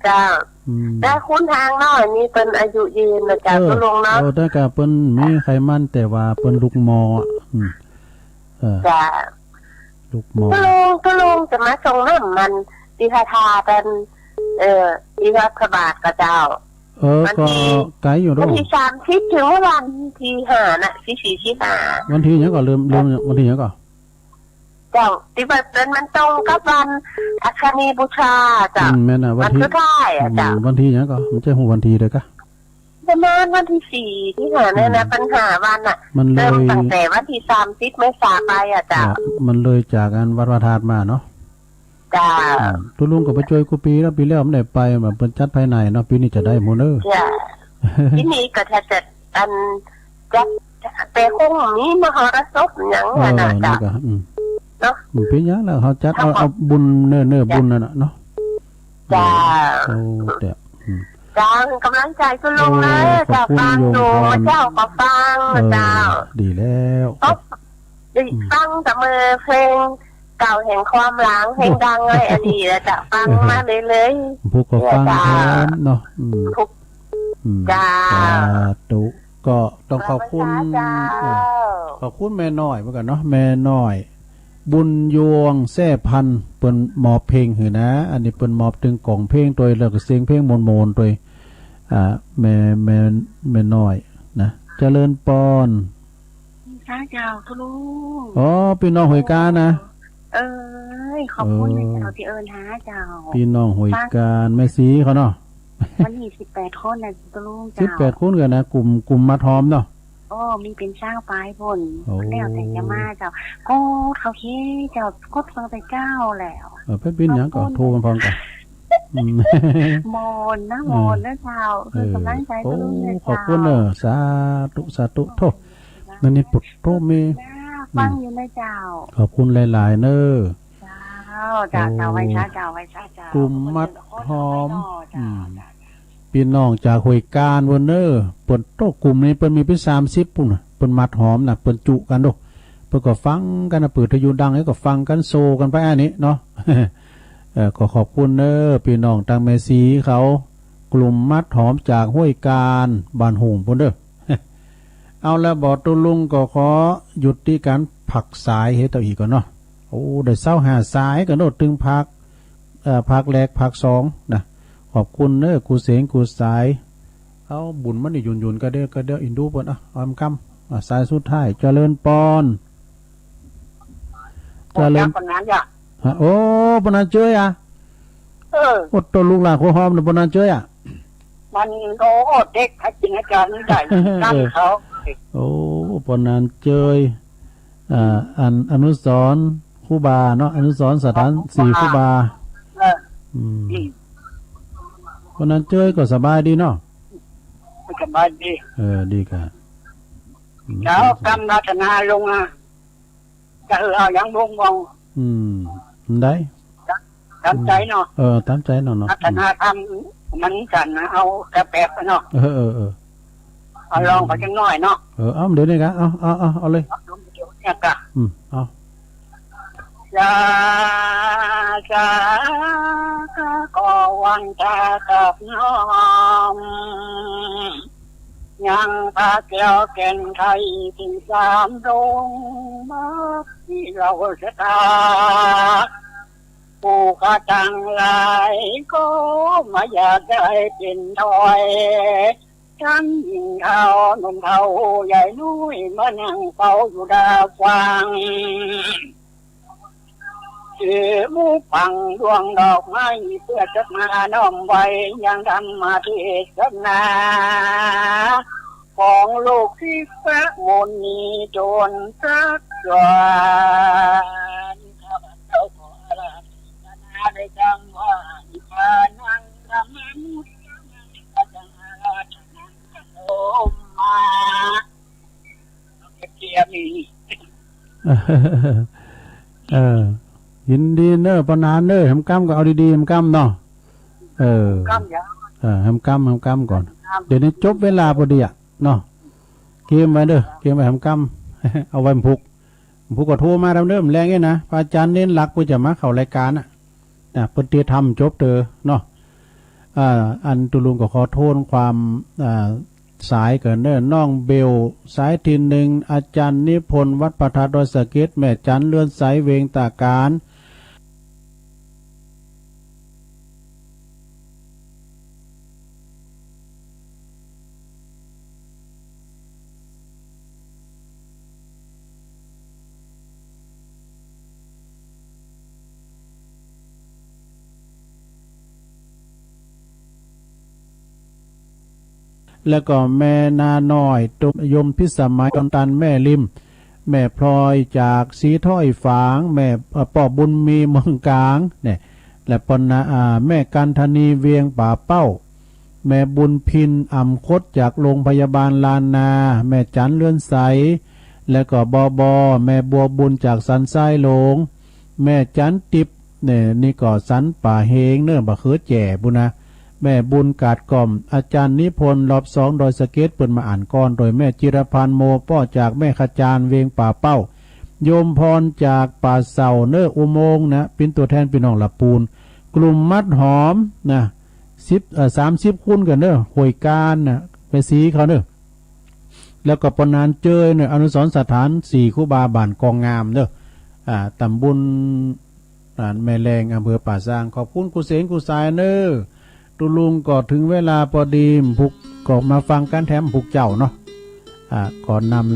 เจ้า อืม แต่คุณห่างน้อยนี่เปิ้นอายุยืนนะเจ้า เออ ตุลุงเนาะ เออ แต่กะเปิ้นมีไขมัน แต่ว่าเปิ้นลุกหม้อ อืม เออ จ้ะ ลุกหม้อ ตุลุง ตุลุงจะมาส่งน้ำมัน ที่พระธาตุ เอ่อ ที่วัดพระบาทก็เจ้า เออ วันที่ ก็ไกลอยู่เด้อ วันที่สามสิบถึงวันที่ห้าน่ะ ที่สี่สิบห้า วันที่หยังก่อ ลืม ลืม วันที่หยังก่อ เจ้า ที่ว่าเป็นมันตรงกับวันอัคคณีบูชาเจ้า อืม แม่นน่ะ วันที่ วันสุดท้ายอะเจ้า อืม วันที่หยังก่อ มันจะฮู้วันที่เด้อกะ ประมาณวันที่สี่ที่ห้าเนี่ยนะ อืม ปัญหาวันน่ะ มันเลย เริ่มตั้งแต่วันที่สามสิบเมษาไปอะจ้ะ อ่ะ มันเลยจากอันวัดพระธาตุมาเนาะ จ้ะ อืม ตุลุงก็ไปจ้วยกู้ปีแล้ว ปีแล้วมันได้ไป มันเปิ้นจัดภายในเนาะ ปีนี้จะได้หมู่เด้อ จ้ะ ที่นี่ก็ถ้าจะอันจัด แต่คงมีมหรสพหยัง เออ อะนะ นี่ จ้ะ ก็ อืม เนาะ มันเป็นหยังแล้ว เขาจัดเอา เขาก็ เอาบุญเน้อ เน้อบุญนั่นน่ะเนาะ จ้ะ โอ้ แต่ อืม จ้ะ กำลังใจคุณลุงนะ โอ้ ขอบคุณ จ้ะ ฟังอยู่ โยมพร เจ้าก็ฟัง เออ เจ้า ดีแล้ว ครับ ได้ อืม ฟังแต่เมื่อเพลงเก่าแห่งความหลัง เพลงดังเลย อันนี้แหละจ้ะ ฟังมาเรื่อยๆ ผู้ก็ฟัง เนี่ยจ้ะ พร้อมเนาะ อืม ทุก อืม จ้ะ สาธุ ก็ต้องขอบคุณ ขอบคุณพระเจ้า เออ ขอบคุณแม่น้อยเหมือนกันเนาะ แม่น้อย บุญยวงแซ่พันธุ์ เปิ้นมอบเพลงหื้อนะ อันนี้เปิ้นมอบตึงกล่องเพลงตวย แล้วก็เสียงเพลงม่วนๆตวย อ่า แม่ แม่ แม่น้อยนะ เจริญปอน สาเจ้า ตุลุง อ๋อ พี่น้องห้วยกานะ เอ้ย ขอบคุณนะเจ้า เออ ที่เอิ้นหาเจ้า พี่น้องห้วยกา แม่ศรีเขาเนาะ วันนี้สิบแปดคนนะ ตุลุงเจ้า สิบแปดคนกันนะ กลุ่ม กลุ่มมัดหอมเนาะ โอ้ มีเป็นซาวปายพุ้น โอ้ แล้วแต่จะมาเจ้า กดเขาเคเจ้า กดฟังแต่เช้าแล้ว เออ เป็น เป็นหยังก่อ ขอบคุณ โทรกันพร้อมกัน อืม ม่วนนะ เออ ม่วนนะเจ้า เออ คือกำลังใจ โอ้ ตุลุงนะเจ้า ขอบคุณเนอะ สาธุ สาธุ โธ่ นั่นนี่ปุตโตเม จ้า อืม ฟังอยู่นะเจ้า ขอบคุณหลายๆเนอะ เจ้า เจ้า เจ้า โอ้ ไหว้สา เจ้า ไหว้สา เจ้า กลุ่มมัดหอม เจ้า อืม เจ้า พี่น้องจากห้วยกาพุ้นเนอะ เปิ้นโต กลุ่มนี้เปิ้นมีเป็นสามสิบพุ้นน่ะ เปิ้นมัดหอมนะ เปิ้นจุกันโด เปิ้นก็ฟังกันนะ เปิดวิทยุดังแล้วก็ฟังกันโซกันไปอันนี้เนาะ เออ ก็ขอบคุณเนอะ พี่น้องตางแม่ศรีเขา กลุ่มมัดหอมจากห้วยกา บ้านโฮงพุ้นเด้อ เอาละ บ่าวตุลุงก็ขอหยุดตี้การผักสายให้เต้าอีกก่อนเนาะ โอ้ ได้ซาวห้าสายก่อนเนาะ ตึงผัก เอ่อ ผักแรกผักสองนะ ขอบคุณเนอะ กู้เสียงกู้สาย เอาบุญมันนี่หยุ่นๆ ก็เดี๋ยว ก็เดี๋ยวอินดูเปิ้น อ่ะ ออมคำ อ่ะ สายสุดท้าย เจริญปอน เจริญ ปอนนั้นจ้ะ ฮะ โอ้ ปอนนั้นเจยอ่ะ เออ โอ้ ตัวลูกหลานโคหอมนะ ปอนนั้นเจยอ่ะ มัน โอ้ เด็กให้กินอาจารย์นี่ได้ ตั้งเขา โอ้ ปอนนั้นเจย อ่า อัน อนุสรณ์ครูบาเนาะ อนุสรณ์สถานสี่ครูบา เออ อืม อืม เพราะนั้นเจ้ยก็สบายดีเนาะ สบายดี เออ ดีค่ะ อืม เจ้ากำรัตนาลงอ่ะ จะเอาอย่างบ่งบ่ง อืม ได้ ตามใจเนาะ เออ ตามใจเนาะ เนาะ พัฒนาธรรมมันกันนะ เอาแต่แบบเนาะ เออ เออ เออ เอาลองไปจังหน่อยเนาะ เออ เอา เดี๋ยวนี้กะ เอา เอา เอา เอาเลย เอาเดี๋ยวนี้กะ อืม เอา สา สา ขอวันตากับน้อม ยังพระแก้วแก่นไทยถึงสามดง มาที่เราศรัทธา ผู้ข้าทั้งหลายก็มาอยากได้เป็นถอย ทั้งหญิงเฒ่าหนุ่มเฒ่าใหญ่น้อยมานั่งเฝ้าอยู่ดาฟัง ถือหมู่ปังดวงดอกไม้เพื่อจะมาน้อมไว้ยังธรรมเทศนา ของลูกศิษย์พระมุนีโจรสักวัน ข้าพเจ้าขออาราธนาในคำว่านิพพานังธรรมังพุทธังอาราธนังกะโรมา เกียรติ เออ ยินดีเนอะ ปอนานเนอะ แหมกำก็เอาดีๆ แหมกำเนาะ เออ กำยาว เออ แหมกำ แหมกำก่อน เดี๋ยวนี้จบเวลาพอดีอะเนาะ เกมไว้เด้อ เกมไว้แหมกำ เอาไว้แหมพุก แหมพุกก็โทรมาแล้วเด้อ แหมแรงเนี่ยนะ พระอาจารย์เน้นหลัก เปิ้นจะมาเข้ารายการอะ นะเปิ้นเตรียมทำจบเตอเนาะ อ่า อันตุลุงก็ขอโทษความ อ่า สายเกินเนอะ น้องเบล สายที่หนึ่ง อาจารย์นิพนธ์วัดพระธาตุดอยสะเก็ด แม่จันเรือนใสเวงตาการ แล้วก็แม่นาน้อย ตุมยมพิสมัย ดอนตัน แม่ริม แม่พลอยจากสีถ้อยฝาง แม่ เอ่อ ป้อบุญมีเมืองกลางเนี่ย และปอนนา อ่า แม่กันธนีเวียงป่าเป้า แม่บุญพินอ่ำคดจากโรงพยาบาลล้านนา แม่จันเรือนใส และก็บอบอ แม่บัวบุญจากสันทรายหลวง แม่จันติบเนี่ย นี่ก็สันป่าเฮงเนอะ บ่าเขือแจ่ปุ้นนะ แม่บุญกาดกล่อม อาจารย์นิพนธ์รอบสองดอยสะเก็ด เปิ้นมาอ่านก่อน โดยแม่จิรพันธ์โมป้อจากแม่ขจารเวียงป่าเป้า โยมพรจากป่าเสาเนอะ อุโมงค์นะ เป็นตัวแทนพี่น้องละปูน กลุ่มมัดหอมนะ สิบ เอ่อ สามสิบคนกันเนอะ ห้วยกานนะ แม่ศรีเขาเนอะ แล้วก็ปอนานเจยเนอะ อนุสรณ์สถานสี่ครูบาบ้านกองงามเนอะ อ่า ตำบล อ่า แม่แลง อำเภอป่าซาง ขอบคุณครูเสงครูสายเนอะ ตุลุงก็ถึงเวลาพอดี พุกก็มาฟังกันแถมพุกเจ้าเนาะ อ่า ขอนำ